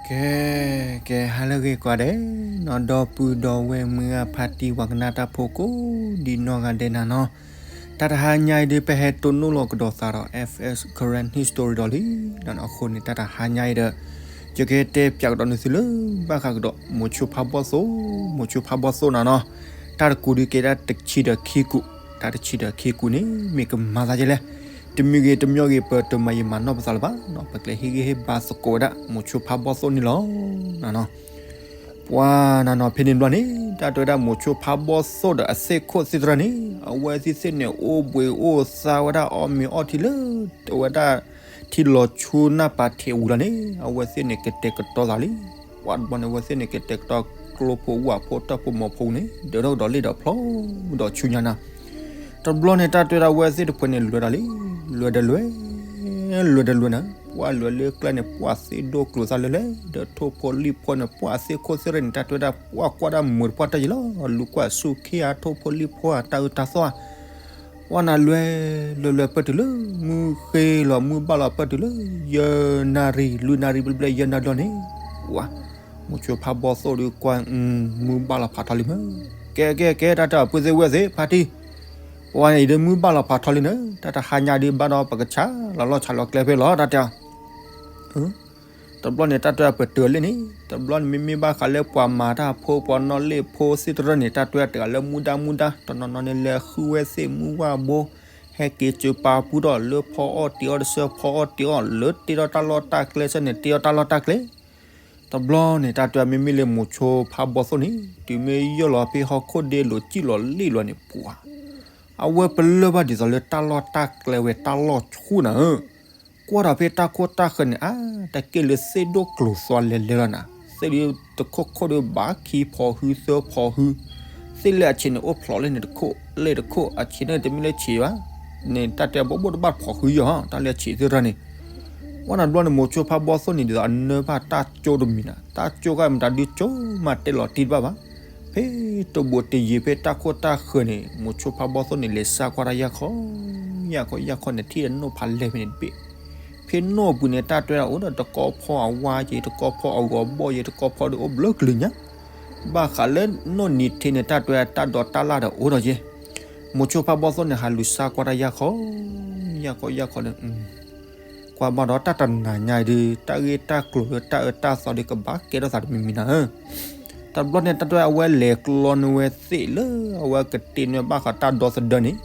ကဲ ကဲ ဟါလၢအဂ့ၤကိးဂၤဒဲးနီၤ, ဒီပုၢ်ဒီဝဲၢ်မုၢ်ဂၤဖါတံၢ် ပှၤကနၣ်တၢ်ဖိကိးဒံနီၢ်ဂၤဒဲးနၤနီၤ, တၢ်တဟါညါအံၤဒုး ပဟဲတိၢ်နီၣ်လီၤကဒီးသးဒီး F S Karen History ဒီးလံနီၤ, အဃိန့ၣ် တၢ်တဟါညါအံၤဒီး ယကတဲပၠးကဒီးနသုလၢ ဘၣ်ဃးကဒီး မိၤဆိဖါဘီၣ်သိၣ်, မိၤဆိဖါဘီၣ်သိၣ်နၤနီၤ, တၢ်တကူးဒုးကဲဒၣ်တဆံဒီးခံကူး, တၢ်တဆံဒီးခံကူးန့ၣ် မ့ၢ်ကမၤသးဒ်လဲၣ်, တမံၤဂ့ၤတမံၤဂ့ၤ ပတမၤယံာ်မၤနီၢ်ပသးလၢၤဘၣ်နီၤ, ပကျဲဟ့ၣ်ဂံၢ်ဟ့ၣ်ဘါသကိးဝဲဒၣ် မိၤဆိဖါဘီၣ်သိၣ်န့ၣ်လီၤနၤနီၤ. ပှၤနၤနီၤ ဖဲန့ၣ်တဘျီန့ၣ် တၢ်တဲဝဲဒၣ် မိၤဆိဖါဘီၣ်သိၣ်ဒီးအသ့ၣ်ခိၣ်သ့ၣ်တဖၣ်န့ၣ် အဝဲသ့ၣ်သ့ၣ်န့ၣ် အိၣ်ဘှံးအိၣ်သါဝဲဒၣ် အီၣ်မ့ၤအီထံလၢ တဲဝဲဒၣ် ထံလီၤဆူနၢ်ပၤထံးဝံၤလီၤန့ၣ် အဝဲသ့ၣ်န့ၣ် ကတဲာ်ကတီၤသးလံ. ပှၤတဘျီန့ၣ် အဝဲသ့ၣ်န့ၣ် ကတဲာ်ကတီၤ ကျိဖိဝၣ်ဖိ တၢ်ဖိမိၤဖိန့ၣ် ဒၢးထီၣ်ကဒီးလ့ၣ်ဒီးဖျီဒီးဆူညါနၤ. တဘျီန့ၣ် တၢ်တဲဝဲဒၣ် အဝဲသ့ၣ်တဖုန့ၣ် လဲၤဒီးလံ, လဲၤဒီးလဲၤ, လဲၤဒီးလဲၤနၤ, ပှၤလဲၤလၢကျဲန့ၣ် ပှၤသ့ၣ်ဒိၣ်ကျိၤသးလဲၤလဲၤ, ဒီးထိၣ်ဖိလံၣ်ဖိန့ၣ် ပှၤသ့ၣ်ခိၣ်သ့ၣ်ရၢန့ၣ် တၢ်တဲဝဲဒၣ် ပှၤကွၢ်ဒၣ်မုာ်တပှၢ်တၢ်ယံၤလီၤ, လူၤကွၢ်ဆူၣ်ခ့ဧါ ထိၣ်ဖိလံၣ်ဖိဧါ တၢ်အၢတၢ်သီဧါ ပှၤနၤလဲၤ, လဲၤလဲၤ ပၢၢ်တုၤလၢ မုၢ်ဃ့လီၤ မုၢ်ဘၣ်လီၤ ပၢၢ်တုၤလၢ ယဲၢ်နၣ်ရံၣ် လွံၢ်နၣ်ရံၣ်ဘျဲၣ်ဘျဲၣ် ယဲၢ်နၣ်ရံၣ်လီၤန့ၣ်, ဝါ, မိၤဆိဖါဘီၣ်သိၣ်ဒုးကွၢ် မုၢ်ဘၣ်လီၤဖးထီလံမး, ကဲကဲကဲ တၢ်တဲအီၤ ပုၢ်သ့ၣ်ဝဲၢ်သ့ၣ် ဖါတံၢ်, ပှၤန့ၣ်အံၤဒုး မုၢ်ဘၣ်လီၤဖးထီလံန့ၣ် တၢ်တဟါညါဒုး ဘၣ်ဒီးပကဆါလီၤလီၢ်ဆါလီၤကျဲဖဲလီၤ တၢ်တဲအီၤ တဘျီန့ၣ် တၢ်တဲအီၤ ပတုၤလံန့ၣ်, တဘျီန့ၣ် မ့မ့ၢ်ဘၣ်ဃးလၢပှၤမၤတၢ်ဖိ ပှၤနီၣ်လ့ၣ်ဖိသ့ၣ်တဖၣ်န့ၣ် တၢ်တဲအီၤ တဂၤလၢမူဒါမူဒါ တနီၤနီၤန့ၣ် လဲၤဃုဝဲသ့ၣ်မုၢ်ဝၣ်ဘိ, ဟဲက့ၤစၢၤပာ်ပူၤဒီး လၢဖီအီၣ်တ့ၤအီၣ်တဆၢ ဖီအီၣ်တ့ၤအီၣ် လၢတ့ထီၣ်တၢ်လီၢ်တၢ်ကျဲဆၢန့ၣ် တ့ထီၣ်တၢ်လီၢ်တၢ်ကျဲ တဘျီန့ၣ် တၢ်တဲအီၤ မ့မ့ၢ်လၢမိၤဆိဖါဘီၣ်သိၣ်န့ၣ် တုၤမ့ၢ်ယီၢ်လီၤဖဲဟီၣ်ခိၣ်ဒ့လိၤ စံၣ်လီၤလ့ၣ်လီၤန့ၣ် ပှၤ အဝဲပလၢၢ်ဘၣ်ဒ်သိးလၢတၢ်လီၢ်တၢ်ကျဲဝဲ တၢ်လီၢ်ဆူၣ်နၤဧၢ, ကွၢ်ဒီးဖဲတၢ်ခိၣ်တၢ်ဃၢၤန့ၣ် အါ တၢ်က့ၢ်လၢသ့ၣ်ဒိၣ်ကျိၤသွါလဲၤလဲၤလီၤနၤ, သ့ၣ်ဒုးတခိၣ်ခိၣ်ဒုးဘၣ်ခံဖီၣ်ဟုသၢဖီၣ်ဟု, သ့ၣ်လၢအဆံးန့ၣ် အိၣ်ဖျိးလၢန့ၣ်တခိၣ် လၢတခိၣ် အဆံးန့ၣ်တမ့ၢ်လၢဆံးဘၣ်, န့ၣ် တၢ်တဲဘိးဘိၣ်တဘၣ်ဖီၣ်ဟုယီၤဟီ တၢ်လၢအဆံးသ့ၣ်တဖၣ်န့ၣ် ဝဲနၤတဘျီန့ၣ် မိၤဆိဖါဘီၣ်သိၣ်န့ၣ် ဒ်သိးအနၢဘၣ်တၢ်ကၠိတမံၤနၤ, တၢ်ကၠိခါမတၤဒုကၠိမးတဲလီၤတံၢ်တဘၣ်ဘၣ်, ဖဲတဘိးတယံၤဖဲတၢ်ခိၣ်တၢ်ဃၢၤန့ၣ် မိၤဆိဖါဘီၣ်သိၣ်န့ၣ် လဲၤစၢ်ကွၢ်တၢ်ယၢ်ခီ, ယၢ်ခီယၢ်ခီန့ၣ် ထံၣ်အနိၣ်ဖးလဲၢ်ဖဲန့ၣ်တဘ့ၣ်, ဖဲနိၣ်အပူၤန့ၣ် တၢ်တဲဝဲဒၣ်အိၣ်ဒီးတကီၢ်ဖီအဝါက့ၤ တကီၢ်ဖီအဂီၤဘီၣ်က့ၤ တကီၢ်ဖီဒုးအိၣ်ဘျၢကလုာ်ညါ, ဘၣ်ဃးလၢနိၣ်နံၤထံးန့ၣ် တၢ်တဲဝဲဒၣ်တၢ်ဒိးတၢ်လၢ်ဒီးအိၣ်ဒီးက့ၤ, မိၤဆိဖါဘီၣ်သိၣ်န့ၣ် ဟးလူၤစၢ်ကွၢ်တၢ်ယၢ်ခီ, ယၢ်ခီယၢ်ခီန့ၣ် ကွၢ်ဘၣ်ဒီးတၢ်တနၤညါအံၤဒုး တၢ်ဂ့ၢ်တၢ်ကျိၤလၢတၢ်အၢတၢ်သီဒုး ကဘၣ်ကဲထီၣ်သးတမံၤမံၤနၤဧၢ, တဘျီန့ၣ် တၢ်တဲဝဲအဝဲလဲၤကျီန့ၢ်ဝဲသ့ၣ်လၢအဝဲကတ့န့ၢ်ဘၣ်ဃးတၢ်ဒီသဒၢန့ၣ်,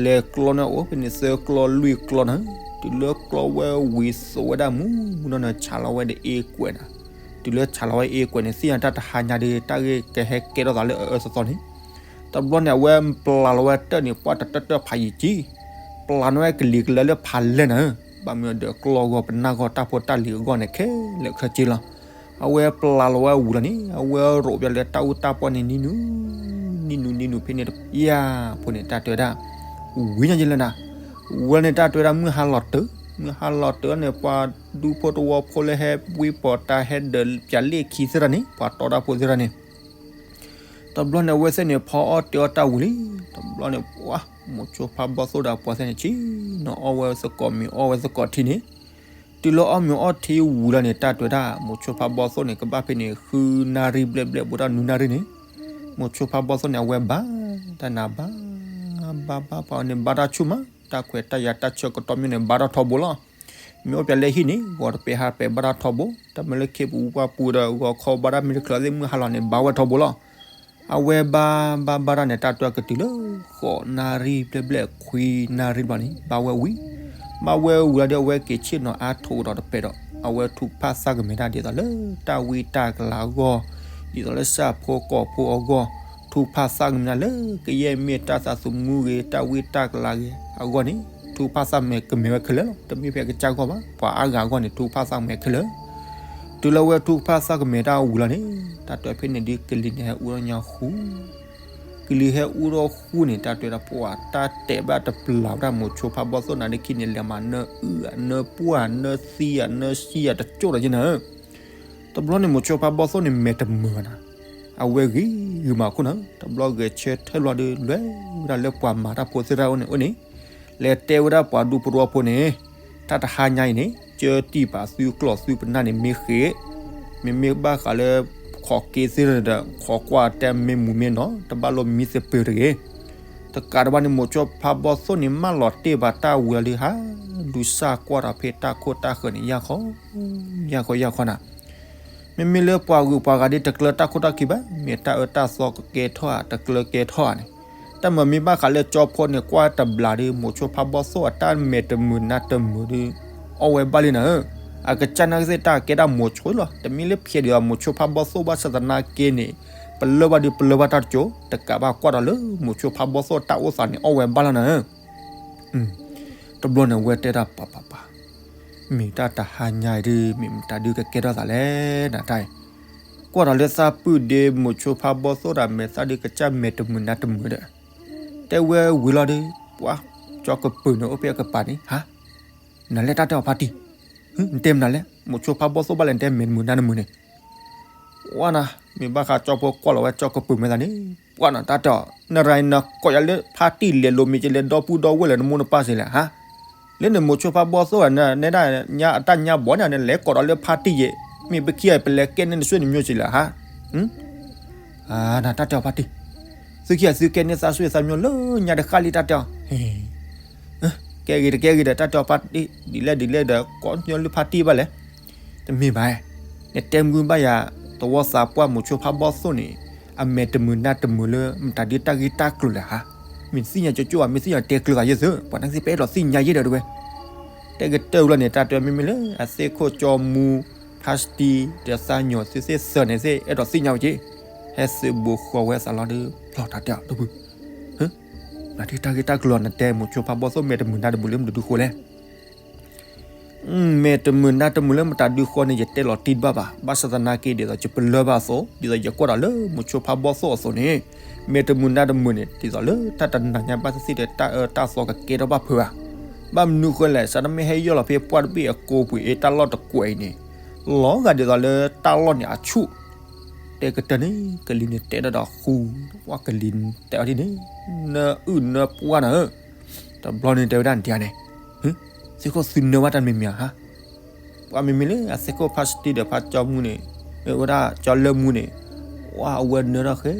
လဲၤကျီန့ၢ်အိၣ်ဖဲန့ၣ်သၢကျီလွံၢ်ကျီနၤ, တုၤလၢကျီဝဲဝံၤသိးဝဲဒၣ်မူနီၢ်န့ၣ် ဆးလီၤဝဲဒီးအ့ကွဲးနၤ, တုၤလၢဆးလီၤဝဲအ့ကွဲးန့ၣ် သ့ၣ်ညါတၢ်တဟါညါဒုး တၢ်ဂ့ၢ်ကဟဲကဲထီၣ်သးလၢအအၢသီသီန့ၣ် တဘျီန့ၣ် အဝဲပျၢ်လီၤဝဲတၢၢ်န့ၣ် ပှၢ်တတၢၢ်တၢၢ်ဖးယံၤကံ, ပျၢ်န့ၢ်ဝဲကလံၤကလၢာ်လၢဖးလဲၢ်နၤဧၢ, ဘၣ်မနုၤဒီးကျီဂီၤပနၢ်ဂီၤတၢ်ဖိတၢ်လံၤအဂီၢ်န့ၣ် ခဲလၢာ်ခဲဆ့လီၤ. အဝဲပျၢ်လီၤဝဲဝံၤလီၤန့ၣ် အဝဲရိးပၠးလၢတၢ်အူတၢ်ပီၢ်န့ၣ် နံၤနူၤ နံၤနူၤ နံၤနူၤဖဲန့ၣ် ယၤဖိန့ၣ် တၢ်တဲဝဲဒၣ် ဝံၤညါယလဲၣ်နၤ, ဝဲန့ၣ် တၢ်တဲဝဲဒၣ် မုၢ်ဟါလီၤတၢၢ်, မုၢ်ဟါလီၤတၢၢ်န့ၣ် ပှၤဒူဖိတဝီဖိလၢဟဲဝံပီၤတၢ်ဟဲဒၢးပၠးလ့ၣ်ခံသ့ၣ်တဖၣ်န့ၣ် ပှၤတီတၢ်ဖိသ့ၣ်တဖၣ်န့ၣ် တဘျီန့ၣ် အဝဲသ့ၣ်န့ၣ် ဖီအီၣ်တ့ၤအီၣ်တၢ်ဝံၤလံ. တဘျီန့ၣ် ပှၤ မိၤဆိဖါဘီၣ်သိၣ်ဒီးအပှၤသ့ၣ်န့ၣ် ဆ့ၣ်နီၤအီၣ်ဝဲသကိးမ့ၤ အီၣ်ဝဲသကိးထံန့ၣ်, တုၤလၢအီၣ်မ့ၤအီၣ်ထံဝံၤလီၤန့ၣ် တၢ်တဲဝဲဒၣ် မိၤဆိဖါဘီၣ်သိၣ်န့ၣ် ကဘၣ်ဖဲန့ၣ် ဃုနၣ်ရံၣ်ဘျဲၣ်ဘျဲၣ် ဘူးဒီးနွံနၣ်ရံၣ်န့ၣ်, မိၤဆိဖါဘီၣ်သိၣ်န့ၣ် အဝဲဘါ တၢ်နၤဘါ ဘါဘါပှၤန့ၣ် ဘါတၢ်ဆူၣ်မး, တၢ်ခွဲးတၢ်ယာ်တၢ်ဆၢကတီၢ်မ့ၢ်န့ၣ် ဘါထီၣ်ထီဘိလီၤ. မ့ၢ်အိၣ်ပၠးလၢဟံၣ်န့ၣ် ဂီၤတပဲာ်ဟါတပဲာ်ဘါထီၣ်ထီဘိ, တၢ်မ့ၢ်လၢခ့ပူၤဝါပူၤဒီး ဂီၤခီဘါတၢ်မ့ၢ်တချုးသ့ၣ် မုၢ်ဟါလီၤန့ၣ် ဘါဝဲထီဘိလီၤ. အဝဲဘါဘါဘါတၢ်န့ၣ် တၢ်တဲကတုၤလၢ ဃိးနၣ်ရံၣ်ဘျဲၣ်ဘျဲၣ် ခွံနၣ်ရံၣ်ဘျီန့ၣ် ဘါဝဲဝံၤ, ဘါဝဲဝံၤလီၤဒီး အဝဲက့ၤဆ့ၣ်နီၤအါထီၣ်ကဒီးတပဲာ်ဒီး အဝဲထုကဖၣ်သးကမဲာ်တၢ်ဒ်သိးလၢတၢ်ဝံတၢ်ကလၤအဂီၢ်, ဒ်သိးလၢဆၣ်ဖိကီၢ်ဖိအဂီၢ်, ထုကဖၣ်သးကမဲာ်တၢ်လၢကယဲၢ်မ့ၢ်တၢ်သးသမူဂ့ၤ တၢ်ဝံတၢ်ကလၤဂ့ၤအဂီၢ်န့ၣ် ထုကဖၣ်သးကမဲာ်ဝဲခဲလၢာ်လီၤ. တမ့ၢ်ဖဲအကစၢ်ဂီၢ်ဘၣ်, ပှၤအါဂၤအဂီၢ်န့ၣ် ထုကဖၣ်သးကမဲာ်ခဲလၢာ်. တုၤလၢအဝဲထုကဖၣ်သးကမဲာ်တၢ်ဝံၤလီၤန့ၣ် တၢ်တဲဖဲန့ၣ်ဒုး ကလံၤန့ၣ်ဟဲအူထီၣ်ညါဃူ ကလံၤဟဲအူထီၣ်ဃူန့ၣ် တၢ်တဲဝဲဒၣ် ပှၤတၢ်တဲာ်ဘၣ်တပျၢ်ဝဲဒၣ် မိၤဆိဖါဘီၣ်သိၣ်နၤလၢခံန့ၣ် လဲၤမၤနၢအုၣ်ဧါ နၢပှၢ်ဧါ နၢသံဧါ နၢဆံဧါ တကၠိၣ်ဒီးက့ၤနၤဧၢ. တဘျီန့ၣ် မိၤဆိဖါဘီၣ်သိၣ်န့ၣ် မဲာ်တမုာ်ဘၣ်နၤ, အဝဲဂ့ၤဂ့ၤမးအဃိနၤ, တဘျီဂဲၤဆၢထၢၣ်ဘျီဒီး လဲၤဝဲဒၣ်လၢပှၤမၤတၢ်ဖိသ့ၣ်တဖၣ်အအိၣ်န့ၣ် အအိၣ်န့ၣ် လဲၤတဲဝဲဒၣ်ပှၤဒူဖိတဝီဖိန့ၣ်, တၢ်တဟါညါအံၤန့ၣ် ကၢတံၢ်ပာ်သုကျီၢ်သုပနၢ်န့ၣ် မ့ၢ်ဃ့ၢ် မ့မ့ၢ်ဘၣ်ဃးလၢ ခိးက့သ့ၣ်ဒီး ခိးကွၢ်တဲမ့ၢ်မူမ့ၢ်နီၤ တဘၣ်လိၣ်မံသပၢၤတဂ့ၤ. တကးတဘၣ်န့ၣ် မိၤဆိဖါဘီသိၣ်န့ၣ် မၢလီၤတ့ၢ်ဘၣ်တၢ်ဝံၤလံဟါ, ဒုးစၢ်ကွၢ်ဒီးဖဲတၢ်ခိၣ်တၢ်ဃၢၤန့ၣ် ယၢ်ခီ, ယၢ်ခီယၢ်ခီနၤ. မ့မ့ၢ်လၢပှၤဂုၤပှၤဂၤဒ်တကျၢၤတၢ်ခိၣ်တၢ်ခံဘၣ်, မ့ၢ်တၢ်အၢတၢ်သီကကဲထီၣ်ဧါ တကျၢၤကဲထီၣ်ဧါန့ၣ်, တၢ်မၤမ့ၢ်ဘၣ်ဃးလၢကၠီဖိန့ၣ် ကွၢ်တဘျီဒီး မိၤဆိဖါဘီသိၣ်အတၢ်မဲာ်တမုာ်နါတမုာ်ဒီး အီၣ်ဝဲဘၣ်လံနၤဧၢ. အကစၢ်နာ်က့သ့ၣ်တၢ်ကဲဒၣ်မိၤဆိလီၤ. တမ့ၢ်လၢဖျဲးဒံးအီၤ မိၤဆိဖါဘီသိၣ်ဘၣ်ဆၣ်သနာ်က့န့ၣ် ပလၢၢ်ဘၣ်ဒီးပလၢၢ်ဘၣ်တၢ်တကၠိ, တကးဘၣ်ကွၢ်ဒီးလၢမိၤဆိဖါဘီသိၣ်တၢ်အိၣ်သးန့ၣ် အီၣ်ဝဲဘၣ်လီၤနၤဧၢ. တဘျီန့ၣ် အဝဲတဲဒၣ်ပၤပၤပၤ, မ့ၢ်တၢ်တဟါညါအံၤဒုး မ့ၢ်မတၤဒုးကကဲထီၣ်သးလဲၣ်နၤတၢ်အံၤ. ကွၢ်ဒီးလၢသးပုၢ်ဒီး မိၤဆိဖါဘီသိၣ်ဒီး မဲာ်သၣ်ဒုးကစၢ်မဲာ်တမုာ်နါတမုာ်ဒီး တဲဝဲဝံၤလီၤဒီး ပှၤကၠီကပၢၤန့ၣ် အိၣ်ဖဲအကပၤန့ၣ် ဟါ, နလဲၤတၢ်တဲအီၤဖါတံၢ်, နတဲမနုၤလဲၣ်, မိၤဆိဖါဘီသိၣ်ဘၣ်လဲၣ် နတဲမဲာ်တမုာ်နါတမုာ်န့ၣ် ဝဲနၤ, မ့ၢ်ဘၣ်ဃးကၠီဖိကွၢ်လီၤဝဲကၠီကပၢၤမဲာ်သၣ်န့ၣ်, ပှၤနၤတၢ်တဲအီၤ နရၤနကိးယၤလၢဖါတံၢ်လဲၤလိၤမ့ၢ်က့လဲၤဒီပုၢ်ဒီဝဲၢ်လၢနမိၢ်နပၢ်စ့လဲၣ်ဟါ, လၢနမိၤဆိဖါဘီသိၣ် နဲဒၣ်ညါအတၢ်ညါဘီန့ၣ် နလဲၤကိးဒီးလၢဖါတံၢ်ယဲၢ်, မ့ၢ်ပခံဂၤပလဲၤကဲန့ၢ်နဆွေနမျိုးစ့လဲၣ်ဟါ, နတၢ်တဲအီၤဖါတံၢ်, သုခံဂၤသုကဲန့ၢ်သးဆွေသးမျိုးလၢညါတဃၣ်လံတၢ်တဲအီၤ ကဲဂ့ၤတကဲဂ့ၤဒီး တၢ်တဲအီၤဖါတံၢ် ဒ်လဲၣ်ဒ်လဲၣ်ဒီး ကိးညီလၢဖါတံၢ်ဘၣ်လဲၣ်, တမ့ၢ်ဘၣ်, နတဲမုၢ်ဘၣ်ယၤ သဝီသးပှၢ်မိၤဆိဖါဘီသိၣ်န့ၣ် အမဲာ်တမုာ်နါတမုာ်လၢမတၤဒုးတၢ်ဂ့ၢ်တၢ်ကျိၤလဲၣ်ဟါ, မ့ၢ်သ့ၣ်ညါကၠိကၠိဧါ မ့ၢ်သ့ၣ်ညါတဲကျၢၤသးယဲၢ်သု, ပှၤနာ်က့သ့ၣ်ပအဲၣ်ဒိးသ့ၣ်ညါယဲၢ်ဒီးတဝဲ, တဲကတၢၢ်ဝံၤလီၤန့ၣ် တၢ်တဲအီၤမ့မ့ၢ်လၢအသ့ၣ်ခိၣ်ကၠီမူ ဖါစတံ ဒီးသးညိးသုသ့ၣ်သၢန့ၣ်သ့ၣ် အဲၣ်ဒိးသ့ၣ်ညါဝဲက့, ဟဲသုးဘူးဃီၤဝဲသးလီၤဒီး ဖျီၣ်တၢ်တဲအီၤဒိၣ်ဘု နတၢ်ဂ့ၢ်တၢ်ကျိၤန့ၣ် နတဲမိၤဆိဖါဘီသိၣ်မဲာ်တမုာ်နါတမုာ်လၢမတၤဒုးဃိလဲၣ်, မဲာ်တမုာ်နါတမုာ်လၢမတၤဒုးဃိန့ၣ် ယတဲလီၤတံၢ်တဘၣ်ဘၣ်, ဘၣ်ဆၣ်သနာ်က့ဒ်သိးယပလၢၢ်ဘၣ်အသိး ဒ်သိးယကွၢ်ဒီးလၢမိၤဆိဖါဘီသိၣ်အသိးန့ၣ်, မဲာ်တမုာ်နါတမုာ်န့ၣ် ဒ်သိးလၢတၢ်တနၤညါဘၣ်သ့ၣ်သ့ၣ်ဒီးတၢ်အၢတၢ်သီကကဲထီၣ်ဘၣ်ဖုးဧါ, ဘၣ်မနုၤဃိလဲၣ် စးထီၣ်မ့ၢ်ဟဲယီၢ်လီၤဖဲပှၢ်တဘ့ၣ်အကိာ်ပူၤအ့ တၢ်လီၢ်တကွဲးအံၤန့ၣ် လီၤဂာ်ဒ်သိးလၢတၢ်လီၢ်န့ၣ်အဆူၣ်, တဲကတၢၢ်န့ၣ် ကလံၤန့ၣ်တဲဒၣ်ဒီးဃူ, ပှၤကလံၤတဲအီၤဒ်န့ၣ်, နအုၣ်နပှၢ်နၤဧၢ, တဘျီန့ၣ်တဲဝဲဒၣ်နဒံးဧါန့ၣ်, သ့ၣ်ခိၣ်သုနၢဘၣ်တၢ်မံၤမံၤဧါဟါ, ပှၤမ့မ့ၢ်လၢအသ့ၣ်ခိၣ်ဖါစတံဒီးဖါကၠီမူန့ၣ်, ဝဲဒၣ်ကၠီလၢမူန့ၣ်, ဝဲအဝဲနၢတၢ်ဃဲ,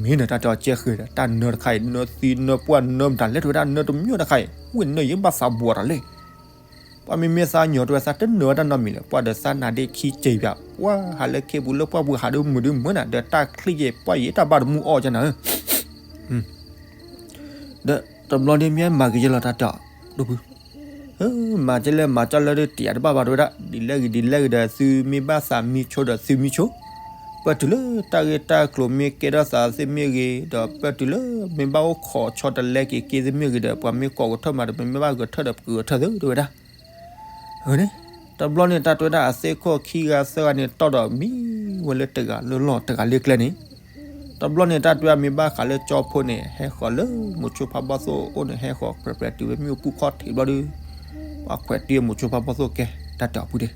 မ့ၢ်နတၢ်တဲအီၤကဲဃဲဒီး တၢ်နၢတခါအံၤ နၢသံနၢပှၢ်နၢမတၤလဲၣ် တဲဝဲဒၣ်နၢတမံၤတခါအံၤ ဝဲနၢယဘၣ်သးဘှီးတၢ်လဲၣ် ပှၤမ့မ့ၢ်သးညီၤတဝဲသးတနၢၤဝဲတၢ်နီတမံၤလဲၣ် ပှၤဒီးသးနၤဒ့ခံက့ၤယၤ ပှၤဟးလၢခ့ပူၤလၢပှၢ်ပူၤဟးဒုးမုာ်ဒုးမုာ်နၤ ဒီးတၢ်ချံယဲၢ်ပှၢ်ယဲၢ်တၢ်ဘၣ်တမူအီၣ်ကနၤဧၢ, ဒီးတဘျီဒ်မ့ၢ်မၤက့ၤယဲၢ်လီၤတၢ်တဲအီၤ, ဒိၣ်ဖု, မၤကဲလဲၣ်မၤကဲလဲၣ်ဒီးတယာ်တဘၣ်ဘၣ်တဝဲဒၣ် ဒ်လဲၣ်ဂ့ၤဒ်လဲၣ်ဂ့ၤဒီးသုမ့ၢ်ဘၣ်သးမံဆိဒီးသုမံဆိ ပၢၢ်တုၤလၢတၢ်ဂ့ၢ်တၢ်ကျိၤမ့ၢ်ကဲထီၣ်သးသ့ၣ်မ့ၢ်ဂ့ၤ ဒီးပၢၢ်တုၤလၢမ့ၢ်ဘၣ်အိၣ်ခိးဆီတလဲက့ၤက့ၤသ့ၣ်မ့ၢ်ဂ့ၤဒီး ပှၤမ့ၢ်ကိးကထၢၣ်မးဒီး ပမ့ၢ်ဘၣ်ဂဲၤထၢၣ်ဒီးပကဂဲၤထၢၣ်သုတဝဲဒၣ် န့ၣ်, တဘျီန့ၣ် တၢ်တဲဝဲဒၣ်အသ့ၣ်ခိၣ်ခံဂၤသၢဂၤန့ၣ် တီၢ်ဒီးမံဝဲလၢတဂၤလၢလီၢ်တဂၤလၢကျဲန့ၣ်, တဘျီန့ၣ် တၢ်တဲဝဲဒၣ်မ့ၢ်ဘၣ်ဃးလၢကၠီဖိန့ၣ် ဟဲဃီၤလၢမိၤဆိဖးဘီၣ်သိၣ်အိၣ်န့ၣ် ဟဲဃီၤပြဲၤပြဲၤတုၤဝဲမ့ၣ်အူပူၤခီၣ်ထံးဘျီဒီး, ပှၤခွဲးတံၢ်မိၤဆိဖးဘီၣ်သိၣ်ကဲ တၢ်တဲအီၤဖုဒ့ၣ်,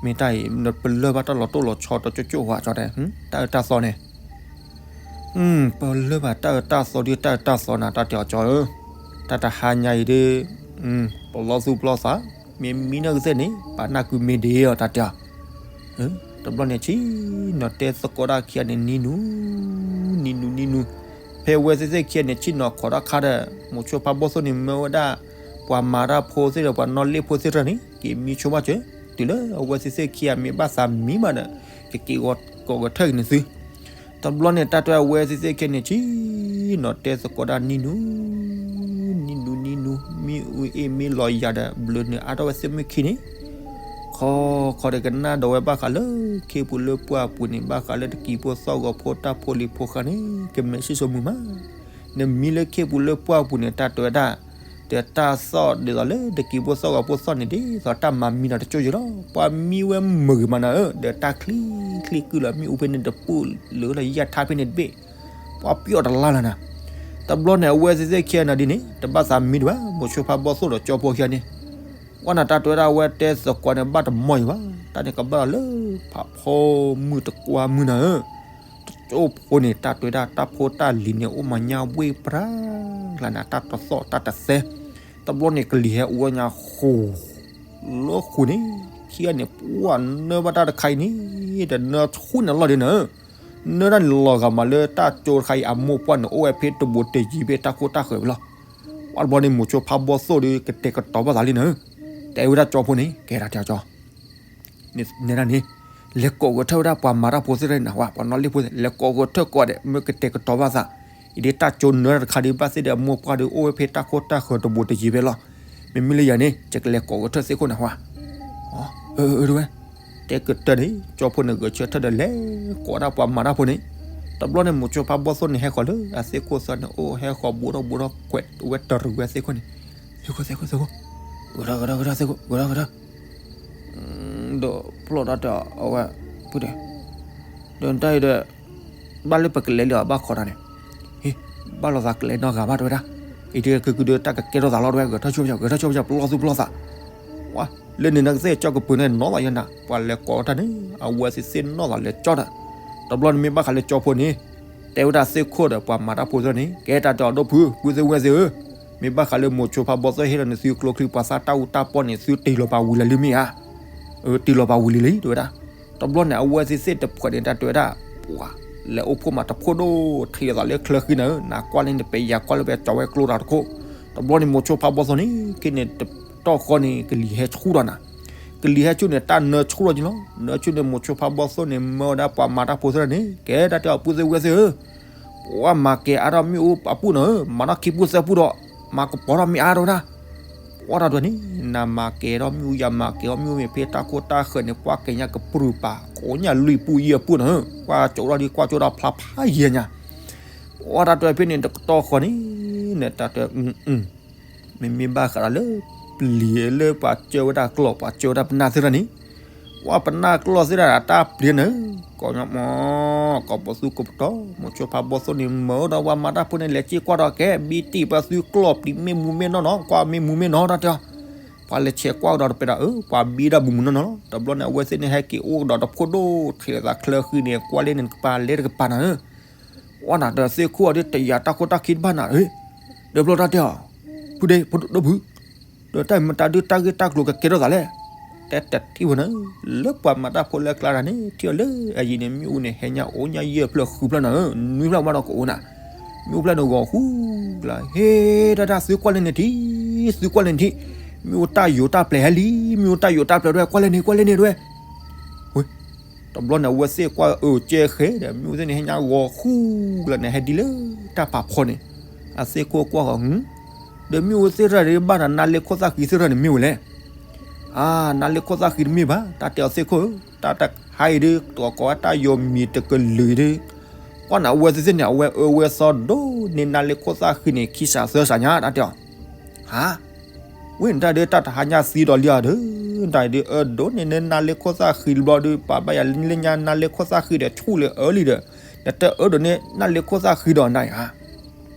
မ့ၢ်တၢ်အံၤ ပလၢၢ်ဘၣ်တၢ်လီၤတိၢ်လီၤဆီတကၠိကၠိဝဲကၠီတဲ, တၢ်အၢတၢ်သီန့ၣ် ပလၢၢ်ဘၣ်တၢ်အၢတၢ်သီဒ်တၢ်အၢတၢ်သီနၤ တၢ်တဲအီၤကၠီဧၢ, တၢ်တဟါညါအံၤဒ်, ပလီၢ်သူၣ်ပလီၢ်သး, မ့ၢ်မံနီၢ်ကသ့ၣ်န့ၣ် ပာ်နၢ်ကုမ့ၢ်ဒ့အီၤ တၢ်တဲအီၤ, တဘျီန့ၣ်ဆံးနီၤတဲသကိးတၢ်ခံဂၤန့ၣ် နံၤနူၤ, နံၤနူၤ နံၤနူၤ, ဖဲအဝဲသ့ၣ်သ့ၣ်ခံဂၤန့ၣ် ဆံးနီၤခိးတၢ်ခါဒီး မိၤဆိဖးဘီၣ်သိၣ်န့ၣ် မၢဝဲဒၣ် ပှၤမၤတၢ်ဖိသ့ၣ်ဒီး ပှၤနီၣ်လ့ၣ်ဖိသ့ၣ်တဖၣ်န့ၣ် က့ၤမံဆိဘၣ်စၢၤ, တုၤလၢအဝဲသ့ၣ်သ့ၣ်ခံဂၤမ့ၢ်ဘၣ်သးမံမးဒီး ကက့ၤဂီၤကိးဂဲၤထၢၣ်က့ၤန့ၣ်သု, တဘျီန့ၣ် တၢ်တဲအဝဲသ့ၣ်သ့ၣ်ခံဂၤန့ၣ် ဆံးနီၤတဲသကိးတၢ် နံၤနူၤ, နံၤနူၤ နံၤနူၤ, မ့ၣ်အူအ့ၣ်မ့ၢ်လီၤယၤဒီး ဘျုးနုာ်အါထီၣ်ဝဲသ့ၣ်မုၢ်ခံန့ၣ်, ခီခီဒီးကနၣ်ဒီးဝဲဘၣ်ဃးလၢ ခ့ပူၤလၢပှၢ်ပူၤန့ၣ် ဘၣ်ဃးလၢတကံၤဖိသီၣ်ဂီၤဖိတၢ်ဖိလံၤဖိဃၢ်န့ၣ် ကမဲာ်ဆံၣ်စိမုာ်မး နမံလၢခ့ပူၤလၢပှၢ်ပူၤန့ၣ် တၢ်တဲဝဲဒၣ်, ဒီးတၢ်သီၣ်ဒ်သိးလၢတကံၤဖိသီၣ်ဂီၤဖိသီၣ်န့ၣ် ဒ်သိးတၢ်မၤမံနီၤတကၠိယဲၢ်လီၤ. ပှၤမံဝဲမုာ်ဂ့ၤမးနၤဧၢ, ဒီးတၢ်ချံချံကုၢ်လီၤ မ့ၣ်အူဖဲန့ၣ်တပူၤလၢလီၤ ယဲၢ်ထါဖဲန့ၣ်တဘ့ၣ်, ပှၤပျီၣ်တလါလၢၤနၤ. တဘျီန့ၣ် အဝဲသ့ၣ်သ့ၣ်ခံဂၤနီၤဒ်န့ၣ် တဘၣ်သးမံဒံးဘၣ် မိၤဆိဖးဘီၣ်သိၣ်ဒီးကၠီဖိခံဂၤန့ၣ် ကွၢ်နၤတၢ်တဲဝဲဒၣ် အဝဲတဲသကိးန့ၣ် ဘၣ်တမီၢ်ယံၤဘၣ်, တၢ်န့ၣ်ကဘၣ်လီၤလၢဖးဖီမုၢ်တကွၢ်မုၢ်နၤဧၢ, တကၠိဖိန့ၣ် တၢ်တဲဝဲဒၣ် တၢ်ဖိတၢ်လံၤန့ၣ် အိၣ်မၤညါဝ့ၢ်ပြၢ်လၢ်နၤ တၢ်တသီၣ်တၢ်တသဲ, တဘျီန့ၣ် ကလံၤဟဲအိၣ်ဝဲညါဃိး, လၢဃိးန့ၣ် ခံဂၤန့ၣ် ပှၢ်နၢဘၣ်တၢ်တခါအံၤန့ၣ် တနၢဆူၣ်န့ၣ်လီၤဒ်န့ၣ်, နၢတၢ်န့ၣ်လီၤဂာ်မးလၢတၢ်ကၠိတခါအံၤ အမိၢ်ပှၢ်န့ၣ် အိၣ်ဝဲဖဲတဘူးတယံၤဖဲတၢ်ခိၣ်တၢ်ဃၢၤဝံၤလီၤ. ပှၢ်တဘျီန့ၣ် မိၤဆိဖါဘီသိၣ်ဒီး ကတဲာ်ကတီၤဘၣ်သးလံန့ၣ်, တဲဝဲဒၣ်ကၠီဖိန့ၣ် ကဲဒၣ်တဲအီၤကၠီ နဲဒၣ်န့ၣ် လဲၤကိးဂဲၤထၢၣ်ဝဲဒၣ်ပှၤမၤတၢ်ဖိသ့ၣ်တဖၣ်န့ၣ်နဟါ, ပှၤနီၣ်လ့ၣ်ဖိသ့ၣ် လဲၤကိးဂဲၤထၢၣ်ကိးဂၤဒဲး မ့ၢ်ကတဲာ်ကတီၤဘၣ်သး, အံၤဒ်တၢ်ကၠိနၢတၢ်တခါဒီး ဘၣ်သ့ၣ်ဒီးအမိၢ်ပှၢ်ဒီး အိၣ်ဝဲဖဲတၢ်ခိၣ်တၢ်ဃၢၤတဘူးတယံၤဖဲလီၤ. မ့မ့ၢ်လၢယၤန့ၣ် ယကလဲၤကိးဂဲၤထၢၣ်သ့ၣ်ခိၣ်န့ၣ်ဟါ. အၢ တဲဝဲ, တဲကတၢၢ်န့ၣ် ကၠီဖိန့ၣ်ဂဲၤဆၢထၢၣ်ဒီးလဲၤကိးဒၣ်ပှၤမၤတၢ်ဖိန့ၣ်, တဘျီန့ၣ် မိၤဆိဖါဘီသိၣ်န့ၣ်ဟဲဃီၤလၢအသ့ၣ်ခိၣ်သၢန့ၣ် အိၣ်ဟဲဃီၤဘူးထီၣ်ဘူးထီၣ် ကွဲးဝဲတရံးဝဲသ့ၣ်ခိၣ်န့ၣ်, သ့ၣ်ခိၣ် သ့ၣ်ခိၣ် သ့ၣ်ခိၣ်, ဂဲၤထီၣ် ဂဲၤထီၣ် ဂဲၤထီၣ် သ့ၣ်ခိၣ် ဂဲၤထီၣ် ဂဲၤထီ�် ဒီးဖျီၣ်တၢ်တဲအီၤ အဝဲ ဖုတဲ, ဒီးနတၢ်အံၤဒီး ဘၣ်လၢပကလဲၤလံအီၤ ဘၣ်ခိးတၢ်န့ၣ်, ဟ့ၣ် ဘၣ်လိာ်သးကလဲၤနီတဂၤဘၣ်တဲဝဲဒၣ်, အံၤဒ်ကကုဒုတၢ်ကကဲထီၣ်သးလီၤတဲဝဲ, ဂဲၤထီၣ်ဆိပယီၤ ဂဲၤထီၣ်ဆိပယီၤ ပလီၢ်သူပလီၢ်သး, လၢန့ၣ်နကသ့ၣ်ကၠီကပၤန့ၣ်နီၢ်သးယဲနၤ, ပှၤလဲၤကိးတၢ်န့ၣ် အဝဲသ့ၣ်သ့ၣ်နီၢ်သးလဲၤကၠီတၢ်, တဘျီန့ၣ်မ့ၢ်ဘၣ်ဃးလၢကၠီဖိန့ၣ်, တဲဝဲဒၣ်သ့ၣ်ခိၣ်ဒီးပှၤမၤတၢ်ဖိသ့ၣ်န့ၣ် ကဲတၢ်တဲအီၤဒီပုၢ် ပုၢ်သ့ၣ်ဝဲၢ်သ့ၣ်ဧၢ, မ့ၢ်ဘၣ်ဃးလၢမိၤဆိဖါဘီသိၣ်ဟ့ၣ်လီၤန့ၣ် သုကျိချံပှၤသၣ်တၢ်အူတၢ်ပီၢ်န့ၣ် သုတ့ၢ်လီၤပာ်ဝံၤလၢာ်လံမ့ၢ်ဧါ, အၢ တ့ၢ်လီၤပာ်ဝံၤလံလံတဲဝဲဒၣ်, တဘျီန့ၣ် အဝဲသ့ၣ်သ့ၣ်တဖှဲးန့ၣ် တၢ်တဲဝဲဒၣ်, ပှၤလဲၤအိၣ်ဖှိၣ်မးတဖှိၣ်ဒိၣ်ထံးလီၤသးလၢချၢဃံနၤဧၢ, နကွၢ်လၢန့ၣ် ပယၤကွၢ်လၢပကၠီၤဝဲကျိတၢ်တခိၣ်, တဘျီန့ၣ် မိၤဆိဖါဘီသိၣ်န့ၣ် က့န့ၣ် တတီၢ်ဃီန့ၣ် ကလံၤဟဲဆူၣ်ဒီးနၤ, ကလံၤဟဲဆူၣ်န့ၣ် တၢ်နၢဆူၣ်လီၤက့ၤလီၤ, နၢဆူၣ်န့ၣ် မိၤဆိဖါဘီသိၣ်န့ၣ် မၢဝဲဒၣ်ပှၤမၤတၢ်ဖိသ့ၣ်န့ၣ် ကဲတၢ်တဲအီၤပုၢ်သ့ၣ်ဝဲၢ်သ့ၣ်ဧၢ ပှၤမၤကဲၤအါထီၣ်မ့ၣ်အူအပူၤနီၤဧၢ, မၤထီၣ်ခံပူၤသၢပူၤဒီး မၤကပီၤထီၣ်မ့ၢ်အါထီၣ်ဝဲဒၣ်, ပှၤတၢ်တဲန့ၣ် နမၤကဲၤထီၣ်မ့ၣ်အူ ယမၤကဲၤထီၣ်မ့ၣ်အူမ့ၢ်ဖဲတၢ်ခိၣ်တၢ်ဃၢၤန့ၣ် ကွၢ်က့ၤညါကပြုၢ်ပာ် ကိးညါလွံၢ်ပူၤယဲၢ်ပူၤနီၤဧၢ, ကွၢ်ကၠိထီၣ်ဒ် ကွၢ်ကၠိထီၣ်ဖျါဖးယဲၢ်ညါ, ပှၤတၢ်တဲဖဲန့ၣ်တကတီၢ်ဃီန့ၣ် နတၢ်တဲ မ့မ့ၢ်ဘၣ်ဃးဒီးလၢ ပျံၤလၢပှၤကၢဝဲဒၣ်ကျီၢ် ပှၤကၢဝဲဒၣ်ပနၢ်သ့ၣ်တဖၣ်န့ၣ်, ပှၤပနၢ်ကျီၢ်သ့ၣ်တဖၣ်အတၢ်ပျံၤန့ၣ်, ကိးညါမး, ကိးပသူကိးပတီၢ် မိၤဆိဖါဘီသိၣ်န့ၣ် မၢဒီးပှၤမၤတၢ်ဖိန့ၣ် လဲၤစ့ၢ်ကွၢ်ဒီးကဲ ဘံတံၢ်ပှၤသုကျီၢ်ပျံၤမ့ၢ်မူမ့ၢ်နီၢ်နီၢ် ကွၢ်မ့ၢ်မူမ့ၢ်နီၢ်တၢ်တဲအီၤ, ပှၤလဲၤဆဲးကွၢ်ကဒီးတပဲဒီး အၢ ပှၤဘံဒၣ်မူမူနီၢ်နီၢ်လီၤ, တဘျီန့ၣ် အဝဲသ့ၣ်န့ၣ် ဟဲက့ၤအိၣ်ကဒီးတဖှိၣ်ဒိၣ်ထံးလီၤသးချၢဃံန့ၣ် ကွၢ်လၢန့ၣ် နကပၤလဲၤတကပၤနၤဧၢ ပှၤနၤဒီးသ့ၣ်ခိၣ်အီၤဒ်တယာ်တၢ်ခိၣ်တၢ်ခံတဘၣ်နၤဧၢ, ဒီးဘျီတၢ်တဲအီၤ, ဖုဒ့ ဖုဒိၣ်ဖု, ဒီးတၢ်မတၤဒုးတၢ်ဂ့ၢ်တၢ်ကျိၤကကဲထီၣ်သးလဲၣ်, တဲတထံၣ်ဝဲနၤ, လၢပှၤမၤတၢ်ဖိလၢကျါတၢ်န့ၣ် ထံၣ်အီၤလၢအယံၤန့ၣ် မ့ၣ်အူန့ၣ် ဟဲညါအိၣ်ညါယဲၢ်ဖျၢၣ်ဃုဖျၢၣ်နၤဧၢ, နွံဖျၢၣ်မးဒီးကအိၣ်နၤ, မ့ၣ်အူဖျၢၣ်န့ၣ်ဂီၤဃူကျါ, ဟ့ၣ်တၢ်တၢ်သုကွၢ်လၢန့ၣ်ထံ, သုကွၢ်လၢန့ၣ်ထံ, မ့ၣ်အူတၢ်ယိာ်တၢ်ပျဲၤဟဲလံ, မ့ၣ်အူတၢ်ယိာ်တၢ်ပျဲၤဒွဲၣ် ကွၢ်လၢန့ၣ် ကွၢ်လၢန့ၣ်ဒွဲၣ် ဝဲ, တဘျီန့ၣ် အဝဲသ့ၣ်ကွၢ်အၢကဲဃဲဒီး မ့ၣ်အူသ့ၣ်န့ၣ် ဟဲညါဂီၤဃူကျါန့ၣ် ဟဲဒ်လၢတၢ်ဖးဖီန့ၣ်, အသ့ၣ်ခိၣ်ကွၢ်ဃီၤ, ဒီးမ့ၣ်အူသ့ၣ်တဖၣ်န့ၣ် ဘၣ်နၤနါလ့ခိၣ်သၣ်ဃံသ့ၣ်တဖၣ်န့ၣ်မ့ၢ်ဝဲလဲၣ်, အါ နါလ့ခိၣ်သၣ်ဃံတမ့ၢ်ဘၣ် တၢ်တဲအီၤသ့ၣ်ခိၣ်ဧၢ, တၢ်တခါအံၤဒ် တကိးဝဲတၢ်ယိာ်မံၤတကလုာ်ဒ် ကွၢ်နၤအဝဲသ့ၣ်သ့ၣ်န့ၣ် အဝဲအၢဝဲသီဒိၣ်န့ၢ်နါလ့ခိၣ်သၣ်ဃံန့ၣ် ခံစးသၢစးညါ တၢ်တဲအီၤ, ဟါ ဝဲန့ၣ်တၢ်ဒ်တၢ်တဟါညါသံဒီးလံဧါဒီး, တၢ်ဒ်အၢဒိးန့ၢ်နနါလ့ခိၣ်သၣ်ဃံတဘျီဒီး ပှၤဘၣ်ယၤလၢညါနါလ့ခိၣ်သၣ်ဃံဒီးဆူၣ်လၢအၢလံဒီး, နတအၢဒိးန့ၢ်နါလ့ခိၣ်သၣ်ဃံဒီးနၤဧါ,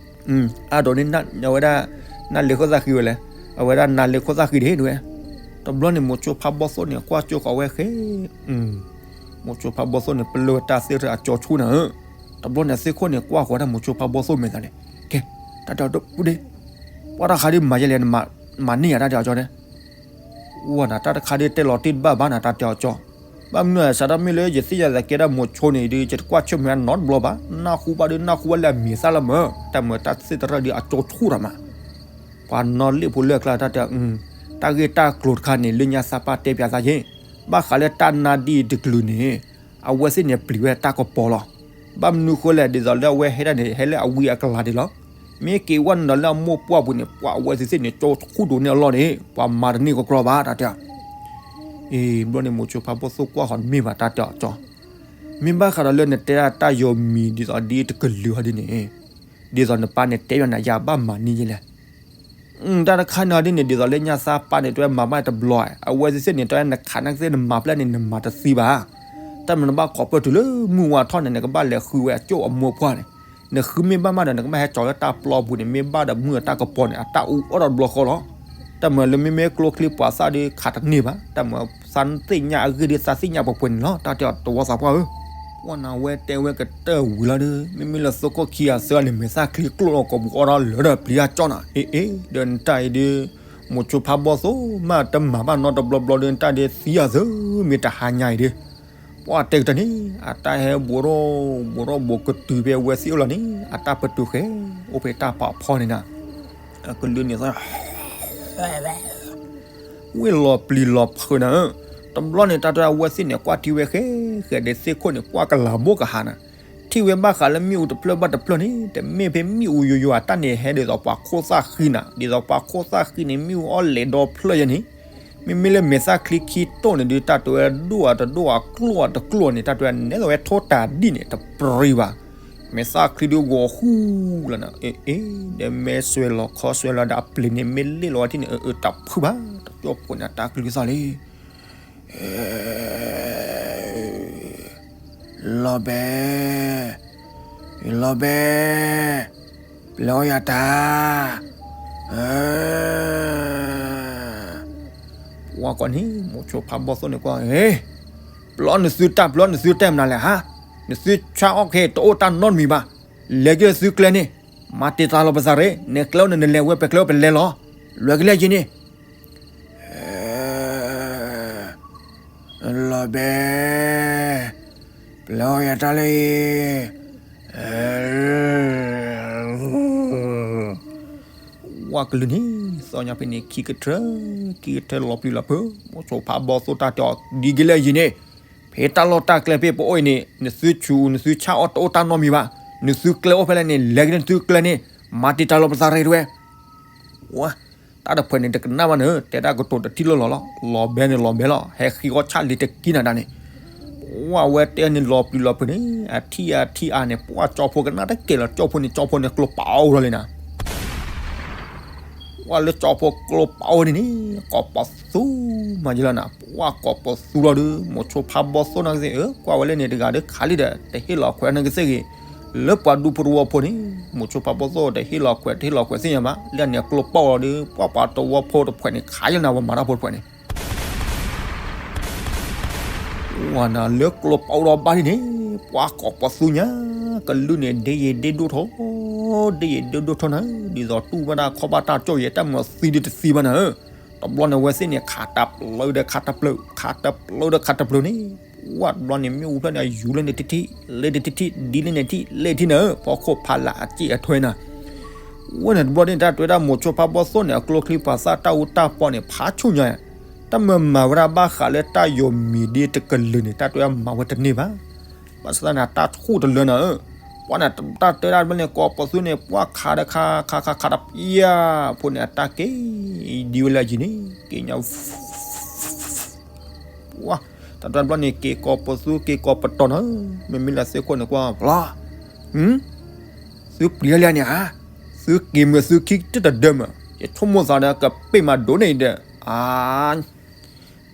အၢဒိးန့ၢ်အဝဲဒၣ် နါလ့ခိၣ်သၣ်ဃံဝဲလဲၣ်, အဝဲဒၣ်နါလ့ခိၣ်သၣ်ဃံဒၣ်ဝဲ, တဘျီန့ၣ် မိၤဆိဖါဘီသိၣ်န့ၣ် ကွၢ်ကၠိဃီၤဝဲဃဲ မိၤဆိဖါဘီသိၣ်န့ၣ် ပလၢၢ်တၢ်သ့ၣ်တဖၣ်အကၠီဆူၣ်နၤဧၢ, တဘျီန့ၣ် သ့ၣ်ခိၣ်န့ၣ် ကွၢ်ဃီၤတၢ်မိၤဆိဖါဘီသိၣ်မဲာ်သးန့ၣ်, ကဲ တၢ်တဲအီၤဒီပုၢ်ဒ့, ပှၤတၢ်တခါဒ်မၤယဲလဲၣ် နမၤန့ၢ်ယၤတၢ်တဲအီၤကၠီန့ၣ်, ဝဲနၤတၢ်တခါဒ်တဲလီၤတ့ၢ်တဘၣ်ဘၣ်နၤတၢ်တဲအီၤကၠီ, ဘၣ်မနုၤစးထီၣ်မ့ၢ်လၢယသ့ၣ်ညါသးကဲဒၣ်မိၤဆိန့ၣ်ဒီး ယတကွၢ်ဆၢၣ်မဲာ်နီတဘျီဘၣ်, နၢ်ဟူဘၣ်ဒီးနၢ်ဟူဘၣ်လၢအမံၤသၣ်လၢမၢ်, တၢ်မၢတၢ်သ့ၣ်တဖၣ်ဒီးအကၠီဆူၣ်တၢ်မး ပှၤနီၣ်လ့ၣ်ဖိလၢအကျါတၢ်တဲ, တၢ်ဂ့ၢ်တၢ်ကျိၤတခါန့ၣ် လၢညါသးပာ်တဲပၠးသးယ့ၣ်, ဘၣ်ဃးလၢတၢ်နါဒ်အံၤတကလုာ်န့ၣ်, အဝဲသ့ၣ်န့ၣ်ပျံၤဝဲတၢ်ကပီၤလီၤ. ဘၣ်မနုၤဃိလဲၣ် ဒ်သိးလၢအဝဲဟဲဒၣ်န့ၣ် ဟဲလၢအဝံအကလၤဒံးလီၤ. မ့ၢ်က့ၤဝဲနုာ်ဒီးလၢအမိၢ်ပှၢ်ပူၤန့ၣ် ပှၤအဝဲသ့ၣ်သ့ၣ်န့ၣ် ကၠီဆူၣ်ဒိၣ်န့ၢ်အလီၢ်န့ၣ် ပှၤမၤတန့ၢ်ကကြီဘၣ်တၢ်တဲ. အ့ ဘျီန့ၣ် မိၤဆိဖါဘီၣ်သိၣ်ကွၢ်ဃီၤတမ့ၢ်ဘၣ်တၢ်တဲအီၤကၠီ, မ့ၢ်ဘၣ်ဃးဒီးလၢနတဲဒၣ်တၢ်ယီၤမံၤဒ်သိးဒ်တကလုာ်ဟီဒ်န့ၣ်, ဒ်သိးနပၢ်န့ၣ်တဲယၤန့ၣ် ယၤဘၣ်မၤန့ၢ်ယဲလဲၣ်. တၢ်တခါန့ၣ်ဒ်န့ၣ် ဒ်သိးလၢညါသးပၢ်န့ၣ် တဝဲမၤဘၣ်တဘျီ, အဝဲသ့ၣ်သ့ၣ်န့ၣ် တဝဲနခးနကသ့ၣ်နမၤဖျဲၣ်န့ၣ် နမၤတသံဘၣ်. တၢ်မၤနဘၣ်ခိးပၢၢ်တုၤလၢမုၢ်ဝါထီၣ်န့ၣ် နကဘၣ်လဲၤဃုဝဲအကၠိၣ်အမိၢ်ပှၢ်န့ၣ်, နဃုမ့ၢ်ဘၣ်မးဒီး နကဘၣ်ဟဲကၠီၤလၢတၢ်ပျီပူၤန့ၣ် မ့ၢ်ဘၣ်ဒီးမုၢ်အတၢ်ကပီၤန့ၣ် အတၢ်အူအီၣ်ဒီးတဘျီဃီလီၤ. တၢ်မၤလၢမ့မ့ၢ်ကျိချံပှၤသၣ်ဒီးခးတန့ၢ်ဘၣ်, တၢ်မၤသးသ့ၣ်ညါအဂ့ၢ်ဒ်သးသ့ၣ်ညါပှဲၤပှဲၤန့ၣ်လီၤ တၢ်တဲအီၤတဝီသးပှၢ်ဧၢ. ဝဲနၤဝဲတဲဝဲကတၢၢ်ဝံၤလီၤဒီး မ့မ့ၢ်လၢသိခိၣ်ခံဂၤသၢဂၤန့ၣ် မဲာ်သၣ်ချံကျိၣ်လီၤ ကိာ်ပူၤအီၣ်ဒီးလၢာ်ဒီးပျံၤအကၠီၣ်နၤ, အ့ အ့ ဒီးနတၢ်အံၤဒီး မိၤဆိဖါဘီၣ်သိၣ်မးတမၤဘၣ်နီတဘျီဘျီဒီး တၢ်ဒဲးသံအသၢ မ့ၢ်တဟါညါအံၤဒီး ပှၢ်တဲကတၢၢ်န့ၣ် အတၢ်ဟဲဘူးထီၣ်ဘူးထီၣ်ဘူးကတုၤဖဲအဝဲသ့ၣ်အိၣ်လီၤန့ၣ် အတၢ်ပတုာ်ဃဲ အိၣ်ဖဲတၢ်ပာ်ဖီန့ၣ်နၤ အကလုာ်န့ၣ် ဝ့ၢ်လီၤပျံၤလီၤဖုးနၤဧၢ, တဘျီန့ၣ် တၢ်တဲအဝဲသ့ၣ်န့ၣ် ကွၢ်ထံဝဲဃဲဃဲဒီးသ့ၣ်ခိၣ်န့ၣ် ကွၢ်ကလၤဘိကဟးနၤ, ထံၣ်ဝဲဘၣ်ဃးလၢမ့ၣ်အူတဖျၢၣ်ဘၣ်တဖျၢၣ်န့ၣ် တမ့ၢ်ဖဲမ့ၣ်အူယိယိအတၢ်န့ၣ် ဟဲဒ်သိးပှၤခိၣ်သၣ်ဃံနၤ, ဒ်သိးပှၤခိၣ်သၣ်ဃံန့ၣ် မ့ၣ်အူအီၣ်လဲၤဒီဖျၢၣ်ယဲန့ၣ်, မ့မ့ၢ်လၢမဲာ်သၣ်ချံခံတိၢ်န့ၣ်ဒုး တၢ်တဲဝဲဒိၣ်အတဒိၣ်အကျိၣ်အတကျိၣ်န့ၣ် တၢ်တဲဝဲနဲသိးဝဲထိၣ်တၤဒံၣ်န့ၣ် တပြံၤဘၣ် မဲာ်သၣ်ချံဒုးဂီၤဃူလီၤနၤ, အ့ အ့ ဒီးမဲာ်ဆွဲလီၤခီဆွဲလီၤဒီးအပျ့ၤန့ၣ် မ့ၢ်လ့ၣ်လီၤဝဲထံၣ်န့ၣ် အအၢ တၢ်ဖုၣ်ဘၣ် တကၠီၣ်ဖိန့ၣ် တၢ်ကလုၢ်သီၣ်လံ, လီၤဘဲ, လီၤဘဲ, ပျဲအီၣ်ယၤတၢ်, ပှၤကွၢ်န့ၣ် မိၤဆိဖါဘီၣ်သိၣ်န့ၣ်ကွၢ်, ပျဲအီၣ်နသုတၢ် ပျဲအီၣ်နသုတၢ်မနုၤလဲၣ်ဧါ, နသုဆါအီၣ်ခဲအံၤ တအိၣ်တၢ်နီတမံၤဘၣ်, လဲၤက့ၤသုကျဲန့ၣ်, မၤတံာ်တာ်လီၤပသးရ့, နကျဲအိၣ်န့ၣ်နလဲၤဝဲ ပကျဲအိၣ်ပလဲၤလီၤ, လဲၤက့ၤလၢယံၤန့ၣ် လီၤဘဲ, ပျဲအီၣ်ယၤတၢ်လၢအံၤ, ဝဲကလုာ်န့ၣ် သီၣ်ညါဖဲန့ၣ် ခံကထၢ, ခံကထၢလီၤပျံၤလီၤဖုး, မိၤဆိဖါဘီၣ်သိၣ်တၢ်တဲအီၤ ဒ်က့ၤလၢယံၤန့ၣ်, ဖဲတၢ်လီၢ်တၢ်ကျဲဖဲပအိၣ်အံၤန့ၣ် နသုဆူး နသုဆါအီၣ်တအိၣ်တၢ်နီတမံၤဘၣ်, နသုကျဲအိၣ်ဖဲလဲၣ်န့ၣ် လဲၤက့ၤလၢနသုကျဲန့ၣ်, မၤတံာ်တာ်လီၤပသးရ့တဝဲ ဝဲ, တၢ်တဖှဲးန့ၣ် တကနၣ်ဘၣ်န့ၣ် တဲဒၣ်ကတိၤတထံၣ်လၢလီၤလီၤ, လီၤဘဲန့ၣ်လီၤဘဲလီၤ, ဟဲဃံအီၣ်ဆၣ်လံၤတကံနၤဒၣ်န့ၣ်, ပှၢ်ဝဲတဲန့ၣ်လီၤပျံၤလီၤဖုးန့ၣ် အထံၣ်အထံၣ်အါန့ၣ် ပှၢ်ကၠီဖိကနၣ်တကဲလီၤ, ကၠီဖိန့ၣ် ကၠီဖိန့ၣ်ကျိပာ်အိၣ်လီၤလံနၤ ပှၢ်လၢကၠီဖိကျိပာ်အိၣ်ဒ်န့ၣ် ကိးပသူမးယလီၤနၤ, ပှၢ်ကိးပသူလီၤဒီး မိၤဆိဖါဘီၣ်သိၣ်နီၢ်ကသ့ၣ်ဧၢ, ကွၢ်ဝဲလၢန့ၣ်တဂၤဒီးခးလံဒီး တဟ့ၣ်လီၤခွဲးနီၢ်ကသ့ၣ်ဂ့ၤ, လၢပှၤဒူဖိတဝီဖိန့ၣ် မိၤဆိဖါဘီၣ်သိၣ်တဟ့ၣ်လီၤခွဲး တဟ့ၣ်လီၤခွဲးသ့ၣ်ညါဘၣ်, လၢန့ၣ်ကျိပာ်အိၣ်လီၤဒီး ပှၢ်ပှၤတဝီဖိတဖှဲးန့ၣ် ခးယလီၤနၤ ပှၤမၤတၢ်ဖိတဖှဲးန့ၣ် ဝဲနၤလၢကျိပာ်အိၣ်ဒီးဘၣ်ဒ်န့ၣ်, ပှၢ်ကိးပသူညါ, ကလုၢ်န့ၣ် ဒ့ယံာ်ဒ့ဒိၣ်ထီၣ်, ဒ့ယံာ်ဒ့ဒိၣ်ထီၣ်နၤ, ဒ်သိးတူၢ်ဘၣ်တၢ်ခီၣ်ဘၣ်တၢ်ကၠီၣ်ယဲ တၢ်မၤသံဒ်တသံဘၣ်နၤဧၢ, တဘျီန့ၣ်ဝဲသ့ၣ်န့ၣ် ခးတပျုာ်ဒီးခးတပျုာ်, ခးတပျုာ်ဒီးခးတပျုာ်န့ၣ်, ဝဲတဘျီန့ၣ် မ့ၣ်အူဖျၢၣ်န့ၣ် ယူၤလၢန့ၣ်ထံထံ, လၢန့ၣ်ထံထံ, ဒ်လၢန့ၣ်ထံ, လၢထံနၤဧၢ, ဖီခိၣ်ဖးလၢအစ့ၣ်အထွဲနၤ ဝဲန့ၣ်တဘျီန့ၣ် တၢ်တဲဝဲဒၣ်မိၤဆိဖါဘီၣ်သိၣ်န့ၣ် အကျိချံပှၤသၣ်တၢ်အူတၢ်ပီန့ၣ် ဖးဆူၣ်ညါ, တၢ်မၤမၤဝဲဒၣ်ဘၣ်ဃးလၢတၢ်ယိၤမံၤဒ်တကလုာ်န့ၣ် တၢ်တဲဝဲမၤဝဲတန့ၢ်ဘၣ်. ဘၣ်ဆၣ်သနာ် တၢ်ဆူၣ်တလၢနၤဧၢ, ပှၤန့ၣ် တၢ်တဲဒၣ်တဘျီန့ၣ် ကိးပသူန့ၣ် ပှၢ်ခးဒီးခး ခးခးခးတပျၢ်ဖိန့ၣ် အတၢ်က့ၤ ဒ်ဝဲလၢအယံၤန့ၣ် က့ၤညါ ပှၢ်, တၢ်တဲတဘျီန့ၣ် က့ၤကိးပသူ က့ၤကိးပတီၤနၤ, မ့မ့ၢ်လၢသ့ၣ်ခိၣ်န့ၣ်ကွၢ် ပျီ သုပျံၤတၢ်လံန့ၣ်ဧါ, သုက့ၤမုာ်သုခံတတဒၢမုာ်, ယဆိကမိၣ်သးဒီးကပ့ၢ်မးဒိၣ်န့ၣ်ဒီး, အါ,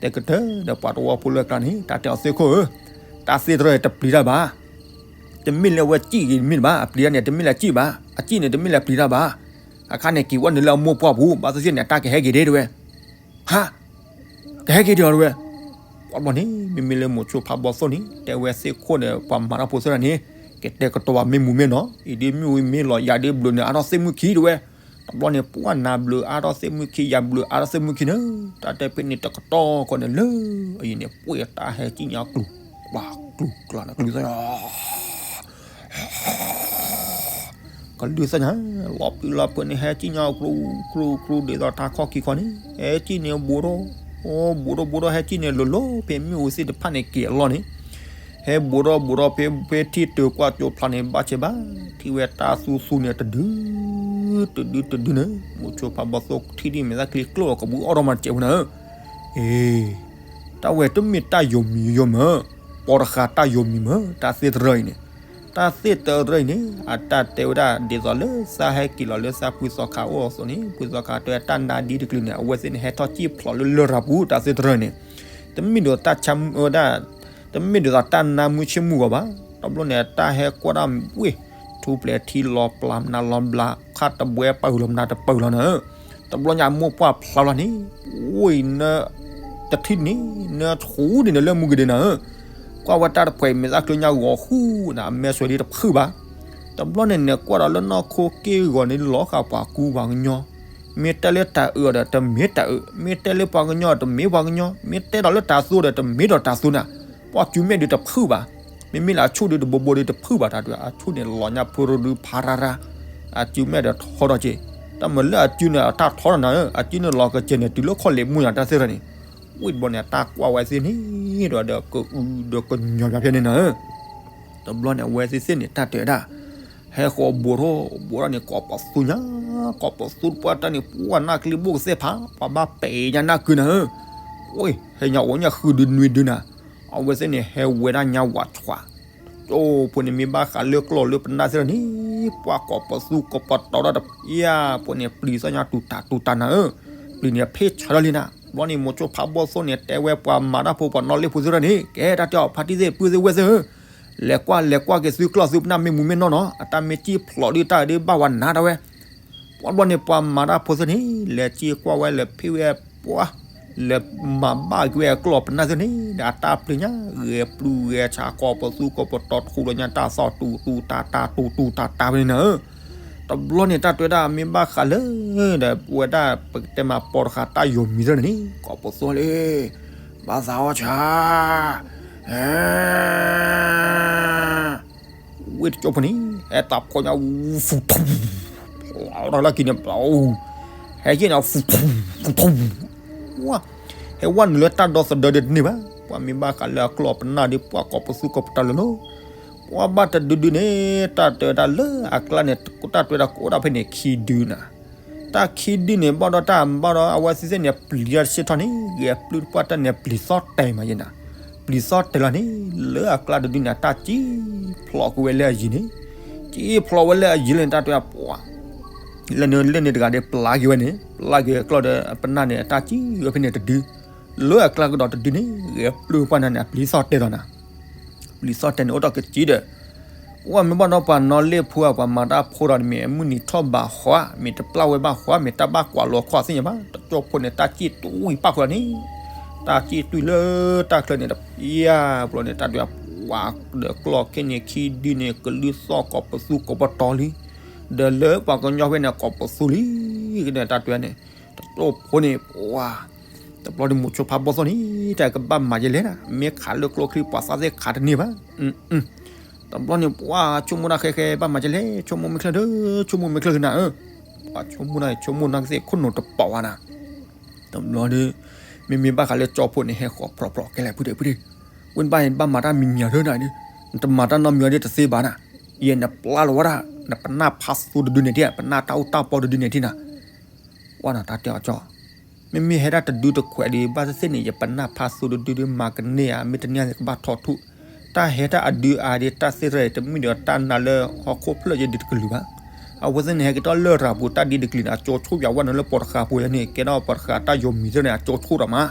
တဲကတၢၢ်ဒီးပှၤတဝီဖိလၢအကျါန့ၣ် တၢ်တဲအီၤသ့ၣ်ခိၣ်ဧၢ, တၢ်သ့ၣ်တရၢ်အံၤတပျံၤတၢ်ဘၣ်, တမ့ၢ်လၢအဝဲစံၣ်ဂ့ၤတမ့ၢ်တဘၣ်, အပျံၤတၢ်န့ၣ် တမ့ၢ်လၢအစံၣ်ဘၣ်, အစံၣ်န့ၣ် တမ့ၢ်လၢအပျံၤတၢ်ဘၣ်, အခါန့ၣ် က့ၤဝဲနုာ်လၢအမိၢ်ပှၢ်ပူၤ ဘၣ်သ့ၣ်သ့ၣ်န့ၣ် အတၢ်ကဟဲက့ၤဒ်တဝဲ ဟါ, ကဟဲက့ၤဒ်အီၤတဝဲ, ပှၤဘျီန့ၣ် မ့မ့ၢ်လၢမိၤဆိဖးဘီသိၣ်န့ၣ် တဲဝဲသ့ၣ်ခိၣ်ဒီး ပှၤမၤတၢ်ဖိသ့ၣ်တဖၣ်န့ၣ် ကတဲာ်ကတီၤဘၣ်မ့ၢ်မူမ့ၢ်နီၢ်, အံၤဒ်မ့ၣ်အူမ့ၢ်လီၤ ယၤဒ်ဘျုးနုာ်အါထီၣ်သ့ၣ်မုၣ်ခံတဝဲ, တဘျီန့ၣ် ပှၢ်နၤဘျုးအါထီၣ်သ့ၣ်မုၣ်ခံ ယၤဘျုးအါထီၣ်သ့ၣ်မုၣ်ခံန့ၣ်, တၢ်တဲဖဲန့ၣ်တကတီၢ်ဃီန့ၣ်လၢ အံၤန့ၣ် ပှဲၤတၢ်ဟဲကံၣ်ညါကျူၤ, ကျူၤကျါန့ၣ် ကလုၢ်သ့ၣ်ညါ ကလုၢ်သ့ၣ်ညါ လီၤပျံၤလီၤဖုးန့ၣ် ဟဲကံၣ်ညါကျူၤ ကျူၤကျူၤ ဒ်သိးတၢ်ခီၣ်ခံခီန့ၣ် ဟဲကံၣ်န့ၣ်ဘူးထီၣ်, ဘူးထီၣ်ဘူးထီၣ် ဟဲကံၣ်န့ၣ်လိၤလိၤ ဖဲမ့ၣ်အူသ့ၣ်တဖၣ်န့ၣ်က့ၤအလီၢ်န့ၣ်, ဟဲဘူးထီၣ်ဘူးထီၣ် ဖဲဖဲထံၣ်တၢၤကွၢ်ကၠိဖျါန့ၣ် ဘၣ်ဆဲးဘၣ်, ထံၣ်ဝဲတၢ်သူသူန့ၣ် တဒု တဒုတဒုန့ၣ်, မိၤဆိဖးဘီသိၣ်ထံၣ်ဒ်မဲာ်သၣ်ချံကျိၣ်လီၤကဘူးအီၣ်ထီၣ်မၤတစဲးဖိန့ၣ်, အ့ တၢ်ဝဲတမ့ၢ်တၢ်ယိၤမံၤယိၤမး, ပိာ်တဃာ်တၢ်ယိၤမံၤမး တၢ်သ့ၣ်တရၢအံၤန့ၣ်, တၢ်သ့ၣ်တရၢအံၤန့ၣ် အတၢ်တဲဝဲဒၣ်ဒ်သိးလၢသးဟဲက့ၤလီၤလၢသးဖုသီခါအိၣ်အသိးန့ၣ်, ဖုသီခါတဲဝဲတၢ်နါဒ်တကလုာ်န့ၣ် အဝဲသ့ၣ်န့ၣ် ဟဲထီၣ်စံၣ်ဖျိးလၢလရာ်ပူၤ တၢ်သ့ၣ်တရၢအံၤန့ၣ်, တမ့ၢ်ဒ်သိးတၢ်ဆါမုၢ်ဝဲဒၣ်, တမ့ၢ်ဒ်သိးတၢ်နါမုၢ်ဆ့ၣ်မုၢ်ဂီၤဘၣ်, တဘျီန့ၣ် တၢ်ဟဲကွၢ်ဒၣ်ဝ့ၢ် ထူပျဲၤထံလီၤပျၢ်မနုၤလီၤဘျး ခါတဘှဲပာ်ဟုၣ်လီၤမနုၤတပာ်ဟုၣ်လီၤနၤဧၢ, တဘျီညါမိၢ်ပှၢ်ဖျါလီၤန့ၣ်, အိၣ်အံၤန တထံၣ်န့ၣ် နထူဒ်န့ၣ်လၢမုၢ်ကဒဲနၤဧၢ, ကွၢ်ဝဲတၢ်တဖှဲးအံၤ မဲာ်သၣ်ချံညါဂီၤဃူနၤ အမဲာ်ဆွဲဒ်တဖုၣ်ဘၣ်, တဘျီန့ၣ် နကွၢ်ဒီးလၢနီၢ်ခိက့ၢ်ဂီၤန့ၣ် လီၤဃာ်ပှၤကူပှၤကညီ, မ့ၢ်တဲလၢတၢ်အုးအီၤဒီး တမ့ၢ်တၢ်အုး, မ့ၢ်တဲလၢပှၤကညီ တမ့ၢ်ပှၤကညီ, မ့ၢ်တဲဒီးလၢတၢ်သူဒီး တမ့ၢ်ဒီးတၢ်သူနၤ. ပှၤစုမဲာ်ဒုးတဖုဘၣ်, မ့မ့ၢ်လၢအဆူၣ်ဒုးတဘိဘိဒုးတဖုဘၣ်တၢ်ဒုး, အဆူၣ်န့ၣ်လီၤညါဖုရူဒုးဖးရါရါ, အစုမဲာ်ဒီးထီထီၣ်က့ၤ, တၢ်မၤလၢအစုန့ၣ် အတၢ်ထီထီၣ်နၤဧၢ, အစုန့ၣ်လီၤကစဲးန့ၣ် တုၤလၢခီၣ်လ့ၣ်မူညါတၢ်သ့ၣ်တဖၣ်န့ၣ်, ဝံၣ်တဘျီန့ၣ် အတၢ်ကွၢ်ဝဲသ့ၣ်န့ၣ်ဒီး ဒီးကအုးဒီးကညီၤညါဖဲန့ၣ်နၤဧၢ. တဘျီန့ၣ် အဝဲသ့ၣ်သ့ၣ်န့ၣ် တၢ်တဲဝဲဒၣ်, ဟဲဃီၤဘိးထီၣ်ဘိးထီၣ်န့ၣ် ကိးပသူညါ, ကိးပသူတပှၢ်တၢ်န့ၣ် ပှၢ်နၢ်ကလံၤဘိၣ်ကသ့ၣ်ဖး, ပှၤဘၣ်ပဲာ်ညါနၢ်ကုနၤဧၢ, ဝဲ, ဟဲညါအိၣ်ညါဃုဒုနွံဒုနၤ, အဝဲသ့ၣ်န့ၣ် ဟဲဝဲဒၣ်ညါဝးဆှး, ကၠိဖိန့ၣ် မ့ၢ်ဘၣ်ဃးလၢကျီၢ်လၢပနၢ်သ့ၣ်တဖၣ်န့ၣ်, ပှၢ်ကိးပသူကိးပတီၤဒီးတပျၢ်ဖိန့ၣ် ပျံၤသီညါတူၢ်တၢ်တူၢ်တၢ်နၤဧၢ, ပျံၤန့ၣ်ဖ့ၣ်ဆၢထီၣ်လံနၤ. ဘျီန့ၣ် မိၤဆိဖးဘီၣ်သိၣ်န့ၣ် တဲဝဲပှၤမၤတၢ်ဖိပှၤနီၣ်လ့ၣ်ဖိသ့ၣ်တဖၣ်န့ၣ်, ကဲတၢ်တဲအီၤ ဖါတံၢ်သ့ၣ် ပုၢ်သ့ၣ်ဝဲၢ်သ့ၣ်ဧၢ, လဲၤကွၢ်လဲၤကွၢ်က့ၤသုကျီၢ်သုပနၢ်မ့ၢ်မူမ့ၢ်နီၢ်နီၤ, အတၢ်မ့ၢ်စံၣ်ဖျိးဒုးတၢ်ဒုးဘၣ်ဝဲနၤဒၣ်ဝဲ ပှၤဘျီန့ၣ် ပှၤမၤတၢ်ဖိသ့ၣ်န့ၣ် လဲၤစံၣ်ကွၢ်ဝဲလဲၤဖ့ၣ်ဝဲပှၢ်, လဲၤမၤဘၣ်က့ၤဝဲအကျီၢ်ပနၢ်သ့ၣ်န့ၣ် ဒီးအတၢ်ပျံၤညါ ဂဲၤပျုၢ်ဂဲၤဆး ကိးပသူကိးပတီၤ ထူးဒီးညါတၢ်သီၣ်တူၢ်တူၢ်တၢ်တၢ်တူၢ်တၢ်တၢ်ဖဲန့ၣ်နၤဧၢ. တဘျီန့ၣ် တၢ်တဲဝဲဒၣ် မ့ၢ်ဘၣ်ဃးလၢ ဒီးဝဲဒၣ်ပကတဲမးပိာ်တဃာ်တၢ်ယိၤမံၤသ့ၣ်န့ၣ် ကိးပသူလံ ဘၣ်သးအီၣ်ဆၣ် ဝ့ၢ်တကၠိဖိန့ၣ် ဟဲသးဖီညါ ဖူထူ, လီၤလၢခံန့ၣ် ဟဲက့ၤန့ၣ် ဖူထူ, ဖူထူ, ဝါ, ဟဲဝဲနုာ်လၢတၢ်ဒီသဒၢဒုးတန့ၢ်ဘၣ်. ပှၤမ့ၢ်ဘၣ်ဃးလၢအကျီၢ်ပနၢ်ဒီး ပှၤကိးပသူကိးပတီၤလၢလီၤ. ပှၤဘၣ်တဒုဒုန့ၣ် တၢ်တဲဝဲဒၣ်လၢအကျါန့ၣ် တၢ်တဲဝဲဒၣ်ကအိၣ်ဒၣ်ဖဲန့ၣ်ခံဒုနၤ. တၢ်ခံဒုန့ၣ် ဘၣ်ဒီးတၢ်ဘၣ်ဒီး အဝဲသ့ၣ်သ့ၣ်န့ၣ် ပျံၤတၢ်တဆ့ထီၣ်န့ၣ် ဂဲၤပျုၢ်တပှၢ်တၢ်န့ၣ် ပျံၤသီၣ်တဲာ်မးယဲနၤ. ပျံၤသီၣ်တဲာ်လီၤန့ၣ် လၢအကျါတဒုန့ၣ် တၢ်စံၣ်ဖျိးကွံာ်ဝဲလၢအယံၤန့ၣ်, စံၣ်ဖျိးဝဲလၢအယံၤလၢန့ၣ် တၢ်တဲဝဲဒၣ် ပှၤ လၢန့ၣ်လၢန့ၣ်တဂၤဒီး ပျၢ်က့ၤဝဲန့ၣ် ပျၢ်က့ၤအကျီၢ်ဒီး အပနၢ်န့ၣ် အတၢ်စံၣ်ဝဲဖဲန့ၣ်တဒု, လၢအကျါကဒီးတဒုန့ၣ် ဂဲၤပျုၢ်ပှၢ်န့ၣ်န့ၣ် အပျံၤသီၣ်တဲာ်လီၤနၤ. ပျံၤသီၣ်တဲာ်န့ၣ် အိၣ်ဒီးကစံၣ်ဒီး ဝဲမ့ၢ်ဘၣ်ဒီးပှၤနီၣ်လ့ၣ်ဖိဧါ ပှၤမၤတၢ်ဖိဒီး မ့ၢ်အမုၢ်နံၤထီၣ်ဘးဃီဧါ မ့ၢ်တပျၢ်ဝဲဘၣ်ဃီဧါ မ့ၢ်တၢ်ဘၣ်ကွၢ်လိာ်ခီၣ်သ့ၣ်ညါဘၣ် တကၠိဖိန့ၣ် တၢ်စံၣ်တွံၢ်ပၣ်ဃုာ်လီၤန့ၣ်, တၢ်စံၣ်တွံၢ်လၢတၢ်ချၢန့ၣ် တပျၢ်ဘျီန့ၣ် တၢ်တဲဝဲဒၣ် ပှၤဒီးကျီၢ်ခဲန့ၣ်ခံဒုန့ၣ် ကလုၢ်သီၣ်ကိးပသူကိးပတီၤလံ, ဒီးလၢပှၤကညီဖဲန့ၣ် ကိးပသူလံ, ကန့ၣ်တၢ်တဲဝဲန့ၣ် တကၠိဖိန့ၣ် ပှၤ တဘျီန့ၣ် မိၤဆိဖးဘီၣ်သိၣ်န့ၣ် တၢ်ကဘၣ်မၤယဲလဲၣ်နၤ မ့ၢ်ခးလၢကျိချံ ပှၤသၣ်သ့ၣ်ခးတန့ၢ်ဘၣ်. တဘျီန့ၣ် ပှၤဆိကမိၣ်တၢ်ဃဲဃဲ ဘၣ်မၤယဲလဲၣ် ဆိကမိၣ်မ့ၢ်ချၢဒီး ဆိကမိၣ်မ့ၢ်ချၢကနၤဧၢ, ပှၤဆိကမိၣ်န့ၣ် ဆိကမိၣ်နၢ်ကသ့ၣ်ခိၣ်နူာ်တပီၤဘၣ်နၤ. တဘျီဒီး မ့မ့ၢ်ဘၣ်ဃးလၢကၠိဖိန့ၣ် ဟဲဃီၤဖျိးဖျိးကဲလဲၣ် ဖုဒဲးဖုဒဲး, ဝဲနဘၣ်ဘၣ်မၤတၢ်မံၤမံၤဒၢနၤ, နတမၤတၢ်နီတမံၤဒီးတသ့ဘၣ်နၤ, ယဲနပျၢ်လီၤဝဲဒၣ် နပနၢ်ဖးသိတဒုန့ၣ်ထံၣ် ပနၢ်တၢ်အိၣ်တၢ်ပီတဒုန့ၣ်ထံၣ်နၤ ဝဲနတၢ်တဲအီၤကၠီ, မ့မ့ၢ်ဟဲဒၣ်တဒုတခွဲးဒီး ဘၣ်သ့ၣ်သ့ၣ်န့ၣ် ယပနၢ်ဖးသိတဒုဒီး မၤကန့ၢ်ဧါ မ့ၢ်တန့ၢ်ဧါန့ၣ် ကဘၣ်ထီၣ်ထူၣ်, တၢ်ဟဲတၢ်အဒုအါဒီး တၢ်သ့ၣ်ရၢၣ် တမ့ၢ်ဒီးတၢ်နါလၢဟီၣ်ခိၣ်ဖျၢၣ်ယဲဒုးတကလုာ်ဘၣ်. အဝဲသ့ၣ်န့ၣ် ဟဲက့ၤထီၣ်လၢရၤပူၤ တၢ်ဒ်တကလုာ်န့ၣ် အကၠိဆိၣ်ယၤဝဲနုာ်လၢပိာ်တဃာ်ပူၤယၤန့ၣ် ကဲထီၣ်ပိာ်တဃာ်တၢ်ယိၤမံၤသ့ၣ်န့ၣ် အကၠိဆိၣ်ဒီးမး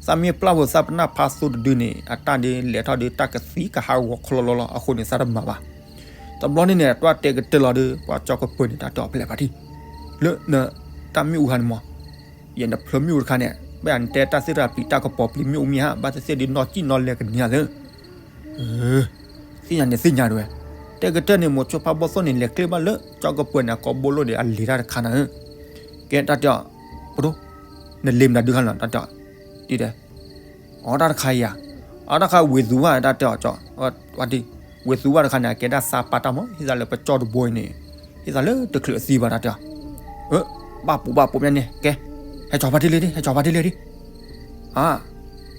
သးမ့ၢ်ပျၢ်ဝဲသးပနၢ်ဖးသိတဒုန့ၣ် အတၢ်ဒ်လဲၤထီၣ်ဒီး တၢ်ကသံကဟးဂီၤခီလီၤလီၤလီၤ အဃိန့ၣ် သးတမၤဘၣ်. တဘျီန့ၣ်န့ၣ် တွၢ်တဲကတၢၢ်လီၤဒီး ပှၤကၠီကပၢၤန့ၣ် တၢ်တဲအီၤဖဲလဲၣ်ဖါတံၢ်, လၢန တၢ်မ့ၣ်အူဟါန့ၣ်မး, ယဲနဖျၢမ့ၣ်အူတခါန့ၣ် ဘၣ်ယၤနတဲတၢ်သ့ၣ်တဖၣ်ပျံၤတၢ်ကပီၤပျံၤမ့ၣ်အူမ့ၢ်ဧါ ဘၣ်သ့ၣ်သ့ၣ်ဒီးနီၢ်ကံၣ်နီၢ်လဲကနံၤဧါသ့ သ့ၣ်ညါန့ၣ်သ့ၣ်ညါတဝဲ, တဲကတၢၢ်န့ၣ် မိၤဆိဖးဘီၣ်သိၣ်န့ၣ် လဲၤကျ့ဘၣ်လၢ ကၠီကပၢၤန့ၣ် အကိာ်ဘိလိၣ်ဒီး အလံၤတၢ်တခါနၤဧၢ, ကဲတၢ်တဲအီၤ, ပဒိၣ်, နလံၤမနုၤဒုခါလီၤ တၢ်တဲအီၤ, ဒ်ဒီး, အီတၢ်တခါအံၤဧါ, အီတၢ်တခါဝ့ၤသူဘၣ် တၢ်တဲအီၤကၠီ, ဝ့ၤသူဘၣ်တခါန့ၣ် အကဲဒၣ်သးပာ်တၢ်မး ဟ့ၣ်သးလၢပကၠီတဘိအံၤန့ၣ်, ဟ့ၣ်သးလၢတချုးအသံဘၣ် တၢ်တဲအီၤ ဘၣ်ပူၤဘၣ်ပူၤမ့ၢ်န့ၣ် ကဲ, ဟဲကၠီဖါတံၢ်လံဒံး ဟဲကၠီဖါတံၢ်လံဒံး, အါ,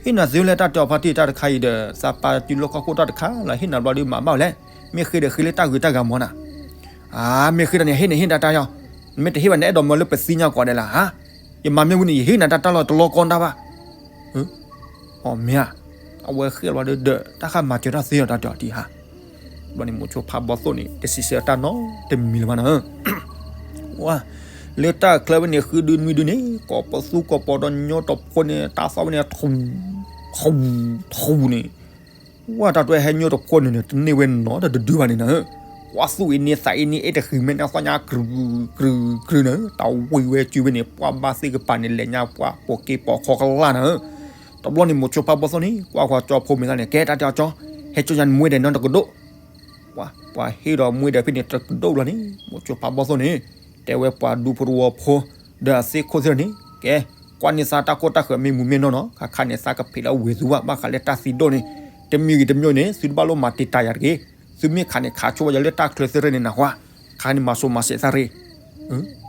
ဟ့ၣ်နၤသ့လၢတၢ်တဲအီၤဖါတံၢ်တၢ်တခါအံၤဒီး သးပာ်တုၤလၢကီၢ်ခိၣ်တၢ်တခါလီၤ ဟ့ၣ်နၤဘျီဒီးမၤဘၣ်ဝဲလဲၣ်, မ့ၢ်ဃ့ဒီးဃ့လၢတၢ်ဂ့ၤတၢ်ဂၤမီၤနၤ, အါ, မ့ၢ်ဃ့ဒီးန့ၣ် ဟ့ၣ်န့ၣ်ဟ့ၣ်နၤတၢ်ယီၤ, နမ့ၢ်တဟ့ၣ်ဘၣ်န့ၣ် အဲၣ်ဒိးမၢလၢပသံညါကီးဒဲးလၢ, ယမၤမ့ၢ်ဝံၤန့ၣ် ယဟ့ၣ်နၤတၢ်တၢ်လီၤတလီၤကီတၢ်ဘၣ် အီၤမ့ၢ်ဧါ, အဝဲဃ့ၢ်လီၤဒီး တၢ်ဃၣ်မၤစၢၤတၢ်သ့အီၤတၢ်တဲအီၤတံၢ်ဟါ, ဘျီန့ၣ်မိၤဆိဖးဘီၣ်သိၣ်န့ၣ် တစံးဆၢတၢ်နီတမံၤလၢၤဘၣ်နၤ, ဝါ, လၢတၢ်ချၢဝဲန့ၣ် ဃုဒုနွံဒုန့ၣ် ကိးပသူကိးပီၤဒီးညိတဖိန့ၣ် တၢ်သီဝဲန့ၣ် ထူ, ထူ, ထူန့ၣ် ဝါတၢ်တဲဟဲညိတဖိန့ၣ်န့ၣ် တန့ၢ်ဝဲနီတဒုဒုဘၣ်န့ၣ်နၤဧၢ, ကွၢ်သူၣ်အံၤန့ၢ်သးအံၤန့ၢ် အဲၣ်တဃံၤမဲာ်န့ၣ်သီညါ ကြူး, ကြူး, ကြူးနၤဧၢ, တၢ်ဝံၤဝဲစုဝဲန့ၣ် ပှၢ်ဘၣ်သ့ၣ်ကပၤန့ၣ် လဲၤညါပှၢ်ပိာ်က့ပိာ်ခီကလၢ်နၤဧၢ, တဘျီန့ၣ်မိၤဆိဖးဘီၣ်သိၣ်န့ၣ် ကွၢ်ဃီကၠီဖိမ့ၢ်သးန့ၣ် ကဲတၢ်တဲအီၤကၠီ, ဟဲကၠီယၤနမွဲဒဲးနီတကဒိၣ်, ပှၤဟ့ၣ်ဒီးမွဲဒဲးဖဲန့ၣ်တကဒိၣ်လီၤန့ၣ် မိၤဆိဖးဘီၣ်သိၣ်န့ၣ် တဲဝဲပှၤဒူဖိတဝီဖိ ဒီးအသ့ၣ်ခိၣ်သ့ၣ်န့ၣ် ကဲ, ကွၢ်န့ၢ်သးတၢ်ကီတၢ်ခဲမ့ၢ်မူမ့ၢ်နီၢ်နီၢ်, ခါခါန့ၣ် သးကဖံးလၢဝ့ၤသူဘၣ် ဘၣ်ဃးလၢတၢ်သံဒိၣ်န့ၣ်, တမံၤဂ့ၤတမံၤန့ၣ် သုတဘၣ်လိၣ်မၤတံာ်တာ်ယၤတဂ့ၤ, သုမ့ၢ်ခးန့ၣ် ခးဆိဝဲယၤလၢတၢ်ချၢသ့ၣ်ရၢၣ်န့ၣ်နၢ်ဟူဧါ, ခါန့ၣ်မၤစိၤမၤစဲးသးရ့ၣ်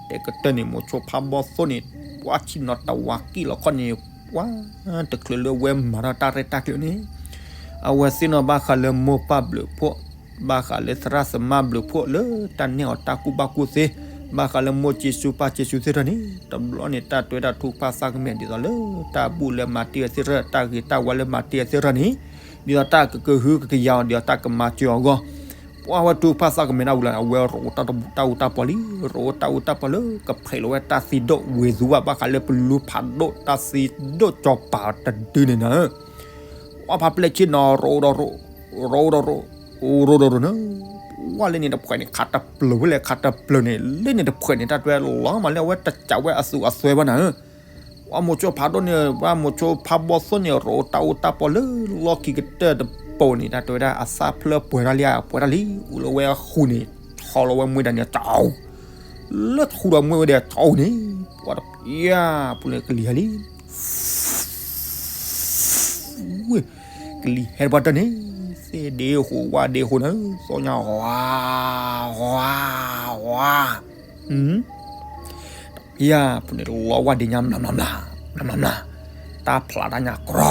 တဲကတၢၢ်န့ၣ် မိၤဆိဖးဘီသိၣ်န့ၣ် ပှၤဆံၣ်နီၤတဝၤကံၣ်လီၤခီၣ်န့ၣ်, ပှၤတချုးလၢဝဲမၤထီၣ်တၢ်ရဲၣ်တၢ်ကျဲၤန့ၣ်, အဝဲသ့ၣ်နီၣ်ဘၣ်ဃးလၢမိၢ်ပၢ်ဘျုးဖှိၣ်, ဘၣ်ဃးလၢသရၣ်သမါဘျုးဖှိၣ်လၢတၢ်နဲၣ်အီၤတၢ်ကူၣ်ဘၣ်ကူၣ်သ့, ဘၣ်ဃးလၢမိၢ်က့ၤစူပၢ်က့ၤစူသ့ၣ်ထီၣ်န့ၣ်, တဘျီန့ၣ် တၢ်တွဲတၢ်ထုကဖၣ်သးကမဲာ်ဒ်သိးလၢတၢ်ဘူၣ်လၢမၤတ့ၢ်ဝဲသ့ၣ်ထီၣ် တၢ်ဂ့ၤတၢ်ဝါလၢမၤတ့ၢ်ဝဲသ့ၣ်ထီၣ်န့ၣ်, ဒ်သိးတၢ်ကကဟုကကယာ်အီၤ ဒ်သိးတၢ်ကမၤစၢၤအီၤအဂီၢ် ပှၤဝဲထုကဖၣ်သးကမဲာ်ဒ်ဝံၤလီၤန့ၣ် အဝဲရိးတၢ်အူတၢ်ပီၢ်လံ, ရိးတၢ်အူတၢ်ပီၢ်လၢကဖံးလီၤဝဲတၢ်သံဒိၣ်ဝ့ၤသူဘၣ် ဘၣ်ဃးလၢပလူဖးဒိၣ်တၢ်သံဒိၣ်ကၠီၤပၤတဒုန့ၣ်နၤ, ပှၤဖးပျဲၢ်ဆ့ၣ်နီၤ ရိးဒီးရိး, ရိးဒီးရိး, ရိးဒီးရိးန့ၣ်, ပှၤလၢန့ၣ်တဖှဲးန့ၣ် ခးတပျၢၤဝဲလဲၣ် ခးတပျၢၤန့ၣ် လၢန့ၣ်တဖှဲးန့ၣ် တၢ်တွဲလီၤမးလၢအဝဲတစးဝဲအသူးအသွဲဘၣ်နၤ ပှၤမိၤဆိဖးဒိၣ်န့ၣ် ပှၤမိၤဆိဖးဘီသိၣ်န့ၣ် ရိးတၢ်အူတၢ်ပီၢ်လၢလီၢ်ခံကတၢၢ်တပိၤန့ၣ် တၢ်တဲဝဲဒၣ် အသၣ်ဖျၢၣ်ပှဲၤထီၣ်လံဧါ ပှဲၤထီၣ်လံ, အူလၢဝဲဃူန့ၣ် ထီလီၤဝဲမှဲဒၣ်န့ၣ် တၢ်အူ, လၢထူဒီးမှဲဝဲဒီးတၢ်အူန့ၣ်, ပှၤတပျၢ်ပူၤန့ၣ်ကလံၤဟဲလံ ဝ့ၢ်, ကလံၤဟဲတပှၢ်တၢၢ်န့ၣ်, သ့ၣ်ဒ့ဃိးဝၣ်ဒ့ဃိးန့ၣ်, သီညါ, ဝါ, ဝါ, ဝါ, တပျၢ်ပူၤန့ၣ် လီဝၣ်ဒ့ညါ မျးမျးမျး, မျးမျးမျး, တၢ်ဖျးတၢ်ညါ ကြီ, ကြီ,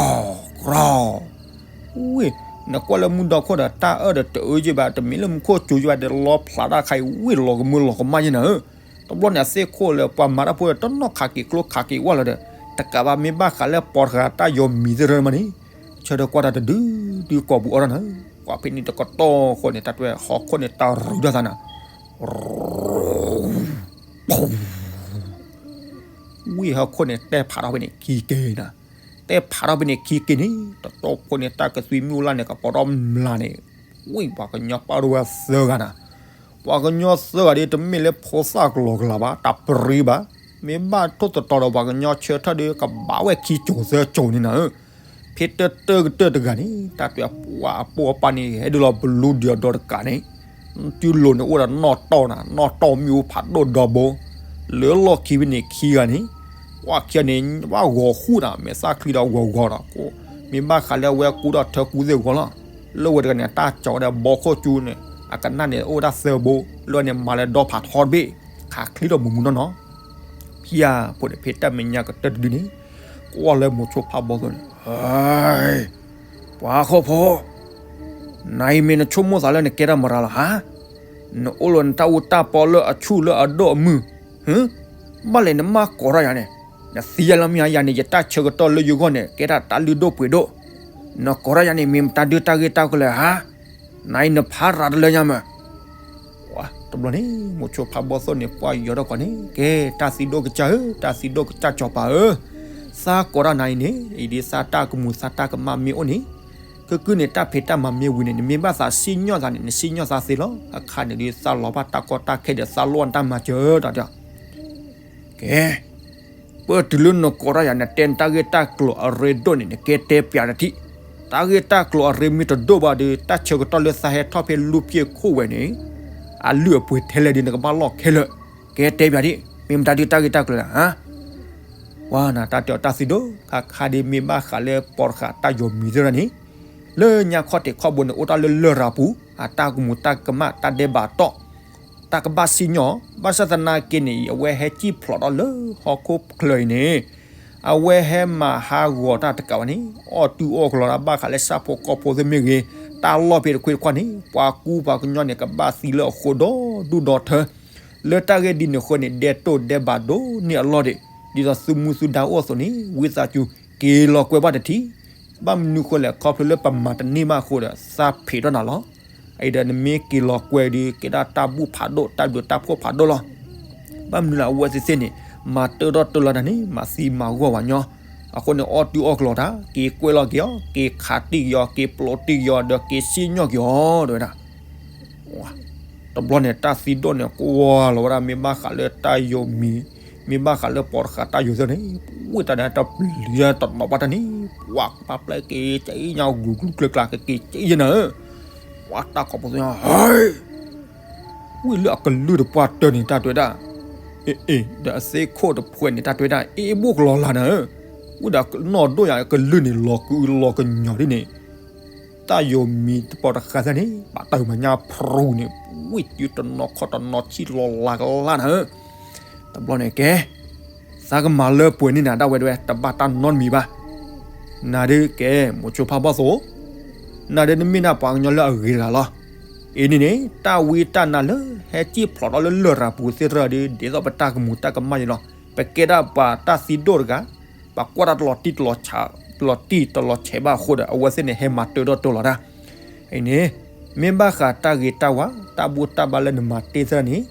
ဝ့ၢ်, နကွၢ်လၢမူဒီခိၣ်ဒီး တၢ်အၢၣ်ဒီးတအၢက့ဘၣ် တမ့ၢ်လၢမူခိၣ်စူၤက့ဘၣ် တလီဖျးတၢ်ခါအံၤ ဝ့ၢ်လီၤကမၢလီၤကမၣ်ယဲနၤဧၢ, တဘျီန့ၣ် အသ့ၣ်ခိၣ်လၢပှၤမၤတၢ်ဖိတနီၣ်ခးက့ၤကျိခးက့ၤဝၣ်လီၤဒီး, တကးဘၣ်မ့ၢ်ဘၣ်ဃးလၢပီၤတဂၤတၢ်ယီၤမံၤသ့ၣ်တဖၣ်မးန့ၣ်, ဆၢထၢၣ်ကွၢ်တၢ်တဒုဒုကိာ်ပူၤအီၣ်တၢ်နၤ, ပှၤဖဲန့ၣ်တကတီၢ်ဃီန့ၣ် တၢ်တွဲဟီၣ်ခိၣ်န့ၣ် တၢ်ရူးတၢ်သးနၤ, ဝံၤဟီၣ်ခိၣ်န့ၣ် တဲဖးထီၣ်ဖဲန့ၣ်ခံက့ၤနၤ, တဲဖးထီၣ်ဖဲန့ၣ်ခံက့ၤန့ၣ် တတီၢ်ခိၣ်န့ၣ် တၢ်ကသွံမုၢ်အိၣ်လၢ်န့ၣ် ကပီၤထီၣ်မျးန့ၣ်, ဝံၤပှၤကညီပာ်ဒိၣ်ဝဲသၢဂၤနၤ, ပှၤကညီသၢဂၤဒီး တမ့ၢ်လၢဖိသၣ်ကလီကလီဘၣ် တၢ်ပြံဘၣ်, မ့ၢ်ဘၣ်ထိၣ်သတြီၤဒီးပှၤကညီဆၢထၢၣ်ဒီး ကဘၣ်ဝဲခံကၠိၤသၢကၠိၤန့ၣ်နၤဧၢ, ဖဲတၢၢ်တၢၢ်ကတၢၢ်တဂၤန့ၣ် တၢ်တွဲပှၤအပိၢ်အပၢ်န့ၣ် ဟဲဒုးလီၤပလူဒံးအဒီတကးန့ၣ်, တုၤလိၤန့ၣ်အိၣ်ဒီးနီၣ်တီၢ်နၤ နီၣ်တီၢ်မ့ၣ်အူဖးဒိၣ်ဒီဘိ, လၢလီၢ်ခံဖဲန့ၣ်ခံဂၤန့ၣ်, ပှၤခံဂၤန့ၣ် ဘၣ်ဂီၤဃူနၤ မဲာ်သၣ်ချံဒီးဂီၤဂီၤဒီး, မ့ၢ်ဘၣ်ဃးလၢအဝဲကူဒီးထၢကူသ့ၣ်ဂီၤလီၤ, လၢဝဲတဂၤန့ၣ် အတၢ်ကၠီၤဝဲဒီးဘီခိၣ်ကၠူန့ၣ် အကနၣ်န့ၣ်အိၣ်ဝဲဒၣ်သၢဘိ, လၢန့ၣ်မၤလၢဒီဖးထီတဘ့ၣ်, ခးချံဒီးမူးမူးနီၢ်နီၢ် ဖံဧၢ, ဖိန့ၣ် ဖဲတၢ်မဲာ်ညါကတၢၢ်တဒုန့ၣ်, ကွၢ်လၢမိၤဆိဖးဘီသိၣ်န့ၣ်, ပှၤဟီၣ်ခိၣ်ဖိ, နၤအံၤမ့ၢ်နဆိကမိၣ်သးလၢနကဲတၢ်မရၤလီၤဧါ, နအိၣ်လၢနတၢ်အူတၢ်ပီၢ်လၢအဆူၣ်လၢအဒိၣ်အမုၢ်, ဘၣ်လဲၣ်နမၢကိးထီၣ်ယၤန့ၣ်, နသံယၤလၢမ့ၢ်ဧါ, ယၤန့ၣ် ယတၢ်ဆၢကတီၢ်လၢယဂီၢ်န့ၣ် ကဲဒၣ်တၢ်လုၢ်ဒိၣ်ပှ့ၤဒိၣ်, နကိးထီၣ်ယၤန့ၣ် မ့ၢ်မတၤဒုတၢ်ဂ့ၢ်တၢ်ကျိၤလဲၣ်ဧါ, နအံၤနဖးရၤတလၢညါမး တဘျီန့ၣ် မိၤဆိဖးဘီသိၣ်န့ၣ် ပှၢ်ယီၤထီၣ်ကီးန့ၣ် ကဲ တၢ်သံဒိၣ်ကစၢ်ဧၢ, တၢ်သံဒိၣ်ကစၢ်စီၤပၤဧၢ, သးကိးတၢ်နၤအံၤန့ၣ် အံၤဒ်သးတၢ်ကမူၤသးတၢ်ကမၣ်မ့ၢ်အိၣ်န့ၣ်, ကကုၢ်န့ၣ် တၢ်ဖံးတၢ်မၤမ့ၢ်ဝံၤန့ၣ် နမ့ၢ်ဘၣ်သးစံၣ်ညီၣ်သးန့ၣ် နစံၣ်ညီၣ်သးသ့လီၤ. အခါန့ၣ်ဒ်သးလီၤဘၣ်တၢ်ကီတၢ်ခဲဒီး သးလိၣ်နတၢ်မၤစၢၤတၢ်ဒီး ကဲ ပတုၤလၢနကိးတၢ်ယၤ နတဲနတၢ်ဂ့ၢ်တၢ်ကျိၤအရ့ဒိၣ်န့ၣ် နကဲတဲပျးတထံၣ်, တၢ်ဂ့ၢ်တၢ်ကျိၤအရ့မ့ၢ်တဒိၣ်ဘၣ်ဒီး တၢ်ဆၢကတီၢ်လၢသးဟဲထီၣ်ဖဲလူၢ်ဖျဲၣ်ခိၣ်ဝဲန့ၣ် အလုၢ်အပှ့ၤထဲလဲၣ်ဒီး နကဘၣ်လီၢ်ခဲလၢာ်, ကဲတဲပျးဒ် မ့ၢ်မတၤဒုတၢ်ဂ့ၢ်တၢ်ကျိၤလဲၣ်ဧါ. ပှၤနၤတၢ်တဲအီၤတၢ်သံဒိၣ် ခါခါဒ်မ့ၢ်ဘၣ်ဃးလၢ ပီၤတဃာ်တၢ်ယီၤမံၤသ့ၣ်တဖၣ်န့ၣ် လၢညါခီၣ်ထံးခီၣ်ဘိန့ၣ် အိၣ်တၢ်လၢလရာ်ပူၤ အတၢ်ကမူၤတၢ်ကမၣ်တၢ်ဒဲးဘးတီၢ် တၢ်ကဘၣ်စံၣ်ညီၣ်, ဘၣ်ဆၣ်သနာ်က့န့ၣ် အဝဲဟဲစံၣ်ဖျိးထီၣ်လၢဟီၣ်ခိၣ်ချၢအံၤန့ၣ် အဝဲဟဲမၤဟးဂီၤတၢ်တကးဘၣ်န့ၣ် အီၣ်တုၤအီၣ်ကလီၤတၢ်ဘၣ်ဃးလၢဆၣ်ဖိကီၢ်ဖိသ့ၣ်မ့ၢ်ဂ့ၤ, တၢ်လီၢ်ဖဲတခွ့တခွါန့ၣ် ပှၤကူပှၤကညီန့ၣ် ကဘၣ်သံလၢအဃိဒီဒူၣ်ဒီထၢ လၢတၢ်ဂ့ၢ်ဒ်န့ၣ်အဃိန့ၣ် ဒဲးတိၢ်ဒဲးဘးဒိၣ်န့ၢ်အလီၢ်ဒံး, ဒ်သိးသုမူသုဒါအိၣ်အသိးန့ၣ် ဝံသးစူၤ က့ၤလီၤကွဲဘၣ်တထံၣ်, ဘၣ်မနုၤဃိလဲၣ် ခီဖျိလၢပမၤတန့ၢ်ဘၣ်အဃိဒီး သးဖံးထီၣ်နၤလီၤ. အံၤဒီးနမ့ၢ်က့ၤလီၤကွဲဒီး ကဲဒၣ်တၢ်ဘူၣ်ဖးဒိၣ် တၢ်ဘျုးတၢ်ဖှိၣ်ဖးဒိၣ်လီၤ. ဘၣ်မနုၤလဲၣ် အဝဲသ့ၣ်သ့ၣ်န့ၣ် မၤတၢထီၣ်တၢလီၤတၢ်န့ၣ် မၤသံမၤဂီၢ်ဝဲညီ, အဃိန့ၣ် အီၣ်တုၤအီၣ်ကလီၤတၢ် က့ၤကွဲးလီၤက့ၤအီၤ က့ၤခးတံၢ်က့ၤအီၤ က့ၤပျိးတံၢ်က့ၤအီၤ ဒီးက့ၤစံၣ်ညီၣ်က့ၤအီၤ တဲဝဲဒၣ် တဘျီန့ၣ် တၢ်သံဒိၣ်န့ၣ် ကွၢ်လီၤဝဲဒၣ် မ့ၢ်ဘၣ်ဃးလၢတၢ်ယိၤမံၤ, မ့ၢ်ဘၣ်ဃးလၢပီၤတဃာ်တၢ်ယိၤသ့ၣ်န့ၣ် ဝံၣ်တၢ်ဒီးတပျံၤတနီၤဘၣ်တၢ်န့ၣ် ပှၤကပာ်ပျဲက့ၤက့ၤညါ ဂုာ်ကျူကျဲၤကျါကက့ၤက့ၤယဲနၤဧၢ, ပှၤတၢ်ခီဖိသ့ၣ်ညါ ဟဲ ဝံၣ်လၢအကလုၢ်တပှၢ်တၢၢ်န့ၣ် တၢ်တဲဝဲဒၣ်, အ့ၣ်အ့ၣ် ဒီးအသ့ၣ်ခိၣ်တဖှဲးန့ၣ် တၢ်တဲဝဲဒၣ် အ့ၣ်ဘိၣ်ကလီၤလၢ်နၤဧၢ, ဝံဒၣ်နီၢ်ဒိၣ်ယၤကလုၢ်န့ၣ် လီၤကုလီၤကညီၤဒ်န့ၣ် တၢ်ယိၤမံၤတပီၤတဃာ်သၢန့ၣ် ဘၣ်တၢ်မၤညါဖရူၤန့ၣ် ဝံၣ်စုတနီၤခီၣ်တနီၤဆံၣ်လီၤလၢ်ကလၢ်နၤဧၢ, တဘျီန့ၣ်ကဲ သးကမၤလၢပှဲၤန့ၣ်နၤ ဒၣ်ဝဲဒၣ်ဝဲ တဘၣ်တၢ်နီတမံၤဘၣ်. နၤဒုးကဲ မိၤဆိဖါဘီၣ်သိၣ်, နၤဒုးနမ့ၢ်ဒၣ်ပှၤကညီလၢအဂ့ၤတဂၤလီၤ. အံၤန့ၣ်န့ၣ် တၢ်ဝံတၢ်နါလၢဟဲစံၣ်ဖျိးထီၣ်လၢလရာ်ပူၤသ့ၣ်တဖၣ်ဒုး ဒ်သိးပတၢ်ကမူၤတၢ်ကမၣ်ယဲလီၤ. ပကဲဒၣ်ပှၤတၢ်သံဒိၣ်တဂၤ, ပှၤကွၢ်တၢ်တလီၤတံၢ်တလီၤဆဲး, တလီၤတံၢ်တလီၤဆဲးဘၣ်အဃိဒီး အဝဲသ့ၣ်န့ၣ် ဟဲမၤတၢထီၣ်တၢလီၤတၢ်. အံၤန့ၣ် မ့ၢ်ဘၣ်ဃးတၢ်ဂ့ၤတၢ်ဝါ တၢ်ဘူၣ်တၢ်ဘါလၢနမၤတ့ၢ်သ့ၣ်တဖၣ်န့ၣ်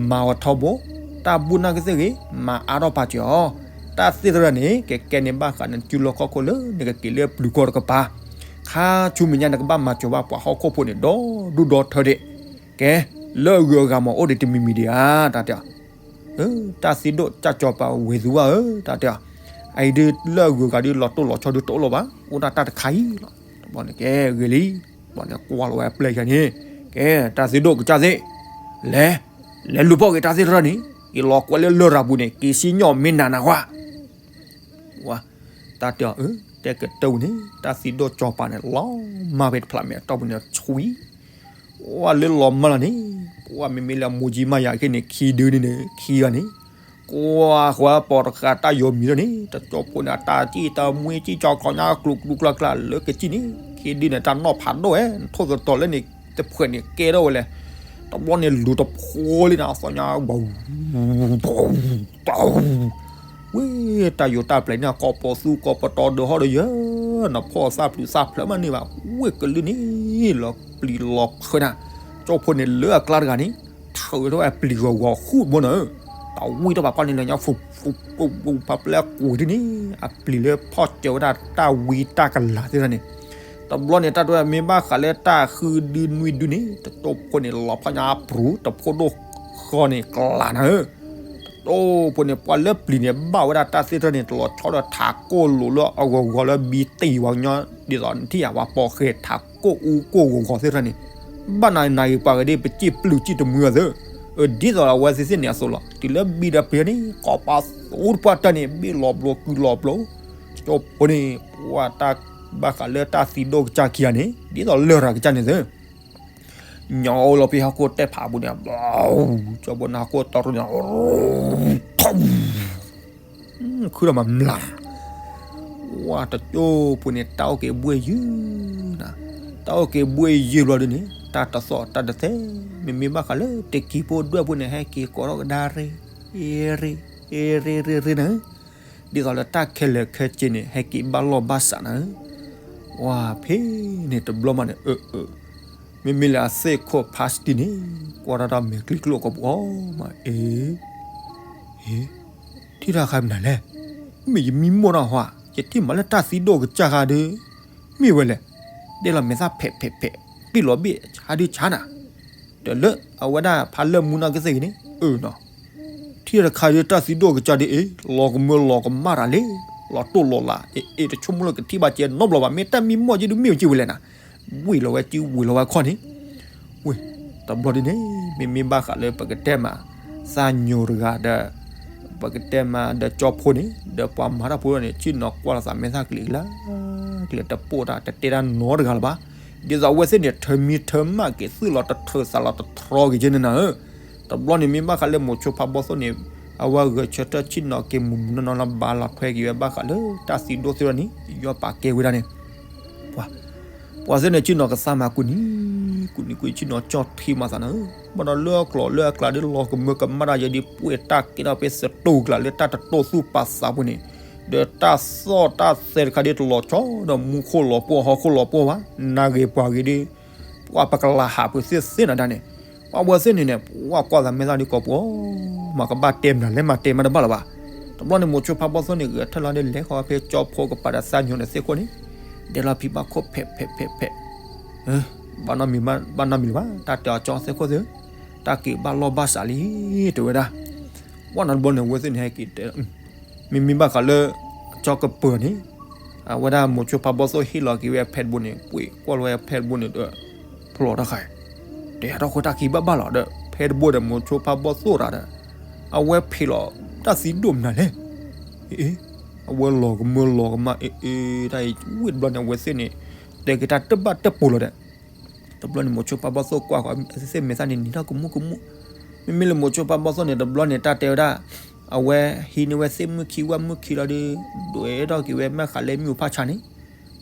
မၤအီၤထီဘိ, တၢ်ဘူၣ်နာ်က့သ့ၣ်ဂ့ၤ မၤအါထီၣ်ပာ်စၢၤအီၤ, တၢ်သ့ၣ်တဖၣ်န့ၣ် ကကဲန့ၣ်ဘၣ်ဃးနစုလီၢ်ခီၣ်ခိၣ်လၢနကက့ၤလၢပျုၤကီၢ်တကပၤ, ခါဆူမဲာ်ညါနကဘၣ်မၤစၢၤဘၣ်ပှၤဟီၣ်ခိၣ်ဖိန့ၣ် ဒီဒူၣ်ဒီထၢဒဲး, ကဲ, လၢအဂုၤအဂၤမၤအိၣ်ဒံးတမံၤမံၤဒံးဧါ, တၢ်တဲအီၤ တၢ်သံဒိၣ်ကစၢ်စီၤပၤဝဲၤသူဘၣ်ဧၢ, တၢ်တဲအီၤ, အအံၤဒုးလၢအဂုၤအဂၤဒုးလီၤတိၢ်လီၤဆီဒုးတအိၣ်လၢၤဘၣ်, အိၣ်ဒၣ်တၢ်တခါအံၤလီၤ, တဘျီန့ၣ်ကဲဂ့ၤလံ, တဘျီန့ၣ်ကွၢ်လီၤဝဲအပျဲၢ်ယၤန့ၣ်, ကဲ, တၢ်သံဒိၣ်ကစၢ်သ့ၣ်, လဲၤ, လဲၤလူၤပိာ်က့ၤတၢ်သ့ၣ်တဖၣ်န့ၣ် က့ၤလီၤကွဲးလၢလရာ်ပူၤန့ၣ် က့ၤစံၣ်ညီၣ်မ့ၢ်နၤနၤဝါ ဝါ, တၢ်တဲအီၤ, အၢ, တဲကတၢၢ်ဝံၤန့ၣ် တၢ်သံဒိၣ်စီၤပၤန့ၣ် လီၤမၢ်ဖဲတဖျးမဲာ်အတီၢ်ပူၤန့ၣ် ဆွံ, ဝါလၢလီၤမၢ်လီၤန့ၣ်, ပှၤမ့မ့ၢ်လၢအမူကၠံမးယၤခဲန့ၣ် ခံဒုန့ၣ်န့ၣ် ခံဂၤန့ၣ်, ကွၢ်ဃီပီၤတဃာ်တၢ်ယိၤမံၤလၢန့ၣ် တကၠိဖိန့ၣ် အတၢ်စံၣ်တၢ်မှံစံၣ်ကၠီခီညါကျူကျူကျါကျါလၢကစံၣ်န့ၣ် ခံဒုန့ၣ် တၢ်နီၢ်ဖးဒိၣ်ဝဲ ထိၣ်သတြီၤလၢန့ၣ် တဖှဲးန့ၣ်ကဲထီၣ်ဝဲလဲၣ်, တဘျီန့ၣ်လူၤတဖိလံနၤ အသီညါ ဝဲ တၢ်ယိၤတၢ်ပျဲၤန့ၣ် ကိးပီၤသူကိးပီၤတီၤဒုးဟီၣ်ဒီးယဲ, နဖီၣ်သၣ်ပျုၤသၣ်ဖျၢၣ်မးန့ၢ်ဘၣ်, ဝ့ၢ်ကလုၢ်န့ၣ် လီၤပျံၤလီၤဖုးနၤ, ကၠိဖိန့ၣ်လၢအကျါတဂၤန့ၣ်, ထုးထီၣ်ဝဲပျံၤဂီၤဂီၤဃူတဘိန့ၣ်, တၢ်ဝံၣ်ထီၣ်ဘၣ်ကွၢ်န့ၣ်လၢညါ ဖူဖူဖူဖူဖးပျဲၢ်ကိးဒုန့ၣ်, အပျံၤလၢဖီၣ်စၢၤဝဲဒၣ်တၢ်ဝံတၢ်ကလၤသ့ၣ်တဖၣ်န့ၣ်, တဘျီန့ၣ် တၢ်တဝဲမ့ၢ်ဘၣ်ဃးလၢတၢ်ဃုဒုနွံဒုန့ၣ် တကၠိဖိန့ၣ် လီၤဖီၣ်ညါအပျုၤ တဖိဒိၣ်ဃီန့ၣ်ကလၤနၤဧၢ, တကၠိဖိန့ၣ် ပှၤလၢပျံၤန့ၣ် ဘၣ်ဝဲဒၣ်တၢ်သ့ၣ်တဖၣ်န့ၣ် တလီၤဆီဒီးထးကိၢ်လိာ်လၢအဂီၤဂီၤလၢဘံတံၢ်ဝဲညီ ဒ်သိးနထံၣ်ယၤ ပှၤပိာ်ဃဲၤထးကိၢ်အူကိၢ်ဂီၤဂီၤသ့ၣ်တဖၣ်န့ၣ်, ဘၣ်နၤနၤဂ့ၤပှၤဂ့ၤဒ်ပစံၣ်ပျုၤစံၣ်တမှံအသိး, အဒ်သိးအဝဲသ့ၣ်သ့ၣ်န့ၣ်အသိးလီၤ, တုၤလၢဘံဒီးပျံၤန့ၣ် ကိးပသူတပှၢ်တၢၢ်န့ၣ် ဘ့ၣ်လီၤဘျိကုလီၤဘျိ, ကၠိဖိန့ၣ် ပှၤတၢ်ဘၣ်ဃးလၢတၢ်သံဒိၣ်ကစၢ်ခံဂၤန့ၣ် ဒ်သိးလရာ်ကစၢ်န့ၣ်သ့ ညီအိၣ်လီၤဖဲဟီၣ်ခိၣ်တဲဖးပူၤန့ၣ်, ကၠိဖိန့ၣ်ဟီၣ်ခိၣ်တီရိန့ၣ်, ခုဒီးမၤမျး, ဝါတကၠိဖိန့ၣ် တၢ်အိၣ်က့ၤဘှ့ၣ်ယုၢ်နၤ, တၢ်အိၣ်က့ၤဘှ့ၣ်ယုၢ်ဘျီဒုန့ၣ် တၢ်တသီၣ်တၢ်တသဲ, မ့မ့ၢ်ဘၣ်ဃးလၢတကံၤဖိဒွဲၣ်ဖိန့ၣ် ဟဲက့ၤကိးထီၣ်ကဒါရ့, ရ့, ရ့ရ့ရ့နၤ ဒ်သိးလၢတၢ်ခဲလၢာ်ခဲဆ့န့ၣ် ဟဲက့ၤဘၣ်လီၢ်ဘၣ်စးနၤဧၢ, ဝါဖဲန့ၣ်တဘျီမးန့ၣ် အၢ, မ့မ့ၢ်လၢအသ့ၣ်ခိၣ်ဖါစတံန့ၣ် ကွၢ်ထီၣ်တၢ်မဲာ်ချံကျိၣ်ကိးပူၤအီၤမး အ့, အ့, ထံၣ်တၢ်ခါမနုၤလဲၣ်, မ့ၢ်ယမံမီၢ်တၢ်ဟါ, ယထံၣ်မးလၢတၢ်သံဒိၣ်ကစၢ်ခါဒီး မ့ၢ်ဝဲလဲၣ်, တဲလီၤမဲာ်သၣ်ဖဲးဖဲးဖဲး, ပံၣ်လီၤဘ့ၣ်ဆါဒုဆါနၤ, ဒီးလၢအဝဲဒၣ်ဖးလၢမူနီၢ်ကသ့ၣ်ဂ့ၤန့ၣ် အၢနီၤ ထံၣ်တခါဒုးတၢ်သံဒိၣ်ကစၢ်ဒုးအ့ၣ် လီၤကမၢလီၤကမၣ်တၢ်လံ, လီၤတိၢ်လီၤလး, အ့ၣ် တဆိကမိၣ်လၢကထံၣ်ဘၣ်ကဲနီတဘျီဘၣ်, မ့ၢ်တၢ်မံမီၢ်က့ဒုးမ့ၢ်ဝဲက့ဝဲလဲၣ်နၤ, ဝံၣ်လီၤဝဲစုဝံၤလီၤဝဲခီၣ်န့ၣ်, ဝ့ၢ်, တဘျီဒ်န့ၣ် မ့မ့ၢ်ဘၣ်ဃးလၢပကတဲမး သးညိတဂၤဒီး ပကတဲမးဒီးကၠီဖိန့ၣ် ဒီးပှၤမၤတၢ်ဖိန့ၣ် ဆ့ၣ်နီၤကွၢ်လီၤသးမဲာ်သၣ်ကလံၤကလါ, ကလံၤတပိၢ်တၢ်တတဲတၢ်နီတဂၤလၢၤဘၣ်, ဒ်သိးအဝဲသ့ၣ်န့ၣ် ထၢမံထၢမၢ်က့ၤ သူၣ်လီၤတထၢသးလီၤတထီက့ၤကဲန့ၣ်နၤဧၢ, တဘျီန့ၣ် မ့ၢ်ဘၣ်ဃးလၢမိၤဆိဖးဘီသိၣ်န့ၣ် အဝဲဂဲၤဆၢထၢၣ်ဆ့ၣ်နီၤက့ၤမုၢ်မုၢ်နီၢ်နီၢ်လၢဘါလီၤထွဲက့ၤဝဲဘၣ်ဃးလၢတၢ်သံဒိၣ်သ့ၣ်တဖၣ်န့ၣ် ယီၤပာ်ကဲဝဲဒၣ်န့ၣ် ပှၤ, ပှၤသ့ၣ်န့ၣ်ဆ့ၣ်နီၤကသါမၤကူၣ်နံၤ, ကူၣ်နံၤကူၣ်နံၤဆ့ၣ်နီၤကၠီၣ်ထံမၤသးနၤဧၢ, ဘၣ်ဒီးလၢအကျိၤလၢအကျါဒ်လီၤကမၢကမၣ်တၢ်ယဲဒ်ပှဲၤတၢ်ကဲထီၣ်ဖဲသတူၢ်ကျါလၢတၢ်တတိၢ်သူၣ်ပာ်သးပူၤန့ၣ်, ဒီးတၢ်သီၣ်တၢ်သဲတခါဒ်တလီၤဆီဒီးမူခိၣ်လီၤပှီၢ်ဟီၣ်ခိၣ်လီၤပှီၢ်ဘၣ်, နၤဂ့ၤပှၤဂ့ၤဒ် ပှၤပကလၤဟးပှဲၤသ့ၣ်သ့ၣ်နၤဒၣ်န့ၣ်, ပှၤဝဲသ့ၣ်န့ၣ်န့ၣ် ပှၤကွၢ်သးမဲာ်သၣ်ဒ်ကိးပူၤ မၤကဘၣ်တဲမနုၤလဲၣ် မၤတဲမးတဘၣ်လၢၤဘၣ်, တဘျီန့ၣ်မိၤဆိဖးဘီသိၣ်န့ၣ် ဂဲၤထၢၣ်လီၤဒီးလဲၤဃီဖဲကၠီဖိကပၤဒီးသးညိန့ၣ်သ့ၣ်ခိၣ်န့ၣ်, ဒဲးလီၤဖံးဘၣ်ခိၣ်ဖဲးဖဲးဖဲးဖဲး, ဘၣ်နီတမံၤလၢၤဘၣ် တၢ်တဲအီၤကၠီသ့ၣ်ခိၣ်သ့ၣ်, တၢ်က့ၤဘၣ်လီၢ်ဘၣ်စးလံ တဲဝဲဒၣ်, ပှၤနီတဘျီန့ၣ် အဝဲသ့ၣ်န့ၣ်ဟဲက့ၤတဲ မ့မ့ၢ်ဘၣ်ဃးလၢ ကၠီကပၢၤန့ၣ်, အဝဲဒၣ်မိၤဆိဖးဘီသိၣ်ဟ့ၣ်လီၤက့ၤဝဲအဖဲတဘိန့ၣ် ပှ့ၤကွၢ်လီၤဝဲအဖဲတဘိန့ၣ်ဒီး ဖျိးတၢ်ဃါ, တဲအါထီၣ်ဃိတၢ်ခံဘၣ်ဘၣ်လီၤဒီး ဖဲတဘိဒီးမိၤဆိဖးဘီသိၣ်တဂၤဒီး အဝဲဖံးလီၤတၢ်သံဒိၣ်မနုၤလဲၣ်. အ့ အဝဲလီၤကမၢလီၤကမၣ် အ့ အ့ တၢ်အံၤ ဝံၣ်တဘျီန့ၣ် အဝဲသ့ၣ်န့ၣ် တဲက့ၤတၢ်တဘၣ်တၢ်ပူၤလီၤဒီး တဘျီန့ၣ် မိၤဆိဖါဘီၣ်သိၣ်ကွၢ်ဃီၤ အသ့ၣ်သ့ၣ်မဲာ်သၣ်န့ၣ် နံၤထီၣ်ကမူၣ်ကမူၣ်. မ့မ့ၢ်လၢမိၤဆိဖါဘီၣ်သိၣ်န့ၣ် တဘျီန့ၣ် တၢ်တဲဝဲဒၣ် အဝဲဟံးန့ၢ်ဝဲသ့ၣ်မုၣ်ခံဝၣ်မုၣ်ခံလီၤဒီး ဒွဲၣ်ထီၣ်က့ၤဝဲမ့ၢ်ဃးလၢမ့ၣ်အူဖးဆါန့ၣ်.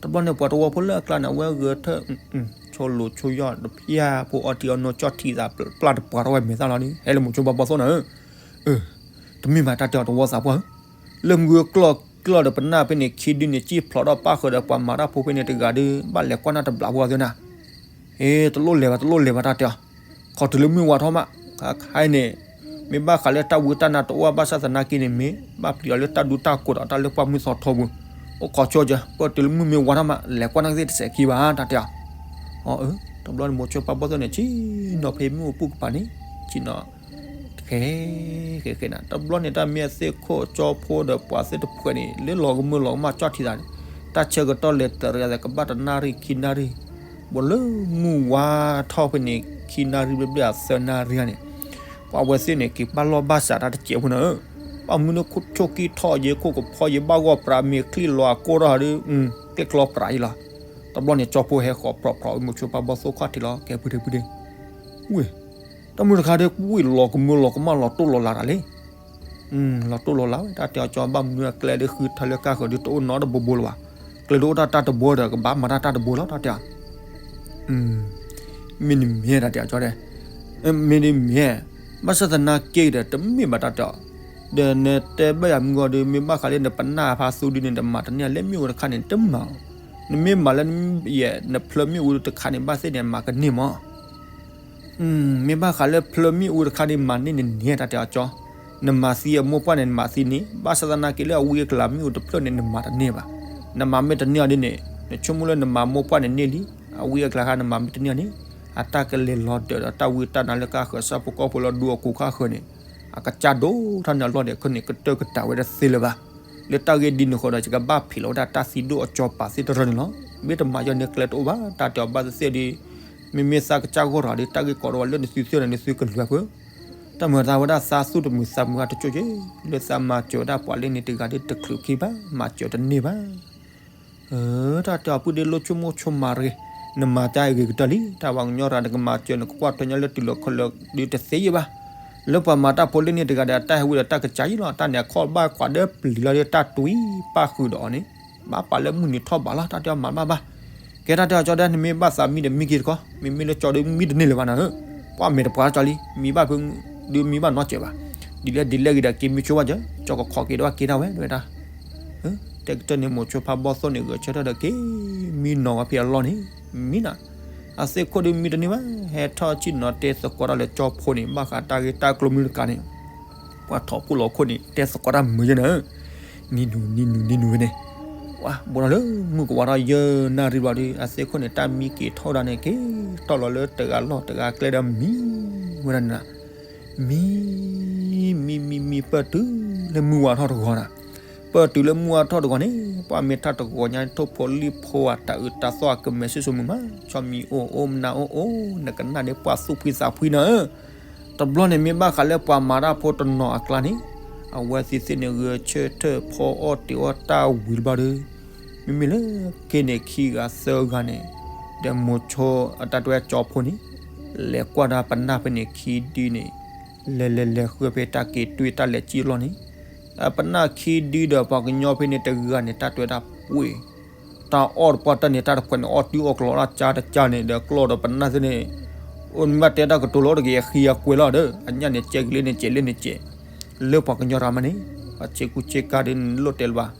တဘျီန့ၣ် ပှၤတဝီဖိလၢအကျါန့ၣ် အဝဲဂဲၤထၢၣ် ဆိလိာ်ဆိယီၣ်တဖၠၣ်ဖိအီထံအီနိကၠီၣ်ထံသးပျၢ်တပှၤထီၣ်ဝဲမဲာ်သၣ်လီၤဒီး ဟဲလၢမိၤဆိဖါဘီၣ်သိၣ်န့ၣ်ဧၢ. တမ့ၢ်ဘၣ်တၢ်တဲအီၤတဝီသးပှၢ်ဧၢ, လၢမုၢ်ကျီၢ်ကျီၢ်ဒီးပနၢ်ဖဲန့ၣ်ခံဒုန့ၣ် စံၣ်ဖျိးထီၣ်ပၣ်ဃုာ်ဒီးပှၤမၤတၢ်ဖိဖဲန့ၣ်တဂၤဒီး ဘၣ်လဲၤကွၢ်နၢ်တဘျီဖိအီၤသ့ၣ်နၤ. အ့ တလိၣ်လဲၤဘၣ် တလိၣ်လဲၤဘၣ်တၢ်တဲအီၤ, ခီတုၤလၢမုၢ်ဝါထီၣ်မး, ခါခါအံၤန့ၣ် မ့ၢ်ဘၣ်ဃးလၢတၢ်ဝံတၢ်နါတအိၣ်ဘၣ်ဆၣ်သနာ်က့န့ၣ် မ့ၢ်ဘၣ်ပျံၤအီၤလၢတၢ်ဒူတၢ်ကိးဒီးတၢ်လၢပှၢ်မုၢ်သီထီပူၤ, အိၣ်ခိးဆိကၢၤ ပတုၤလၢမုၢ်မ့ၢ်ဝါထီၣ်မး လဲၤကွၢ်နၢ်ကသ့ၣ်တစဲးခံဘၣ်တၢ်တဲအီၤ. အီ တဘျီန့ၣ်မိၤဆိဖါဘီၣ်သိၣ်န့ၣ် ဆ့ၣ်နီၤဖဲမ့ၣ်အူပူၤကပၤန့ၣ် ဆ့ၣ်နီၤ ဃဲဃဲဃဲနၤ တဘျီန့ၣ် တၢ်မ့ၢ်အသ့ၣ်ခိၣ်ကၠီဖိဒီးပှၤသ့ၣ်တဖုန့ၣ် လၢလီၤကမၢလီၤကမၣ်ကၠီၣ်ထံသးန့ၣ် တၢ်ဆၢကတီၢ်လဲၤတရံးသးကဘၣ်တနၣ်ရံၣ်ခံနၣ်ရံၣ်, ဘၣ်လၢမုၢ်ဝါထီၣ်ဖဲန့ၣ် ခံနၣ်ရံၣ်ဘျဲၣ်ဘျဲၣ်အသၢနၣ်ရံၣ်ဧါန့ၣ် ပှၤဝဲသ့ၣ်န့ၣ် က့ၤဘၣ်လီၢ်ဘၣ်စးတၢ်တစဲးဖိနၤဧၢ, ဘၣ်မနုၤခိၣ်ဆိၣ်ကံၢ်ထီၣ်ယဲ ခိၣ်ကဖီယဲ ဘၣ်ဂီၢ်ပြးမ့ၤချံၣ်လီၤအကိၢ်ထီၣ်ဒီး သ့ၣ်ကျီပြးအံၤလီၤ. တဘျီန့ၣ် ကၠီဖိဟဲဃီၤဖျိးဖျိးဝဲမိၤဆိဖါဘီၣ်သိၣ်ခီၣ်ထံးလီၤ ကဲဖုဒ့ဖုဒ့ ဝ့ၢ် တၢ်မုၢ်တခါဒီး ဝံၣ်လီၤကမၢလီၤကမၣ်လီၤတိၢ်လီၤလၤတၢ်လံ. လီၤတိၢ်လီၤလၤဝဲ တၢ်တဲအီၤကၠီ ဘၣ်မနုၤအကျဲဒီးဃုထၢလၢကါဃၢၤဒီးတအိၣ်နီတဘိဘိလၢၤဘၣ်. ကျဲဒိၣ်အိၣ်တၢ်တၢ်တဘိဒီး ကဘၣ်မၤတၢ်တၢ်တဘိလီၤ တၢ်တဲအီၤ. မ့ၢ်နမ့ၢ်တၢ်တဲအီၤကၠီဒီး မ့ၢ်နမ့ၢ် ဘၣ်ဆၣ်သနာ်က့ဒီး တမ့ၢ်ဘၣ်တၢ်တဲအီၤ, ဒီးနတဲဘၣ်ယၤမုၢ်ဂီၤဒီး မ့ၢ်ဘၣ်ဃးလၢနပနၢ်ဖါသူဒုန့ၣ် နမၤတန့ၢ်လၢမ့ၣ်အူတခါန့ၣ် တမၤအီၤ, နမ့ၢ်မၤလၢ ယဲ နဖျၢမ့ၣ်အူတခါန့ၣ် ဘၣ်သ့ၣ်န့ၣ် မၤကန့ၢ်မး မ့ၢ်ဘၣ်ဃးလၢဖျၢမ့ၣ်အူတခါန့ၣ် မၤန့ၢ်နန့ၢ် တၢ်တဲအီၤကၠီ, နမၤသံအမိၢ်ပှၢ်န့ၣ် နမၤသံန့ၣ် ဘၣ်ဆၣ်သနာ်က့လၢအဝံအကျါမ့ၣ်အူတဖျၢၣ်န့ၣ် နမၤတန့ၢ်ဘၣ်. နမၤမ့ၢ်တန့ၢ်အီၤဒ်န့ၣ် နဆိကမိၣ်လၢနမၤမိၢ်ပှၢ်န့ၣ်န့ၢ်လံ, အဝံအကျါခါ နမၤမ့ၢ်တန့ၢ်အီၤန့ၣ် အတၢ်ကလဲၤလီၤဒၢးဒီးတၢ်ဝံတၢ်နါလၢကါဃၢၤ ဆၣ်ဖိကီၢ်ဖိလၢဒူအကိာ်ခါဃၢၤန့ၣ် အကစၢ်ဒိၣ်ထီၣ်န့ၣ်အလီၢ်ဒဲးခိၣ်န့ၣ် ကတၢၢ်ကတၢၢ်ဝဲတသ့လၢၤဘၣ်. လၢတၢ်ဂ့ၢ်ဒ်န့ၣ်ဃီဒီး ယကဘၣ်ဖံးလီၤဝဲဒၣ်တၢ်သံဒိၣ်အကၠီပၤသ့ၣ်တရၢန့ၣ်လီၤ. မ့ၢ်တမၤယီၤန့ၣ်ကျဲတအိၣ်ဘၣ် တၢ်တဲအီၤဘၣ်သ့ၣ်သ့ၣ်ဒီး မ့မ့ၢ်သးကစၢ်ဂီၢ်တဂၤဒီး တၢ်ဂ့ၢ်ကီးတဝီလၢနသုသ့ၣ်န့ၣ် နသုကလုာ်အဖၢ တၢ်မုာ်သးဝဲဒၣ်သးသူၣ်တမုာ်သးမုာ်အတကၠိၣ်က့ၤ လၢသးမၤစၢၤဝဲဒၣ်ပှၤလၢန့ၣ်တဂၤဒီးတချုးခံဘၣ် မၤစၢၤတန့ၢ်ဘၣ်. တၢ်တဲအီၤပုၢ်ဒ့လိၣ်ဆိကမိၣ်ဆိကမးတဂ့ၤ, နမၤတၢ်အဂ့ၤကတၢၢ်လံ, တၢ်ပှၤကညီတဂၤနကမၤစၢၤနကကွၢ်ထွဲညီလၢတုၤလီၤခီလၢဒုးတသ့ယံၤဘၣ်. လၢပှၤမၤတၢ်ဖိလၢန့ၣ်တဂၤဒီး အတၢ်ဟဲဝံဒီးတၢ်ကစၢ်ယံၤလီၤ, တၢ်န့ၣ်အခီၣ်ဘၣ်ကွၢ်ဒီးပျံၤလီၤဒီးတၢ်တွံၢ်ပၣ်ဃုာ်ဒီးအီၤန့ၣ် ဘၣ်ပာ်လၢမုၢ်နံၤထီၣ်ဘးလီၤ, တၢ်တဲအီၤမၤဘၣ်ဘၣ်. ကဲတၢ်တဲအီၤကၠီဒီး နမ့ၢ်ဘၣ်သးမံဒီးမံက့ၤတကီၢ်, မ့မ့ၢ်လၢကၠီဒီးမံတန့ၢ်လၢၤဘၣ်နၤဧၢ, ပှၢ်မဲာ်တပှၤကၠီလံ, မံဘၣ်ဖု, ဒုးမံဘၣ်နီတစဲးဘၣ်. ဒ်လဲၣ်ဒ်လဲၣ်ဂ့ၤဒီးက့ၤမံဆိဝဲကၠီ, ကၠီကခိးက့ၤဒီးက့ၤဒၣ်ဝဲ တဲဝဲဒၣ်. တဲကတၢၢ်န့ၣ် မိၤဆိဖါဘီၣ်သိၣ်န့ၣ် ဂဲၤဆၢထၢၣ်ဒီးက့ၤမံနီၤဝဲဖဲအလီၢ်န့ၣ်, မံနၤ, အသ့ၣ်ခိၣ်ဒုးမံတန့ၢ်ဘၣ်, ဟဲထီၣ်ဆ့ၣ်နီၤတဲသကိးတၢ်လၢကၠီဖိန့ၣ် ဘၣ်ဃးတၢ်ဂ့ၢ်တၢ်ကျိၤမနုၤတကးန့ၣ် ပှၤထီၣ်ပူၣ်လီၤခိၣ်န့ၣ် တဲသကိးတၢ်မုာ်ယဲၢ်နၤ, နံၤနူၤ နံၤနူၤ နံၤနူၤဝဲန့ၣ်, ပှၤဘိးထီၣ်လၢမုၢ်ကဝါထီၣ်ယဲၢ်နၣ်ရံၣ်ဘျီဒီး အသ့ၣ်ခိၣ်န့ၣ် တၢ်မံက့ၤထီၣ်ဝဲဒၣ်န့ၣ် က့ၤထီၣ်လီၤလၢတဂၤလီၢ်တဂၤကျဲဒီးမံဝဲဒၣ်န့ၣ်လီၤ. မံ မံ မံ မံ ပၢၢ်တုၤလၢမုၢ်ဝါထီၣ်တဂီၤနၤ, ပၢၢ်တုၤလၢမုၢ်ဝါထီၣ်တဂီၤန့ၣ် ပှၤမ့ၢ်ထီၣ်တဂီၤညါ ထိၣ်ဖိလံၣ်ဖိဧါ တၢ်အုးတၢ်သီၣ်အကမဲာ်ဆ့ၣ်စိမုာ်မး, ဆီမံၤအိၣ်အိၣ်မနုၤအိၣ်အိၣ် နကနၣ်ဒ်ပှၤသူၣ်ဖှံသးဖှံနၤဧၢ. တဘျီန့ၣ်မ့ၢ်ဘၣ်ဃးလၢပှၤမၤတၢ်ဖိတနီၤအကျါန့ၣ် အဝဲသ့ၣ်သ့ၣ်န့ၣ် ဂဲၤဆၢထၢၣ်ဖီအီၣ်တ့ၤအီၣ်တၢ်ဝံၤတဘျီဒီး မ့မ့ၢ်လၢက့ၤန့ၣ်ခံဂၤသၢဂၤန့ၣ် ဒီးမိၤဆိအတၢ်တဲဝဲကၠီဖိန့ၣ် လဲၤကွၢ်ဒၣ်ပနၢ်ဖဲန့ၣ်ခံဒုန့ၣ် လဲၤလဲၤလဲၤဃုဖဲတၢ်က့ၤတွံၢ်တၢ်လဲၤစံၣ်အလီၢ်န့ၣ် ပနၢ်ခံဒုဒီးပှၤကညီဖဲန့ၣ်တဂၤန့ၣ် တၢ်တဲဝဲဒၣ်ပှ့ၤ တၢ်အီၣ်တပှၢ်တၢၢ်န့ၣ် တၢ်တခွဲးန့ၣ် အီၣ်တုၤအီၣ်ကျီတၢ်ကၢ်တကၢ်န့ၣ် ဒီးကျီဒီးပနၢ်သ့ၣ်န့ၣ် အိၣ်မ့ၢ်ဘၣ်တဲတၢ်ကတိၤလီၤတဂ့ၤ အဃံအကွဲၤလီၤဒီး အညၣ်န့ၣ် ကဲက့ၤလၢန့ၣ်ကဲးလၢန့ၣ်ကဲး လၢပှၤကညီတဂၤမးန့ၣ် ပှၤဆ့ကူဆ့ကၤဒီးလိၣ်တဲလၢၤဘၣ်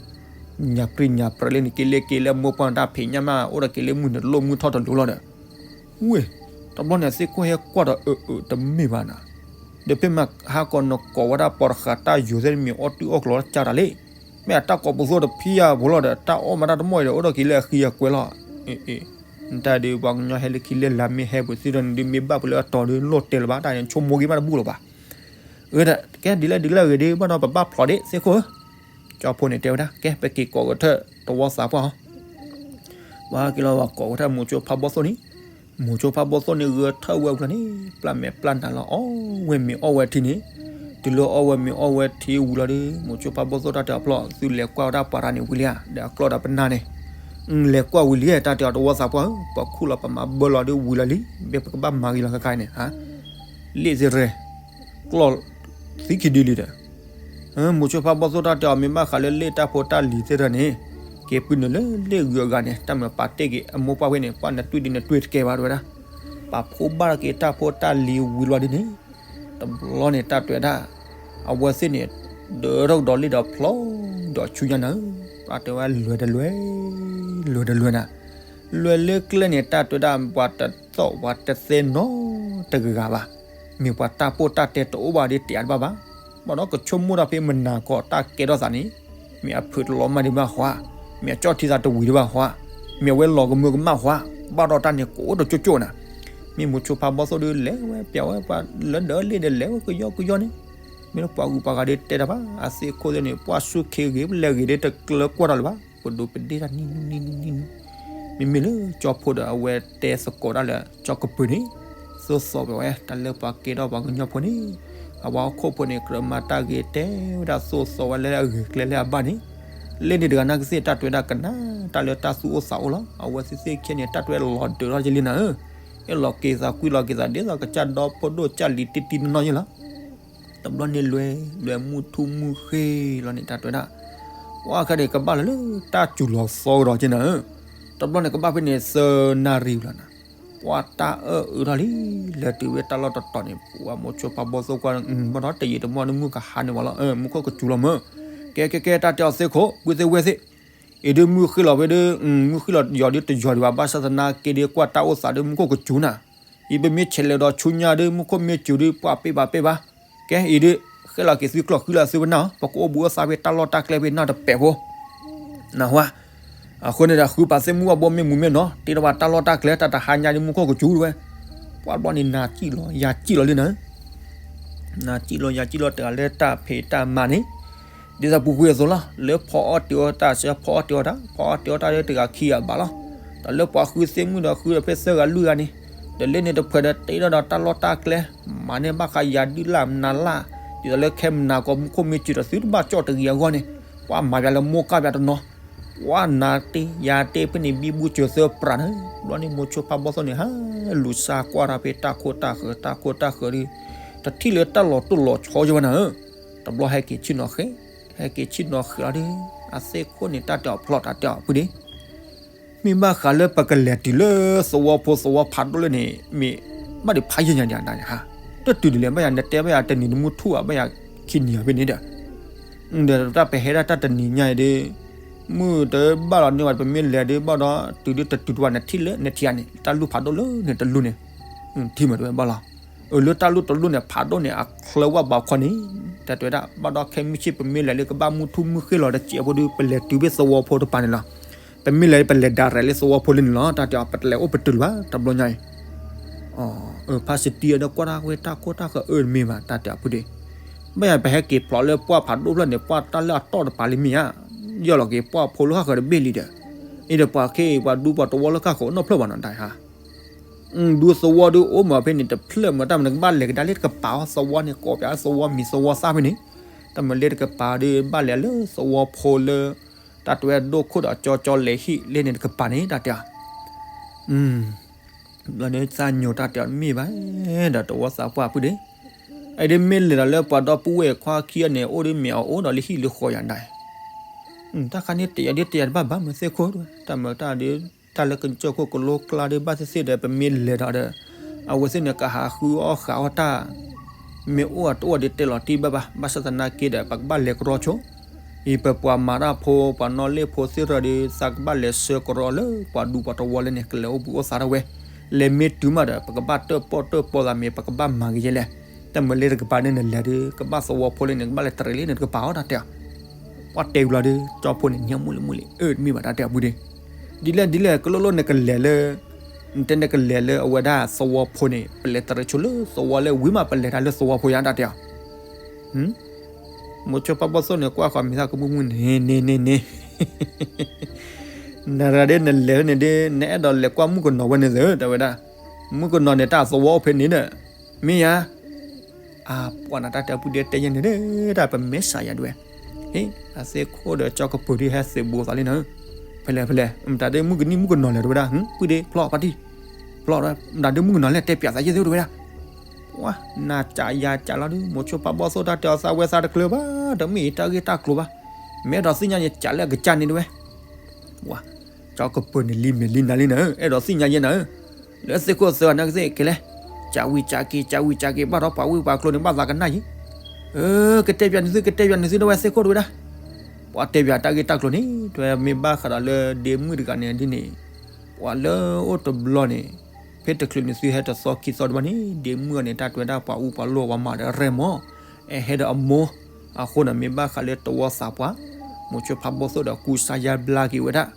ညၣ်ပြံၣ်ညၣ်ပြဲလၢန့ၣ် က့ၤလၢက့ၤလၢမိၢ်ပှၢ်တၢ်ဖံးညၣ်မး အိၣ်ဒီးက့ၤလၢမုၢ်န့ၣ် တလိၣ်မုၢ်ထီၣ်တလိၤလီၤဒီး ဝ့ၢ် တဘျီန့ၣ် အသ့ၣ်ခိၣ်ဟဲကွၢ်ဒီး အၢ အၢ တမ့ၢ်ဘၣ်နၤ, ဒီးဖဲမဟါကီးနကိးဝဲဒၣ်ပှၤတဃာ်တၢ်ယိၤသ့ၣ်တမံၤ အီၣ်တုၤအီၣ်ကျီတၢ်ကၢ်တၢ်လံ, မ့ၢ်အတၢ်ကိးပသူတဖံးယၤဖိလီၤဒီး တၢ်အီၣ်မးတၢ်တမီၢ်အံၤဒီး အိၣ်ဒီးက့ၤလၢအဃံအကွဲၤလီၤ. အ့ အ့ နတၢ်ဒုးပှၤကညီဟဲလၢခံလၢလာ်မ့ၢ်ဟဲပူၤသ့ၣ်ဒီးန့ၣ်ဒုး မ့ၢ်ဘၣ်ပှၤလၢအတီၤဒုး လိၣ်တဲလၢၤဘၣ် တၢ်န့ၣ် ဆိကမိၣ်ဂ့ၤမးတဘူၣ်လၢၤဘၣ်. အၢ ကဲဒ်လဲၣ်ဒ်လဲၣ်ဂ့ၤဒီး ဘၣ်ဒီးပဘၣ်ဖျိးဒ့ၣ်သ့ၣ်ခိၣ်ဧၢ, ကၠီဖိန့ၣ်တဲဝဲဒၣ် ကဲ ပက့ၤကိးကထၢၣ်တဝီသးပှၢ်အီၤ ပှၤက့ၤလီၤဝဲကိးကထၢၣ်မိၤဆိဖါဘီၣ်သိၣ်န့ၣ်, မိၤဆိဖါဘီၣ်သိၣ်န့ၣ် ဂဲၤထၢၣ်ဝဲအကျါန့ၣ် ပျၢ်မဲာ်ပျၢ်နါလီၤ အီၣ်ဝဲမ့ၤအီၣ်ဝဲထံန့ၣ်, တုၤလၢအီၣ်ဝဲမ့ၤအီၣ်ဝဲထံဝံၤလီၤဒီး မိၤဆိဖါဘီၣ်သိၣ်တၢ်တဲအီၤဖျီၣ် သုလဲၤကွၢ်ဝဲဒၣ်ပှၤတဂၤန့ၣ်ဝံၤလံဧါ, ဒီးအကျီၢ်ဒီးပနၢ်န့ၣ်, လဲၤကွၢ်ဝံၤလံ တၢ်တဲအီၤတဝီသးပှၢ်ဧၢ, ပှၤခူၣ်လီၤပမၤဘၢလီၤဒီးဝံၤလီၤလံ, မ့ၢ်ပကဘၣ်မၤဂ့ၤလီၤခဲခါအံၤန့ၣ်, လ့ၣ်သ့ၣ်ရဲၣ်, ကျီၢ်သံခံဒုလံဒီး မိၤဆိဖါဘီၣ်သိၣ်တၢ်တဲအီၤ မ့ၢ်ဘၣ်ဃးလၢလ့ၣ်တၢ်ဖိတၢ်လံၤသ့ၣ်တဖၣ်န့ၣ်, က့ၤပုၢ်နုာ်လၢလ့ၣ်ဂုၤအဂၤန့ၣ် တၢ်မၤပာ်တ့ၢ်က့ၤအမိၢ်ပှၢ်ဖဲန့ၣ် ပှၢ်နတွံၢ်ဒ်နတွံၢ်တကဲဘၣ်တဲဝဲဒၣ်, ပာ်ဖှိၣ်ဘၣ်ထီၣ်က့ၤတၢ်ဖိတၢ်လံၤဝံၤလီၤဒ်န့ၣ်, တဘျီန့ၣ်တၢ်တဲဝဲဒၣ်, အဝဲသ့ၣ်န့ၣ် ဒၢထီၣ်ကဒီးလ့ၣ်ဒီးဖျီဒီးဆူညါနၤဧၢ, တၢ်တဲဝဲလွဲၢ်တလွဲၢ်, လွဲၢ်တလွဲၢ်နၤ, လွဲၢ်လၢကျဲန့ၣ် တၢ်တဲဝဲဒၣ် ပှၤတသီၣ်ပှၤတသဲနီတဂၤဘၣ်, မ့ၢ်ပှၤတၢ်ပိၢ်တၢ်တဲတအိၣ်ဘၣ်ဒီးတဲအါတဘၣ်ဘၣ်, ဘၣ်ဒီးကဆိကမိၣ်တၢ်ဖဲမနၤကီးတၢ်ကဲထီၣ်သးန့ၣ်, မ့ၢ်အဖုးတလီၤမၢ်ဒံးဘၣ်ဃီ, မ့ၢ်အကၠီၣ်ထံသးတဝံၤဒံးဘၣ်ဃီ, မ့ၢ်အဝဲလီၤကမၢကမၣ်ဃီ, ဘၣ်ဒီးတၢ်န့ၣ်ကအိၣ်တကၠိကၠိနၤ, မ့ၢ်မိၤဆိဖါဘီၣ်သိၣ်ဒီးလဲၤဝဲပျးဝဲပှၤလၢဒၢးလ့ၣ်ဒီး လဲၤဝဲကယီကယီန့ၣ်, မ့ၢ်လၢပှၤဂုၤပှၤဂၤဒီးတဲတၢ်ဘၣ် အသ့ၣ်ခိၣ်သ့ၣ်န့ၣ် ပှၢ်ဆူၣ်ခ့ဂ့ၤ ပလဲၤဂ့ၤဒီးတကျၢၤကွၢ်တၢ်လၢၤဘၣ်, ပဒိးပဒ့ၣ်တၢ်နံၣ်နံၣ်နံၣ်နံၣ်နံၣ်နံၣ်, မ့မ့ၢ်လၢကၠီဖိဒီးအဝဲတဲသကိးတၢ်လၢကၠီကပၤန့ၣ်, သိၣ်သီဝဲတၢ်လၢပှၤကဲထီၣ်ပှၤကညီဖိန့ၣ်, အဝဲဟီၣ်ခိၣ်ဖိန့ၣ် ကြၢးမၤတၢ်ဂ့ၤတဲဝဲဒၣ်သိၣ်သီဝဲလၢအဂ့ၤကျဲလၢအဘၣ်န့ၣ်, လ့ၣ်န့ၣ်တဂၤနာ်က့သ့ၣ် တၢ်တဲဝဲဒၣ်ကနၣ်တၢ်လၢတၢ်သူၣ်အိၣ်သးအိၣ်လီၤ, အဝဲသ့ၣ်သ့ၣ်ခဲန့ၣ် တၢ်တဲဝဲလီၤဒၢးထီၣ်ယလံနၤဧၢ, အ့ၣ်လီၤက့ၤသးကွံလီၤက့ၤသးဒ်သိးကစၢ်ဒီဖိဒိၣ်ကၢ်လံၤတံၢ်တံၢ်နီၢ်နီၢ်ယလီၤ တဘျီန့ၣ်လွဲၢ်လွဲၢ်မုၢ်ထူၣ်မုၢ်ဃ့လီၤန့ၣ် တၢ်တဲဝဲဒၣ်, ပှၢ်ခဲန့ၣ် ကဘၣ်လီၤလၢတၢ်စူၤလီၤသီကဒီးက့နၤဧၢ, တဘျီန့ၣ်ကဘၣ်ဖဲန့ၣ် သၢနၣ်ရံၣ်လီၤနၤ, ပှၢ်တၢ်အၢၣ်အုးထီၣ်လံ, လဲၤတုၤဝဲတၢ်လီၢ်တတီၤန့ၣ် ပှၢ်မိၤဆိဖါဘီၣ်သိၣ်ကွၢ်, ဘၣ်ဒီးတယံာ်တမီၢ်န့ၣ် မုၢ်ကဟါန့ၣ်ဝဲလီၤ, မူခိၣ်ကစူၤလီၤမၢ်, ကဲကဲကဲ တၢ်တဲအီၤသ့ၣ်ခိၣ် ပုၢ်သ့ၣ်ဝဲၢ်သ့ၣ် အံၤဒုးမုၢ်ဃ့လီၤဖဲဒုး, မုၢ်ဃ့လီၤယီၤဒုးတယီၤဒံးဘၣ်, ဘၣ်ဆၣ်သနာ်က့ဒုး ကွၢ်တၢ်အိၣ်သးဒုး မူခိၣ်ကစူၤနၤ, အံၤပမ့ၢ်ဆဲးလဲၤဒီးဆူညါဒုး မူခိၣ်မ့ၢ်စူၤဒုး ပှၢ်ပ့ၢ်ဘၣ်ပ့ၢ်ဘၣ်, ကဲ အံၤဒုး ဃဲလီၤက့ၤသုကျီၢ်ဃုလၢသုပနၢ်, ပကအိၣ်ဘှံးအိၣ်သါဖဲတၢ်လီၢ်တၢ်ကျဲဖဲနီတပဲာ်ဖိ နၢ်ဟူဧါ, အဃိန့ၣ်ဒီး ဃုပာ်သ့ၣ်မုၢ်ဘၣ်ဘီမ့ၢ်မူမ့ၢ်နီၤ, တ့ထီၣ်ဘၣ်တၢ်လီၢ်တၢ်ကျဲ တၢ်တဟါညါဒုး မူခိၣ်ကစူၤတဝဲ, ပှၢ်ဘျီန့ၣ် နၤစံၣ်လီၤ ယၤစံၣ်လီၤလံနၤ နၤစံၣ်လီၤယၤစံၣ်လီၤတဂၤလၢတၢ်ဖံးတၢ်မၤန့ၣ်, ဒ်သိးပူၤကွံာ်အသိးလီၤ, လၢဖီအီၣ်တ့ၤအီၣ်တၢ်စၢၤ ဖီအီၣ်တ့ၤအီၣ်တၢ်, ဖီအီၣ်တ့ၤအီၣ်တၢ်လၢတဂၤခံဂၤဘၣ်လီၤ, ဒီးလၢပှၤဃုသ့ၣ်မုၣ်ဒီးဃုဒီးဖဲသၢဂၤလွံၢ်ဂၤန့ၣ်, ဒီးလၢန့ၣ်တဖုဒီးတ့ထီၣ်ဒီးတၢ်လီၢ်တၢ်ကျဲ, မၤန့ၢ်ဘၣ်ဃးယၤဒုၣ်လၢ်မနၤလၢ်, ဒ်သိးလၢခဲမနၤကီး မူခိၣ်မ့ၢ်စူၤဒီးသုတဘၣ်ကၠီၣ်တဂ့ၤအဂီၢ်န့ၣ်, ပှၤမၤပျးလၢမိၢ်ကၢ်ပျးတနီၤ ပှၤနၤတ့ယၤတ့ဖဲန့ၣ် ဘံဘူစၢၤသၢပြးန့ၣ်, ဘျီန့ၣ်မိၤဆိဖါဘီၣ်သိၣ်န့ၣ် ဟးလူၤစါကွၢ်တၢ်ဖဲတၢ်ခိၣ်တၢ်ဃၢၤ တၢ်ခိၣ်တၢ်ဃၢၤဒီး, တထံၣ်လၢတၢ်လီၤတိၢ်လီၤဆီယဝဲနၤဧၢ, တဘျီဟဲက့ၤဆ့ၣ်နီၤဃဲ, ဟဲက့ၤဆ့ၣ်နီၤဃဲလီၤဒီး, အသ့ၣ်ခိၣ်န့ၣ် တၢ်တဲအီၤဖျီၣ် တၢ်တဲအီၤဖုဒ့ မ့ၢ်ဘၣ်ဃးလၢပကလဲၤတုၤလၢသဝီဖိသဝီဖးဒိၣ်လၢန့ၣ် မ့ၢ်ဘၣ်ဒံးဖးယံာ်ညါဒံးနၤန့ၣ်ဟါ, တတုၤဒ်လဲၣ် ဘၣ်ယၤနတဲဘၣ်ယၤတနံၤ နမုၢ်ထူၣ်ဘၣ်ယၤခံနံၤအဖဲန့ၣ်ဒီး, ဒီးတၢ်ပဟဲဒၣ်တၢ်တနံၤညါအံၤဒီး, မုၢ်တဘၣ်လီၤန့ၢ်ဝဲ ပမ့ၢ်လဲၤဒီးဘၣ်ဒီး တုၤဒုးတတုၤတဝဲနထံၣ်လၢနထံၣ်ဧါန့ၣ် တၢ်လူၢ်ဖးဒိၣ်လၢန့ၣ်တလူၢ်န့ၣ်, ထံၣ်မးတဝဲဘၣ်လီၤ, အၢ လၢတၢ်လူၢ်တလူၢ်န့ၣ် ဖးဒိၣ်န့ၣ် အချၢဝဲဘၣ်ခီန့ၣ်, တၢ်တဲဝဲဒၣ် ဘၣ်ဒီးခဲမုၢ်ဆ့ၣ် ပမ့ၢ်လဲၤလၢကဘၣ်မုၢ်ထူၣ်မုၢ်ဃ့လီၤတစဲးဖိဒီး ပလဲၤတုၤဖဲသဝီဖိတပၤန့ၣ်လီၤ, ပမ့ၢ်လဲၤ ပလဲၤဒၣ်ရဲၣ်လၢသဝီဖိလၢန့ၣ်လီၤ တၢ်တဲအီၤ ပတလဲၤအိၣ်ပတုာ်လၢၤဘၣ် တဘျီညါအံၤ ဖါစတံအဒီးကွၢ်တၢ်ဝဲတၢ်ခိၣ်တၢ်ဃၢၤအၢတမ့ၢ်ဘၣ် တၢ်တဲအီၤဖုဒ့, ဘၣ်ယၤပဟဲက့ၤဖျိးလၢပှၢ်ဖးဒိၣ်ဖျၢၣ်န့ၣ် ပှၢ်တၢ်လၢအတီၢ်တပၤလံမ့ၢ်ဧါ, ယီၢ်လီၤက့ၤပှၢ်ဖိလၢဃၣ်ဃၢၤတဘ့ၣ်လံဒီး, အံၤဒီးပှၤခ့ပှၤဒူပှၤတဝီလၢဃၣ်ဃၢၤအိၣ်နီတဖျၢၣ်ဘၣ်နီၤ တၢ်ဟါ, ဒူသဝီဒုးအိၣ်မးဖဲန့ၣ်တဖျၢၣ်မး တၢ်မနုၤကဘၣ်လဲၤကဒါလၢတကပၤအီၤ သဝီန့ၣ် ကိးပၠးလၢသဝီမံၤသဝီသၣ်ဖဲန့ၣ်, တၢ်မနုၤလၢတကပၤဒီး ဘၣ်လဲၤလၢသဝီဖိလၢ တၢ်တဲဝဲဒိၣ်ခိၣ်ဒီးကၠီကၠီလဲၤဟံၣ်လၢန့ၣ်တကပၤန့ၣ် တၢ်တဲအီၤ ဘျီန့ၣ်သးညိးတၢ်တဲအီၤတမ့ၢ်ဘၣ်, ဒီးတဝီသးပှၢ်ဖုဒ့, အဒ်မ့ၢ်လဲၤဒီးလၢပှၤဒီပုၢ်ဝဲၢ်ခွါခံဂၤန့ၣ် အိၣ်ဒ်မ့ၢ်အအိၣ်ဒီးလၢဟံၣ်လၢဃီယၤဒၣ်, တၢ်ခါန့ၣ်တယာ်ဒ်တယာ်တဘၣ်ဘၣ်မ့ၢ်သ့ၣ်ခိၣ်, တၢ်မၤတၢ်ဒီး တၢ်လၢကစၢၢ်ခိၣ်ကလိကျါဒီး ဘၣ်သ့ၣ်သ့ၣ်ဒီး ပမ့ၢ်လဲၤဒီးဒီး အဝဲသ့ၣ်န့ၣ် ကဟးဃုအီၣ်ဃာ်အီၣ်တၢ် မ့ၢ်အိၣ်အတအိၣ်ဒီးတဲလီၤတံၢ်ဘၣ်ဘၣ်, ဘၣ်ဆၣ်သနာ်က့ဒီး ပကဘၣ်လဲၤကရီဆိ, အံၤပပှၤမၤတၢ်ဖိ ပှၤနီၣ်လ့ၣ်ဖိသ့ၣ်တဖၣ်ဒီး သးကဘၣ်လဲၤဆှၢကရီလၢပှၤဒူပှၤတဝီလၢန့ၣ် ကလဲၤအိၣ်ဘှံးအိၣ်သါထီၣ်ဝဲ, လဲၤမ့ၢ်တုၤမးဒီး ပကဘၣ်တၢၣ်ပီၣ်တၢၣ်ပီသးမ့ၢ် ပကဘၣ်မၤဂ့ၤယဲလဲၣ်, တၢ်မၤလၢတကပၤန့ၣ်နလဲၤဒီး ကဘၣ်သဝီဖိလၢန့ၣ် ကဘၣ်လဲၤတရံးလၢန့ၣ်တကပၤအီၤ တၢ်တဲအီၤ ပှၤတဲဝံၤလီၤဒီး ကၠီဖိန့ၣ် ညါမုၢ်လံမုၢ်လံ အၢ တမ့ၢ်ဘၣ်တၢ်တဲအီၤဖုဒ့, ဒ်လဲၣ်ဒ်လဲၣ် ကလိလိၣ်နကလဲၤလၢ နတဲနကလဲၤလၢအဝဲဒၣ်သဝီဖိန့ၣ် ပလဲၤတရံးဆိလၢသဝီလၢဝံၤမး ပလဲၤတၢ်လၢသဝီဖိယါ တၢ်တဲအီၤ, မိၤဆိဖါဘီၣ်သိၣ်န့ၣ် ကွၢ်ဃီၤမံၤသၣ်ကမုၢ်မုၢ်န့ၣ် န့ၣ်န့ၣ်န့ၣ် နရၤဒ်နလဲၤန့ၣ်ဒ် နအဲၣ်ဒိးလဲၤကွၢ်မုၣ်ကနီၤဝဲန့ၣ်သ့ တဲဝဲဒၣ်, မုၣ်ကနီၤန့ၣ် တၢ်သဝီအိၣ်ဖဲန့ၣ်ဒီး မ့ၢ်ယါ, အပှၤနၤတၢ်တဲအီၤ ပုၢ်ဒ့တဲယဲန့ၣ်ဒၣ် တၢ်ပမဲာ်ဆှးယၤတဝဲ, ဟ့ၣ် အသ့ၣ်ခိၣ်ဒီးကၠီကပၢၤဒ်ဟဲသုးဘူးသးလံနၤဧၢ, ဖဲလဲၣ်ဖဲလဲၣ် မတၤဒ်မုၣ်ကနံၣ်မုၣ်ကနီၤလဲၣ်တဝဲဒၣ် ပုၢ်ဒ့ဖျီၣ်ပၢ်တံၢ်, ဖျီၣ် မတၤဒ်မုၣ်ကနီၤလဲၣ် တဲပၠးသးယဲၢ်သ့ၣ်တဝဲဒၣ်, ပှၤ နၤကးယၤကးလီၤဒုး မိၤဆိဖးဘီသိၣ်တၢ်တဲအီၤသးဝဲသးတချုးဘၣ် တမ့ၢ်အတၢ်ဂ့ၢ်တၢ်ကျိၤဘၣ်, မ့ၢ်အဲၣ်ဒိးသ့ၣ်ညါယဲကးလၢအကစၢ်န့ၣ်တဝဲ, ပှၤ ကၠီကပၢၤန့ၣ်လံမဲာ်လံနၤလံနၤဧၢ, အဲၣ်ဒိးသ့ၣ်ညါယဲနၤဧၢ, လၢသ့ၣ်ခိၣ်သၢဂၤနာ်က့သ့ၣ်ကဲလဲၣ်, ကးဝံၤကးက့ၤ ကးဝံၤကးက့ၤ ဘၣ်ဒီးပှၤဝံပှၤကျိၤန့ၣ် ဘၣ်သးကနၣ်ယံၤ, အၢ ကတဲပၠးန့ၢ်သု ကတဲပၠးန့ၢ်သုတဝဲသ့ၣ်ခိၣ်တဝဲဒၣ်, ပှၤတဲပၠးတၢ်ဂ့ၢ်တၢ်ကျိၤန့ၣ် တဝဲမ့ၢ်ဘၣ်ဃးဒီးလၢဒ့မုၣ်တဂၤန့ၣ်ဒ်န့ၣ်, ပှၤလၢအိၣ်တဘျီန့ၣ် ဖဲတချုးန့ၣ်သုဟဲတသီခံသီတဘျီန့ၣ် ဒ့မုၣ်အီၤန့ၣ် တၢ်တွဲဒၣ်ပှၤအူပှၤလိၣ်ပှၤမၤဒီးရဲၣ်မီၢ်, အဲၣ်ဟဲဒီးအမိၢ်, အဃိန့ၣ်မ့ၢ်ဘၣ်ဃးလၢတဝီသးပှၢ်, မိၤဆိဖးဘီသိၣ်ဒီးကူစါယါဘျါက့ၤဝဲဒၣ်,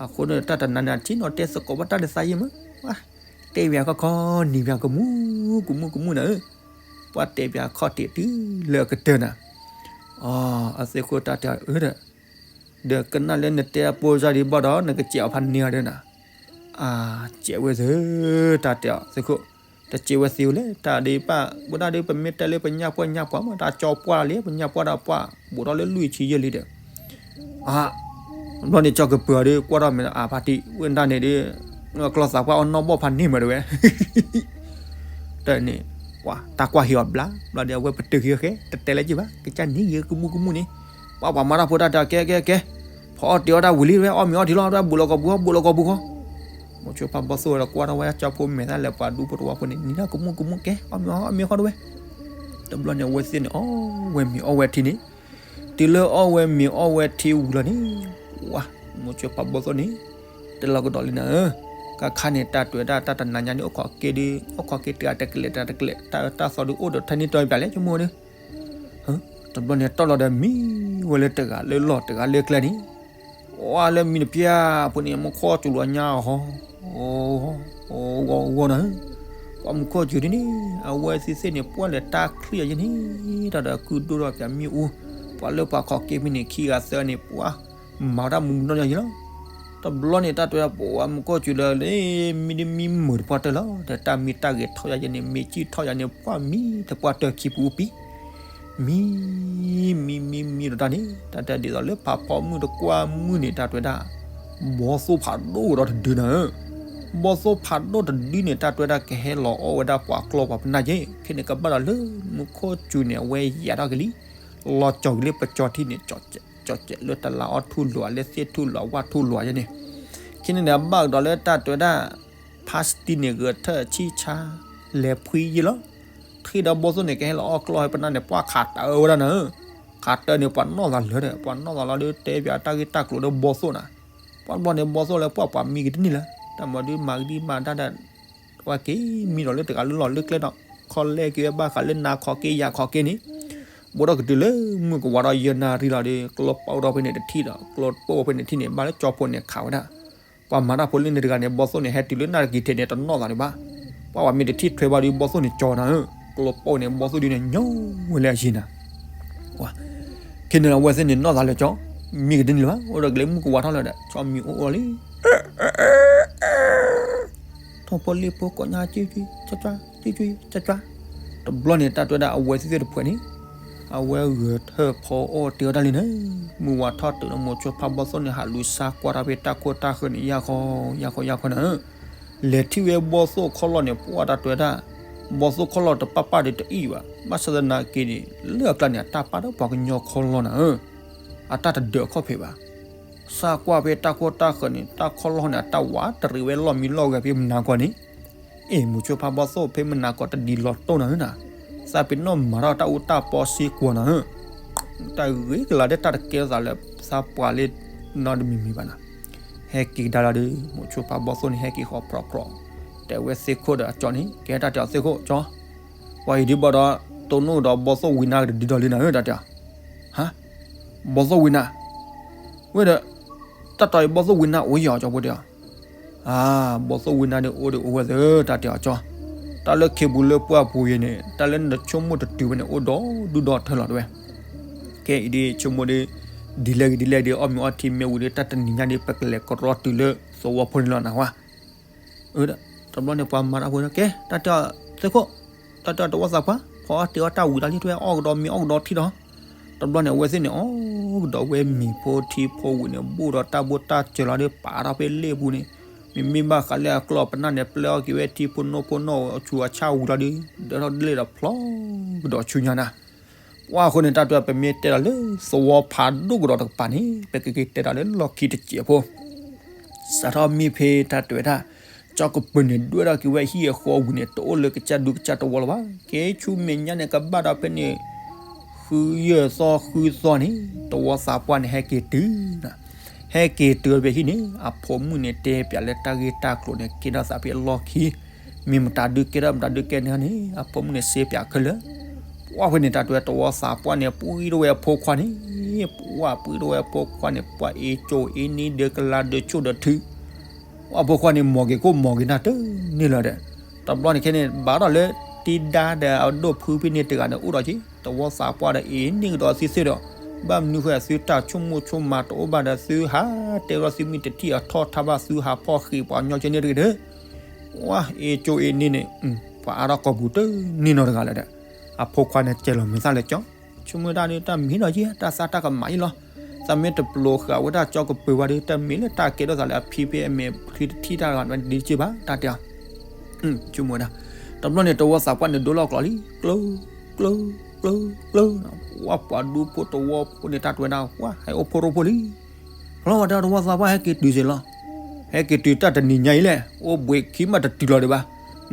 အဃိန့ၣ်တၢ်တနၤန့ၣ် အထံနီၤတဲသကိးဘၣ်တၢ်ဒီးသးယံၤမး, တဲပၠးခီခီ နံၤပၠးကမူကမူကမူနၤဧၢ, ပှၤတဲပၠးခီၣ်ထံးတုၤလၢအကတၢၢ်နၤ, အသ့ၣ်ခိၣ်တၢ်တဲအီၤအၢဒီး ဒီးကနၣ်လၢနတဲအပိၢ်စၢ်ဒံးဘၣ်ဒီး နကစဲးအီၤဖးန့ၢ်အီၤဒီးနၤ, အါ စဲးဝဲသ့ၣ်, တၢ်တဲအီၤသ့ၣ်ခိၣ်, တစဲးဝဲသ့ၣ်ဝဲလဲၣ် တၢ်ဒ်ပၢ်, ဝဲဒၣ်ဒ်ပမ့ၢ်တဲလၢပညၣ်ပှၢ်ညၣ်ပှၢ်မး တၢ်ကၠီပှၢ်လီၤလံ ပညၣ်ပှၢ်ဒီးပှၢ်, ဘူးထီၣ်လၢလွံၢ်ဆံယဲၢ်လံဒီး အါ, ဘျီန့ၣ်ကၠီကပၢၤအီၤဒီး ကွၢ်ထီၣ်မဲာ်အါဖးတံၢ် ဝဲဒၣ်န့ၣ်ဒီး ကျီသးပှၢ်အီၣ်နီၢ်ဘီၣ်ဖးန့ၢ်မးတဝဲ တၢ်န့ၣ်, ပှၤတၢ်ကွၢ်ဟ့ၣ်အီၤဘျါ, ဘျီဒီးအဝဲပတုာ်ခံအီၤဃဲ, တတဲလၢက့ၤဘၣ်, ကစၢ်န့ၣ်ယဲကမူကမူန့ၣ်, ပှၤပှၤမၤတၢ်ဖိတၢ်တဲကဲကဲကဲ, ဖီအီၣ်တ့ၤအီၣ်တၢ်ဝံၤလံတဝဲ အီၣ်မ့ၤအီထံလီၤ တဝဲဘူးလီၤကီၢ်ပူၤဃီ ဘူးလီၤကီၢ်ပူၤဃီ, မိၤဆိဖးဘီသိၣ်ဒီးကွၢ်ထီၣ်ဝဲကၠီဖိမဲာ်သၣ်လၢပှၤဒူဖိတဝီဖိန့ၣ် နံၤလၢကမူကမူကဲ အီၣ်မ့ၤအီၣ်မ့ၤဃီတဝဲ, တဘျီန့ၣ်အဝဲသ့ၣ်န့ၣ် အီၣ်ဝဲမ့ၤအီၣ်ဝဲထံန့ၣ်, တုၤလၢအီၣ်ဝဲမ့ၤအီၣ်ဝဲထံဝံၤလီၤန့ၣ်, ဝါ, မိၤဆိဖးဘီသိၣ်န့ၣ် တဲလီၤကဒီးလံနၤဧၢ, ကခါန့ၣ် တၢ်တွဲဒၣ်တၢ်တနၤညါန့ၣ် အိၣ်ခိးက့ဒီး အိၣ်ခိးက့တဂၤတကလဲာ်တဂၤတကလဲာ် တၢ်အၢတၢ်သီဒုး အိၣ်ဒီးထဲန့ၣ်တီၤပၠးလဲၣ် ဆိကမိၣ်ဒီး, တဘျီန့ၣ်တီၢ်လီၤဒီးမံဝဲလၢတဂၤလၢလီၢ်တဂၤလၢကျဲန့ၣ်, ဝါလၢမံတပျၢ်ဖိန့ၣ် မူခိၣ်စူၤလီၤညါအီၤ, ဂီၤဂီၤနၤဧၢ, ပှၤမူခိၣ်စူၤဒ်န့ၣ် အဝဲသ့ၣ်သ့ၣ်န့ၣ် ပှၢ်လဲၤတၢ်ချံအီၤယဲန့ၣ်, တၢ်ဒီးကုၢ်ဒိၣ်ထီၣ်ပၠးမ့ၣ်အူ, ပှၤလၢပှၤခိးက့ဖဲန့ၣ် ခံဂၤသၢဂၤန့ၣ် ပှၤ မၤဝဲဒၣ်မူမူနီၢ်နီၢ်ယဲလီၤ. တဘျီန့ၣ် တၢ်တဲပှၤမူခိၣ်စူၤလၢ မံဒ်မံမုာ်တပှၢ်တၢၢ်လီၤ, ဒီးတၢ်မံတၢ်ဂဲၤထီၣ်ယါယဲန့ၣ် မ့ၢ်စံၣ်ထီၣ်ယါန့ၣ် ပှၢ်မံတပှၢ်တၢၢ်ခံပူၤပံၤ, မံ မံမံမံဒီးတၢ်န့ၣ် တၢ်တဲဒ်သိးလၢဖးဖီမုၢ်တကွၢ်မုၢ်န့ၣ် တၢ်တဲဝဲဒၣ် ဘီသိၣ်ဖးဒိၣ်ဒီးတဒုနၤဧၢ, ဘီသိၣ်ဖးဒိၣ်တဒုန့ၣ် တၢ်တဲဝဲဒၣ်ကဟဲလီၤအီၣ်ဝဲဒၣ်ပှၤကျီပှၤပနၢ်ယဲ, ခဲန့ၣ်ကဘၣ်ဒီးလၢမူခိၣ်စူၤန့ၣ် အဝဲယၤထီၣ်က့ၤလံ, လီၤကၠီၤက့ၤလၢပကၠီထံန့ၣ် ကၠီၤကဲးလၢတလါအီၣ်ထူၣ်လိာ် လၢသ့ၣ်ထူၣ်လိာ် ဝၣ်ထူၣ်လိာ်ယဲန့ၣ်, ခဲန့ၣ်န့ၣ် အဘၣ်ကဒီးလၢတၢ်တဲဝဲဒၣ် ဖါစတံန့ၣ် ဂဲၤထၢၣ်ဆံၣ်ဆါ လဲၤဖှံယဲလီၤ, ထံၣ်ဒီးဘီသိၣ်န့ၣ် ကဟဲလီၤအီၣ်ကျီပနၢ်န့ၣ် ပှၢ်ခးတၢဝဲဒၣ်နၤဧၢ, ခးတၢန့ၣ် ပှၤနီၣ်သးလၢာ်ဒီး ပှၤနီၣ်သးလီၤဒီး တဲပၠးတၢ်ဂ့ၢ်တၢ်ကျိၤဒီးဘီသိၣ်နၤ, ပှၤဘျီန့ၣ် ဘီသိၣ်လၢပှၢ်ပှၤမံကတန့ၢ်လၢၤ, တၢ်မၤဒုးမၤကဒံမၤတၢ်ဒီး ဝဲက့ၤမံဒီးလၢတဂၤလၢလီၢ်လၢကျဲဒီး ခီလဲက့ၤဝဲဘၣ်ဃးလၢနၤခီက့ၤယၤခီက့ၤန့ၣ်, ဘိးထီၣ်ကတုၤလၢမုၢ်ကဝၤဒီးယဲၢ်နၣ်ရံၣ်လီၤဒီး ကျိပိၢ်ထီၣ်ဖဲန့ၣ်တထံၣ်ဒီး ကျိပိၢ်ဖဲန့ၣ်ထံၣ်န့ၣ် ဘၣ်လၢကၠီဖိန့ၣ်ခးဝဲဒၣ်, ပှၤမၤတၢ်ဖိလၢန့ၣ်တဂၤန့ၣ် ဘီသိၣ်န့ၣ် ဟဲတုၤလၢနၣ်တကံၤထဲန့ၣ် တနီၣ်သးဒံးဘၣ်, ပှၤပှၤမ့ၢ်တထံၣ်ထွဲဘၣ်ဒီး ဘီသိၣ်န့ၣ်ကၠီနၤဧၢ, ကျိပိၢ်န့ၣ် ဘီသိၣ်ဒုန့ၣ် ညီဝဲလၢအယံၤနၤ ဝါ, ခဲန့ၣ်အဝဲသ့ၣ်န့ၣ်နီၣ်သးလၢာ်ကၠီ, မံကတန့ၢ်လၢၤဘၣ် အိၣ်ဒီးကလဲၤမုၢ်ကဝၤထီၣ်လၢၤဒီး ကၠီမံအိၣ်အိၣ်လံ ထီၣ်ဖိလံၣ်ဖိကိးညါ ကၠွံကၠွံ ကၠွံကၠွံ ကၠွံကၠွံ, တဘျီန့ၣ် တၢ်တဲဝဲဒၣ်အဝဲသ့ၣ်သ့ၣ်တဖုန့ၣ်, အဝဲဂဲၤထၢၣ်ဖီအီၣ်တ့ၢ်ဝဲဒၣ်လံနၤ, မုၢ်ဝါထီၣ်တုၤလၢမိၤဆိဖးဘီသိၣ်န့ၣ် ဟးလူၤစါကွၢ်ထီၣ်ဖဲတၢ်ခိၣ်တၢ်ဃၢၤန့ၣ် ယၢ်ဃီ ယၢ်ဃီ ယၢ်ဃီနၤဧၢ, လဲၤထံၣ်ဝဲဘီသိၣ်ခီၣ်လီၢ်န့ၣ် ပှၢ်တၢ်တဲဝဲဒၣ်, ဘီသိၣ်ခီၣ်လီၢ်တပၣ်ပၣ်ဒီးတအံၣ်ဘၣ်, ဘၣ်ဆၣ်သနာ်က့န့ၣ် လၢအကျါန့ၣ် အတၢ်ပၣ်ဒီးပှၤကညီခီၣ်လီၢ်နၤဧၢ, အတၢ်တဒၢးအခီၣ်ဖံးဘၣ် စါကွၢ်ဖဲတၢ်ခိၣ်တၢ်ဃၢၤန့ၣ် တၢ်ခီၣ်လီၢ်န့ၣ် အတၢ်ဝးတရံးဝဲလီၢ်မံလီၢ်ဂဲၤဖဲမနၤကီၢ်န့ၣ်, အ့ၣ် မိၤဆိဖးဘီသိၣ် ဖဲမနၤကီၢ်တဒ်လီၤတိၢ်နၤဧၢနၤ, သးပ့ၤနီၣ်မၤထီၣ်တၢ်အူတၢ်ပီစ့ကွီၤနၤဧၢ, တၢ်ဂ့ၤကလၤဒဲး တၢ်တကဲထီၣ်သးလၢ သးပှၢ်လၢနီတမံၤမံၤဘၣ်နၤ, ဟဲက့ၤကဒါလီၤဒီး မိၤဆိဖးဘီသိၣ်န့ၣ် ဟဲက့ၤဃီဖျိးဖျိး, တဲဝဲသ့ၣ်ခိၣ်ဒီးအကၠီန့ၣ် ကဲတၢ်တဲအီၤသ့ၣ်ခိၣ်ကၠီ ပှၤအံၤဒ်ဘၣ်ဒီး တိၢ်နီၣ်ဒီးဘီသိၣ်ဝံၤနါကတဒ်ဒီးလံနၤဧၢ တၢ်တဲအီၤ, ဟါ, ဘီသိၣ်ဝံၤနါ, ဝဲဒီး တၢ်တီၤအံၤဘီသိၣ်ဝံၤနါအိၣ်ယီၤ ကၠီဖိတဲအီၤ, အါ, ဘီသိၣ်ဝံၤနါန့ၣ်အိၣ်ဒီးအိၣ်ဝဲသ့ၣ် တၢ်တဲအီၤကၠီ, တၢ်လၢခ့ပူၤလၢပှၢ်ပူၤအံၤန့ၣ် တၢ်လၢနတဆိကမိၣ်တတုၤဝဲန့ၣ် အိၣ်ဒီဒူၣ်ဒီထၢလီၤတဝဲ, ကဲအံၤဒ်ဆိကမိၣ်ဒီး ဒ်လဲၣ်ဂ့ၤဒ်လဲၣ်ဂ့ၤဒီး အီၣ်မ့ၤအီထံမ့ၢ်ဝံၤဒီး တၢ်တနံၤညါဒီး ပကလဲၤကရီတုၤလၢသဝီဖိန့ၣ်လီၤနၤဝဲ တဘျီန့ၣ် ပှၤမၤတၢ်ဖိန့ၣ် ကဲ တၢ်တဲအီၤသ့ၣ်ခိၣ်, တၢ်တဲအီၤတဝီသးပှၢ်, ဖီအီၣ်တ့အီၣ်တၢ်ဝံၤတၢ်လံ တဝဲအီၣ်ကဒီးမ့ၤအီၣ်ကဒီးထံဒီး တဘျီန့ၣ် အဝဲသ့ၣ်န့ၣ် အီၣ်ကဒီးဝဲမ့ၤဖိထံဖိဝံၤန့ၣ် ဘူးဒီးတၢ်ဘိၣ်တၢ်စၢၤလီၤဒီး ပာ်ထီၣ်ဖဲလ့ၣ်ပူၤန့ၣ် မ့မ့ၢ်ဘၣ်ဃးလၢအကျီၢ်ပနၢ်န့ၣ် ပျဲအီၣ်က့ၤဝဲထံဖိနိဖိနီၣ်အဆူၣ်အဆၣ်ဝံၤလီၤဒီး ဒၢထီၣ်လ့ၣ်ဒီးဖျီကဒီးဆူညါနၤ ပှၢ်အဃိန့ၣ် တၢ်တဲပမ့ၢ်တဲဒီးလၢ သဝီဖးဒိၣ်ကဒီးတကပၤန့ၣ် ပကက့ၤတဲဒီးလၢလီၢ်ခံတစဲးဖိ စးထီၣ်မ့ၢ်ဖဲတၢ်တဲဝဲဒၣ် ကၠီကပၢၤန့ၣ် ဒွဲၣ်ထီၣ်က့ၤဝဲဟံၣ်အဃီဝံၤန့ၣ် တအိၣ်လၢကစၢ်ဒူကစၢ်တဝီလၢၤဘၣ်. ကဲဆူမဲာ်ညါန့ၣ် ကဘၣ်ဒီးဖဲန့ၣ် ဃုယဲၢ်သီဃုသီန့ၣ် တဝီသးပှၢ်န့ၣ် ဟဲက့ၤတုၤ ဟဲက့ၤတုၤဖဲဟံၣ်န့ၣ် အဖိမုၣ်န့ၣ် တဲပၠးလၢတၢ်ဂ့ၢ်တၢ်ကျိၤန့ၣ် ကဲထီၣ်သးဖဲအလီၢ်ခံ မ့ၢ်မတၤဒုကဲထီၣ်မတၤဒုကဲန့ၣ်န့ၣ် အဖိမုၣ်န့ၣ် စ့ပၠးခဲလၢာ် ပှၢ်ဖဲန့ၣ် တၢ်တဲဝဲတဝီသးပှၢ်န့ၣ် ပှံထီၣ်ဝဲအဖိခွါန့ၣ် ပှၢ်ပှံထီၣ်ဝဲအဖိခွါန့ၣ် ပှၢ်အ့ၣ်ကၠိအ့ၣ်န့ၣ်ဒီးကလၤဒီးဆိၣ်ဒီးထု ပှၢ်ဖိခွါန့ၣ် မီၤက့ၤခိၣ်မီၤက့ၤနၢ်တန့ၢ်လၢၤဒီး တဘျီန့ၣ်ခဲန့ၣ် ဘၣ်ဒီးလၢ တံဒါဒီးအဒိၣ်ဖုဖဲန့ၣ်တဂၤန့ၣ် အိၣ်ဒီးက့ တဝီသးပှၢ်ဒီးအ့ၣ်န့ၢ်ကဒီးသ့သ့ဒီး ဘၣ်မနုၤဃိသုတၢ်ဆိကမိၣ်ဆိကမးတအိၣ်ဘၣ်ဒီး သုဟးတဲဝဲဒၣ်သုမ့ၢ်တထံၣ်အထီၣ်ထါဘၣ် သုဟးဖီၣ်ဃံးပှၤညီကဲန့ၣ်တဂ့ၤဒီး ပှၢ်အ့ၣ်ကၠိအ့ၣ်န့ၣ်န့ၣ် ပှၤအါထီၣ်ကိာ်ပူၤတန့ၢ်နီတဂၤလၢၤဒီး အဖိခွါန့ၣ် ကဲလီၤမဲာ်သၣ်လၢကၠီ ဆိကမိၣ်တၢ်ဒီးတၢ်မံဒီးက့ တၢ်သးတၢ်ကမၣ်အံၤလီၤ. သးမ့ၢ်တပျိၤဃာ်ဝဲဒၣ်ကၠီကပၢၤဘၣ်ဒီး တမ့ၢ်လၢတၢ်ကဲထီၣ်သးလၢအဖံဖဲအမဲာ်ချံတထံၣ်တၢ်တဂၤဒ်က့ဘၣ် တၢ်တဲအီၤ ဆိကမိၣ်ဝဲဒၣ် တဘျီန့ၣ် တဝီသးပှၢ်န့ၣ် ဒိလီၤကျိာ်လံ ကျၢ ကျၢ ကျၢ ကျၢ ပှၢ်ပှၤဒူဖိတဝီဖိန့ၣ် တၢ်တဲဝဲဒၣ် ပှၢ်ဟဲအိၣ်ဖှိၣ်ရိဖှိၣ်လံ ဖျီဝဲဒၣ်တဝီသးပှၢ်ဟဲက့ၤတုၤစ့ၢ်လီၤ. ဟဲက့ၤတုၤတၢ်တနံၤညါအံၤလဲၣ် အိၣ်ဘှံးခံမးတတုၤလီၤဒံးဘၣ်.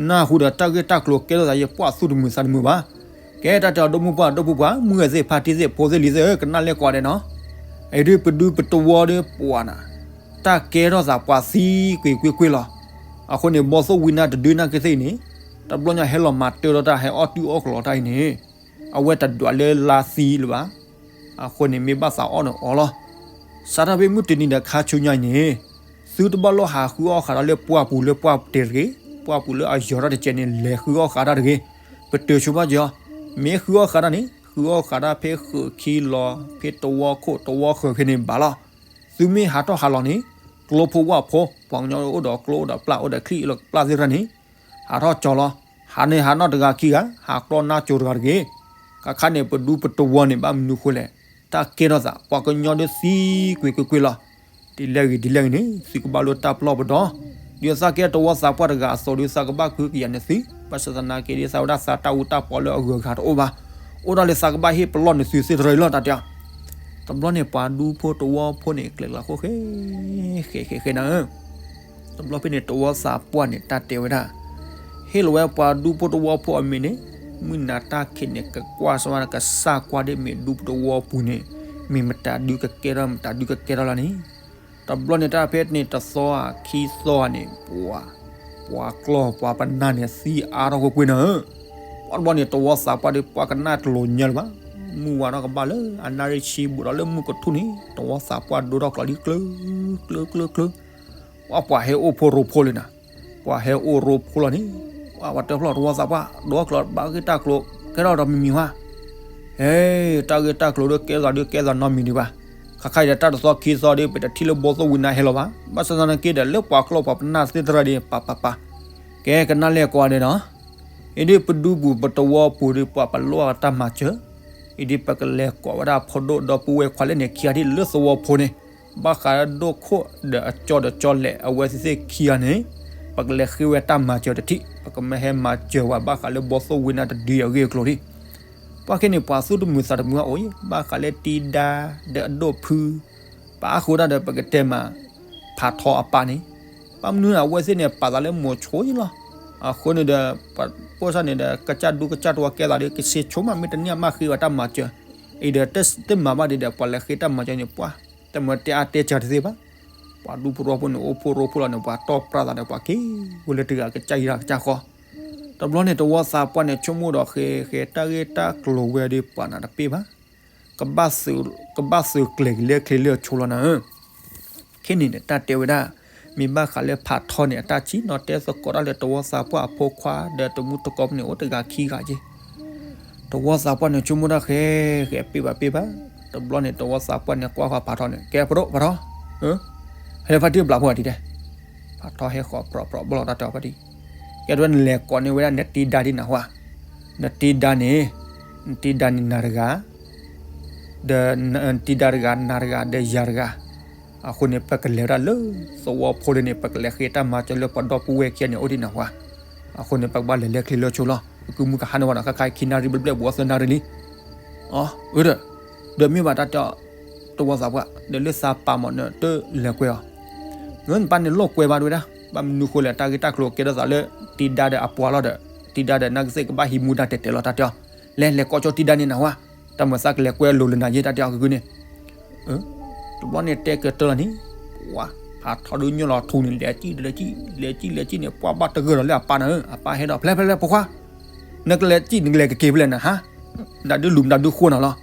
နၢ်ဟူဒီးတၢ်ဂ့ၢ်တၢ်ကျိၤကဲထီၣ်သးယဲ ပှၢ်သူၣ်တမုာ်သးတမုာ်ဘၣ်. ကဲတၢ်တဲအီၤ ဒိၣ်မုၢ်ပှၢ်ဒိၣ်ဖုပှၢ် မုၢ်ဂဲၤသ့ၣ်ဖါတံၢ်သ့ၣ်ဖိသ့ၣ်လံၤသ့ၣ်ဧၢ ကနၣ်လဲၣ်ကွၢ်ဒဲးနီၤ. အံၤဒ်ပဒူပတဝီဒီးပှၢ်နၤ တၢ်ကဲထီၣ်သးပှၤသံကွ့ၤကွ့ၤကွ့ၤလီၤ. အဃိန့ၣ် ဘီသိၣ်ဝံနါတဒုနၢ်က့သ့ၣ်အံၤန့ၣ် တဘျီညါဟဲလီၤမၤတၢထီၣ်တၢ်ဟဲအီၣ်တုအီၣ်ကျိၤတၢ်အံၤန့ၣ် အဝဲတဒွးလၢလါသံလၢၤဘၣ်. အဃိန့ၣ် မ့ၢ်ဘၣ်သးအီၣ်န့ၣ်အီၣ်လီၤ. စးထီၣ်ဖဲမုၢ်တနံၤဒီးခါဆူညါအံၤန့ၣ် သုတဘၣ်လိၣ်ဟးဃုအီၣ်ဃးတၢ်လၢပှၢ်ပူၤလၢပှၢ်ပူၤတဂ့ၤ, ပှၢ်ပူၤလၢအယီၤတၢ်တကဲန့ၣ် လဲၤဃုအီၣ်ဃးတၢ်တဂ့ၤ. ပတုာ်ဆိဘၣ်က့ၤအီၤ, မ့ၢ်ဃုအီၣ်ဃးတၢ်န့ၣ် ဃုအီၣ်ဃးတၢ်ဖဲဃုးခံလီၤ ဖဲတဝီခိၣ်တဝီဃၢၤခဲန့ၣ်ဘၣ်လီၤ. သုမ့ၢ်ဟးထီၣ်ဟးလီၤန့ၣ် ကျိဖိဝၣ်ဖိ ပှၤကညီအိၣ်ဒီးကျိအိၣ်ဒီးပျၢ်အိၣ်ဒီးချံၣ်အိၣ်ဒီးပျၢ်သ့ၣ်တဖၣ်န့ၣ် ဟးထီၣ်ကၠီလီၤ. ဟးန့ၣ်ဟးနီၣ်တဂၤခံဂၤ ဟးကျီနါစိၤတဂၤတဂ့ၤ. ခါခါန့ၣ် ပဒူပတဝီန့ၣ် ဘၣ်မနုၤဃိလဲၣ်, တၢ်ကဲထီၣ်သး ပှၤကညီဒီးသံကွ့ၤကွ့ၤကွ့ၤလီၤ. ဒ်လဲၣ်ဂ့ၤဒ်လဲၣ်ဂ့ၤန့ၣ် သုကဘၣ်လိၣ်တၢ်ပလီၢ်ပဒီ, ဒ်သိးသးကဲတဝီသးပှၢ်တဂၤအသိးဒီး သးကဘၣ်ဃုကယၤန့ၢ်သု, ဘၣ်ဆၣ်သနာ်က့ဒီး သးဝဲဒၣ်သးတၢ်အူတၢ်ပီလၢအဂုၤအဂၤတအိၣ်ဘၣ်. အိၣ်ဒၣ်လၢသးကဘၣ်ဟ့ၣ်ပလီၢ်န့ၢ်သုသ့ၣ်တဖၣ်အံၤလီၤ တၢ်တဲအီၤ. တဘျီန့ၣ် ပှၤဒူဖိတဝီဖိန့ၣ် ကျဲၤကျါဃိဃဲ ဃဲဃဲဃဲနၤဧၢ တဘျီဖဲန့ၣ် တဝီသးပှၢ်န့ၣ် တၢ်တဲဝဲဒၣ်, ဟ့ၣ်လီၤဝဲပှၤဒူဖိတဝီဖိအမံၤန့ၣ်, မုၢ်နၤတၢ်ခံးန့ၣ် ကကွၢ်စၢၤဝဲကစၢ်ကွၢ်ဒ်မ့ၢ်ဒူပတဝီပူၤန့ၣ်, မ့ၢ်မတၤဒုကကဲထီၣ် မတၤဒုကကဲထီၣ်လီၤန့ၣ်, တဘျီန့ၣ်တၢ်ဖဲန့ၣ်တသီဧါခံသီဧါန့ၣ် ပှၤ, ပှၤကျီၢ်ပှၤပနၢ်န့ၣ် သံအါထီၣ်ကွ့ၢ်ကွ့ၢ်နၤဧၢ, ပှၤတဘျီန့ၣ် တဝီသးပှၢ်ဒီးပှၤကနၣ်တလိၤညါလၢၤဘၣ်, မုၢ်ဝါထီၣ်ကဘၣ်လၢအနၣ်ရံၣ်ဆံဘူးဒီးလၢမုၢ်ကထူၣ်န့ၣ် တဝီသးပှၢ်ဒိထီၣ်ကျိးလံ ကျၢၤ ကျၢၤ ကျၢၤ ကျၢၤ ပှၤပှၤဟဲအိၣ်ဖှိၣ်ရိဖှိၣ်လံနၤ, ပှၤဟဲအိၣ်ရိဖှိၣ်လီၤန့ၣ်, ပှၤပှၤတဲဖျီၣ်တဝီသးပှၢ် ဒိထီၣ်ကျိးဘၣ်ဂ့ၢ်တၢ်ကျိၤ ကဲထီၣ်ဒီးမံၤမံၤဟါ, ဟဲ, တၢ်ဂ့ၢ်တၢ်ကျိၤဒီးကဲသးဒီးကဲသးနီတမံၤဒံးဘၣ်, ခါခါအံၤဒီးတၢ်တသီခံသီဒီး ပတထံၣ်လၢဘီသိၣ်ဝံနါဟဲလီၤဘၣ်, ဘၣ်ဆၣ်သနာ်က့ဒီးလၢပှၤကျီၢ်ပှၤပနၢ်သ့ၣ်တဖၣ်ဒီး ပၤပၤပၤ, ကဲကနၣ်လဲၣ်ကွၢ်ဒဲးနီၤ, အံၤဒ်ပဒူပူၤပတဝီပူၤဒီးပှၤပလီၢ်တၢ်မၤစၢၤ, အံၤဒ်ပကလဲၤကိးဝဲဒၣ်ဖိဒိၣ်ဒီပုၢ်ဝဲၢ်ခွါလၢန့ၣ် ခံဂၤဒ်လၢသဝီဖိန့ၣ်, ဘၣ်ဃးလၢဒိၣ်ခိၣ်ဒီးအကၠီဒီးကၠီလဲၣ် အဝဲသ့ၣ်သ့ၣ်ခံဂၤန့ၣ်, ပကလဲၤဃ့ဝဲတၢ်မၤစၢၤတထံၣ်, ပကမ့ၢ်ဟဲမၤစၢၤဝဲဘၣ်ဃးလၢဘီသိၣ်ဝံနါတဒုအဂ့ၢ်အကျိၤန့ၣ်, ပှၤခဲန့ၣ် ပှၤသူၣ်တမုာ်သးတမုာ်အအိၣ်အံၤ ဘၣ်ဃးလၢတံဒါဒီးအဒိၣ်ဖု ပာ်ဃုာ်တၢ်ဒီးပကတဲမး ဖးထီအပၢ်န့ၣ်, ဘၣ်မနုၤအဝဲသ့ၣ်န့ၣ် ပာ်သးလၢမိၤဆိအံၤလီၤ. အဃိန့ၣ်ဒီး ပှၤပိာ်ဆၣ်န့ၣ်ဒီး ကစၢ်ဒူကစၢ်တဝီကဲသးဒီး ကဆ့ဆိမး မ့ၢ်တန့ၢ်အမ့ၢ်ဃ့ဝဲတၢ်မၤစၢၤ, အံၤဒီးတမၤဘၣ်ဒ်ဒီး ပှၤလဲၤဃ့တၢ်မၤစၢၤန့ၣ် ပှၤ တမၤတဲအါတဲစှၤတသ့ဘၣ်. ပှၤဒူဖိတဝီဖိန့ၣ် အိၣ်ဖှိၣ်ရိဖှိၣ်လီၤန့ၣ် ပှၤတီၢ်ပြၢ်သးဒီးပှၤက့ၤဝဲလၢတဂၤကစၢ်ယံၤတၢ်ကစၢ်ဃီ. တဘျီန့ၣ် တဝီသးပှၢ်န့ၣ် ဆိကမိၣ်ဒီးဃဲဃဲတၢ်ဂ့ၢ်တၢ်ကျိၤဝဲဒီး ပှၤနၤတပ့ၢ်ဘၣ် ကဘၣ်သုးကျဲၤက့ၤလၢချ့လၢအဆိလီၤနၤဧၢ. ခဲန့ၣ်ဒီးတၢ်တဲဝဲဒၣ်, မ့ၢ်ဘၣ်ဃးလၢဖးထီန့ၣ် အတၢ်စံၣ်နီၤတဲသကိးတၢ်လၢတဝီသးပှၢ်အဖိခွါဒီးတမူတကိးပူၤန့ၣ် အိၣ်တဂၤခံဂၤက့ၤ. တဝီသးပှၢ်န့ၣ် ဆိကမိၣ်တၢ်ဃဲဃဲ ပ့ၢ်ဘၣ်ပ့ၢ်ဘၣ်. တဘျီန့ၣ် တဝီသးပှၢ်န့ၣ်ကွၢ်ဃီဖးထီန့ၣ် ကဲဖးထီ, ဖးထီ, ဟဲလၢဖါတံၢ်ဘျးဖိအတံၤတဲ, ဖးထီဟဲဃီၤပြီပြီဘီလီၤတၢ်တဲအီၤဖါတံၢ်, ကဲတဝဲနလဲၤကိးန့ၢ်ဝဲဒၣ်နတံဒါဒ်နၤဟါ. နတံၤဒါန့ၣ်, နတံၤဒါန့ၣ်နၤတဂၤ, ဒီးနတံၤဒါတဂၤ နၤတဂၤ ဒီးယၤတဂၤ. အဃိန့ၣ် ပကလဲၤဝဲဒၣ်လၢသဝီဖိလၢန့ၣ် ပကလဲၤဃ့တၢ်မၤစၢၤလၢပှၤဒီပုၢ်ဝဲၢ်ခံဂၤန့ၣ် အိၣ်ဒံးနၢ်ဟူဧါ. အဃိန့ၣ် ပကဘၣ်လဲၤလဲၤချ့လၢဆိလီၤ. ပကုမုၢ်ကဟါန့ၣ်ဝဲဒီး ခဲခါအံၤခံနၣ်ရံၣ်ဘျဲၣ်ဘျဲၣ် ဘူးအီၤသၢနၣ်ရံၣ်လံ. အၢ ဒီး ဒီးမ့ၢ်ဘၣ်တၢ်တဲ တဝီသးပှၢ် ဒီးလၢသးပာ်မး နတလဲၤကွဲအီၤ. နပၢ်န့ၣ်လိာ်ကွဲဘၣ်တဝဲဒၣ်, ဘၣ်မနုၤဃိလဲၣ် တၢ်ဂ့ၢ်တၢ်ကျိၤကဲထီၣ်သးလၢ တံၤဒါဒီးအပှၤလီၤဒီး တံၤဒါဒီးနကစ့ၢ်ကဘၣ်ဟံးမူဒါတဲာ်တဲာ်လီၤ တၢ်တဲအီၤ. လဲၤလဲၤကိးကၠိတံၤဒါန့ၣ်နၢ်ဟူဧါ. တၢ်မၤသးကလဲၤကွဲလိၤလၢနၤယဲ တၢ်တဲအီၤ ကဂုန့ၣ် တဘျီန့ၣ်တဲကတၢၢ်လီၤန့ၣ်, ပှၤ ဖးထီဒုးညီလီၤထူန့ၣ် လဲၤစံၣ်တလဲၤစံၣ် လဲၤစံၣ်လဲၤစံၣ်န့ၣ် ပှၤဘၣ်တဂၢၢ်ဒီးလၢအပၢ်နၤဧၢ, အပၢ်ဟဲဒီး ဖဲလဲၣ်ဖဲလဲၣ် ဖိခွါ, နကလဲၤစံၣ်နကလဲၤကက့ၤဖဲလဲၣ်နၤဟါ, မတၤဒုးလူၤမတၤဒုးဃိနၤလီၤ.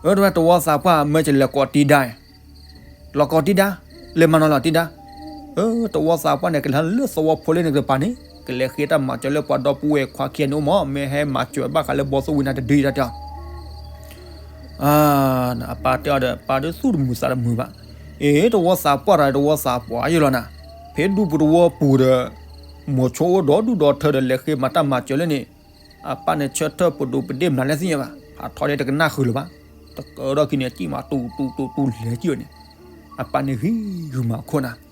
အၢ တဝဲတဝီသးပှၢ် မၢကလဲၤကိးတံၤဒါ လီၤကိးတံၤဒါ, လဲၤမၤနီၤလီၤတံၤဒါ. အၢ တဝီသးပှၢ်န့ၣ် ကလဲၤလၢသဝီဖိလၢန့ၣ်တကပၤန့ၣ် ကလဲၤဃ့တၢ်မၤစၢၤလၢပှၤဒီပုၢ်ဝဲၢ်ခွါခံဂၤန့ၣ်အိၣ်မး, မ့ၢ်ဟဲမၤစၢၤဘၣ်ဃးလၢဘီသိၣ်ဝံၤနၤတဒုအံၤ တၢ်တဲအီၤ. အၢ အပၢ်တဲအီၤဒီး ပၢ်ဒုးသူၣ်တမုာ်သးတမုာ်ဘၣ်. အ့ တဝီသးပှၢ်တဂၤ တဝီသးပှၢ်ယလီၤနၤ, ဖဲဒူပူၤတဝီပူၤဒီး မိၤဆိအိၣ်ဒီဒူၣ်ဒီထၢဒီး လဲၤဃ့မၤတၢ်မၤစၢၤလၢန့ၣ် အပၢ်န့ၣ်ဆၢထၢၣ်ပဒိၣ်ပဒ့ၣ်မနုၤလဲၣ်သ့ၣ်ညါဘၣ်, ဖးထီန့ၣ်တကနၣ်ဃုာ်လၢၤဘၣ်. တကၢထီၣ်ခံန့ၣ် စံၣ်မးတူၤတူၤတူၤတူၤလဲၤစံၣ်ဝဲန့ၣ်, အပၢ်န့ၣ်ဂံၢ်ဂုာ်မၤခိၣ်နၤ.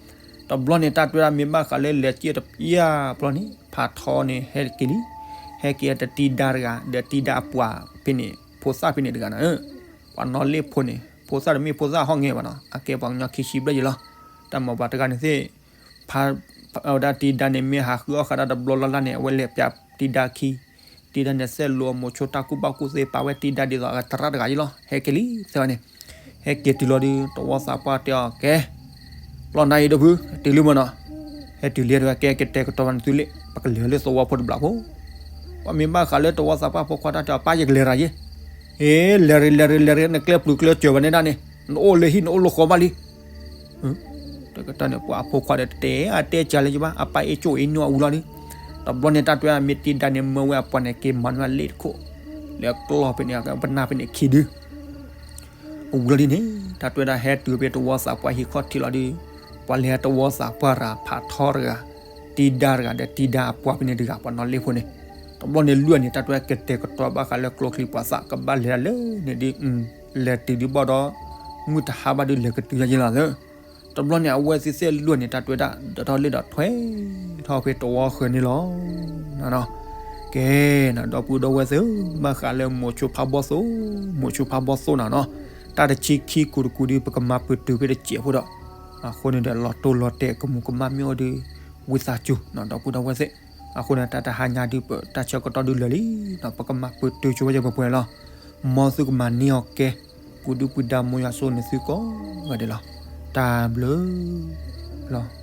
တဘျီန့ၣ် တၢ်တဲဝဲဒၣ် မ့ၢ်ဘၣ်ဃးလၢလဲၤစံၣ်တပျၢ်ဘျီန့ၣ် ဖးထီန့ၣ်ဟဲက့ၤလံ, ဟဲက့ၤတံၤဒါတဂၤ ဒီးတံၤဒါအပှၤဖဲန့ၣ် ဖိသၣ်ဖဲန့ၣ်တဂၤနၤဧၢ. ပှၤနီၢ်လ့ၣ်ဖိန့ၣ် ဖိသၣ်တမ့ၢ်ဖိသၣ်ဟီၣ်ငဲဘၣ်နီၤ, အကဲပှၤကညီခံဆံဘျဲၣ်ယဲလီၤ. တၢ်မၤပှၤတဂၤန့ၣ်သ့ၣ် ဖး ဝဲဒၣ်တံၤဒါန့ၣ် မ့ၢ်ဟးဃုအီၣ်ဃာ်ဒၣ်တဘျီလၢ်လၢ်န့ၣ် အဝဲလဲၤပျးတံၤဒါခံ, တံၤဒါန့ၣ် စဲးလိာ်မိၤဆိတၢ်ကူၣ်ဘၣ်ကူၣ်သ့ ပာ်ဝဲတံၤဒါဒ်သိးအသရၣ်တဂၤယဲလီၤ. ဟဲက့ၤလံသ့ဝဲန့ၣ်, ဟဲက့ၤတုၤလီၤဒီး တဝီသးပှၢ်တဲအီၤ ကဲ လီၤနၤအံၤဒီပုၢ် တုၤလံမ့ၢ်နီၤ, ဟဲတုၤလံတဝဲ ကဲကတဲာ်ကတီၤဘၣ်နသုလ့ၣ် ပကလဲၤလၢသဝီဖိတဘျီဖိ. ပှၤမ့ၢ်ဘၣ်ဃးလၢတဝီသးပှၢ်ဖိခွါတၢ်တဲအီၤ ပၢ်ယကလဲၤရၤယဲ, ဟ့ လဲၤရ့လဲၤရ့လဲၤရ့ နကျဲပျုၤကျဲစၢၤဘၣ်န့ၣ်ဒၣ်န့ၣ် နအိၣ်လၢဟံၣ်နအိၣ်လၢဃီဘၣ်လံ တကတီၢ်န့ၣ် ပှၤအဖိခွါဒီးတဲအတဲကၢ်လၢယဘၣ် အပၢ်အ့ၣ်ကၠိၣ်အ့ၣ်နီၢ်အူလီၤဒီး, တဘျီန့ၣ် တၢ်တဲဝဲဒၣ် မ့ၢ်တံၤဒါန့ၣ် မၢဝဲအပှၤန့ၣ် က့ၤမၤနွဲၣ်လ့ၣ်တခိၣ်, လဲၤကျီၢ်ဖဲန့ၣ် ပနၢ်ဖဲန့ၣ်ခံဒု အူလီၤဒ်န့ၣ် တၢ်တဲဝဲဒၣ် ဟဲတုၤဖဲတဝီသးပှၢ်ဟံၣ်ခီၣ်ထံးလီၤဒီး ပှၤလဲၤတဝီသးပှၢ်ရၤ ဖးထီတဂၤ, တံၤဒါတဂၤ ဒီးတံၤဒါအပှၤဖဲန့ၣ်တဂၤ ပှၤနီၢ်လ့ၣ်ဖိန့ၣ်, တဘျီန့ၣ်လွံၢ်န့ၣ် တၢ်တဲဝဲဒၣ် ကတဲာ်ကတီၤဘၣ်ဃးလၢကျိချံမျိာ်သၣ် ကဘၣ်လဲၤဒၣ်လၢန့ၣ်ဒီး လဲၤတုၤဒုးဘၣ်ဒီး မုၢ်တဟါဘၣ်ဒုးလဲၤကတုၤယဲလီၤသၢ တဘျီန့ၣ် အဝဲသ့ၣ်သ့ၣ်လွံၢ်န့ၣ် တၢ်တဲဝဲဒၣ် ဒၢးထီၣ်လ့ၣ်ဒီးထွဲထီၣ်ဖဲတဝီဃၢၤန့ၣ်လီၤ. ကဲ ဒီပုၢ်ဒီဝဲၢ်သ့ၣ်ဧၢ, ဘၣ်ဃးလၢမိၤဆိဖးဘီၣ်သိၣ်, မိၤဆိဖးဘီၣ်သိၣ်နၤနီၤ, တၢ်တဆံခံကူတကူဒုး ပကမၤပတုာ်ဖဲတစဲးဖိဒီး, အဃိန့ၣ်ဒီး လီၤတိၢ်လီၤတဲာ်ကမူးကမၣ်မ့ၢ်အိၣ်ဒုး ဝံသးစူၤနီၤ ဒီပုၢ်ဒီဝဲၢ်သ့ၣ်, အဃိန့ၣ် တၢ်တဟါညါဒုး ပတၢ်ဆၢကတီၢ်ဒုးလၢာ်လံဒီး ပကမၤပတုာ်ဆိဝဲယဲၢ်ပှဲၤပှဲၤလီၤ. မ်သုကမၤန့ၢ်အီၤကဲ, ပူၤဒုၣ်ပူၤဒါ မ်ယွၤဆိၣ်ဂ့ၤနသုကိးဂၤဒဲးလီၤ. တၢ်ဘျုးလီၤ.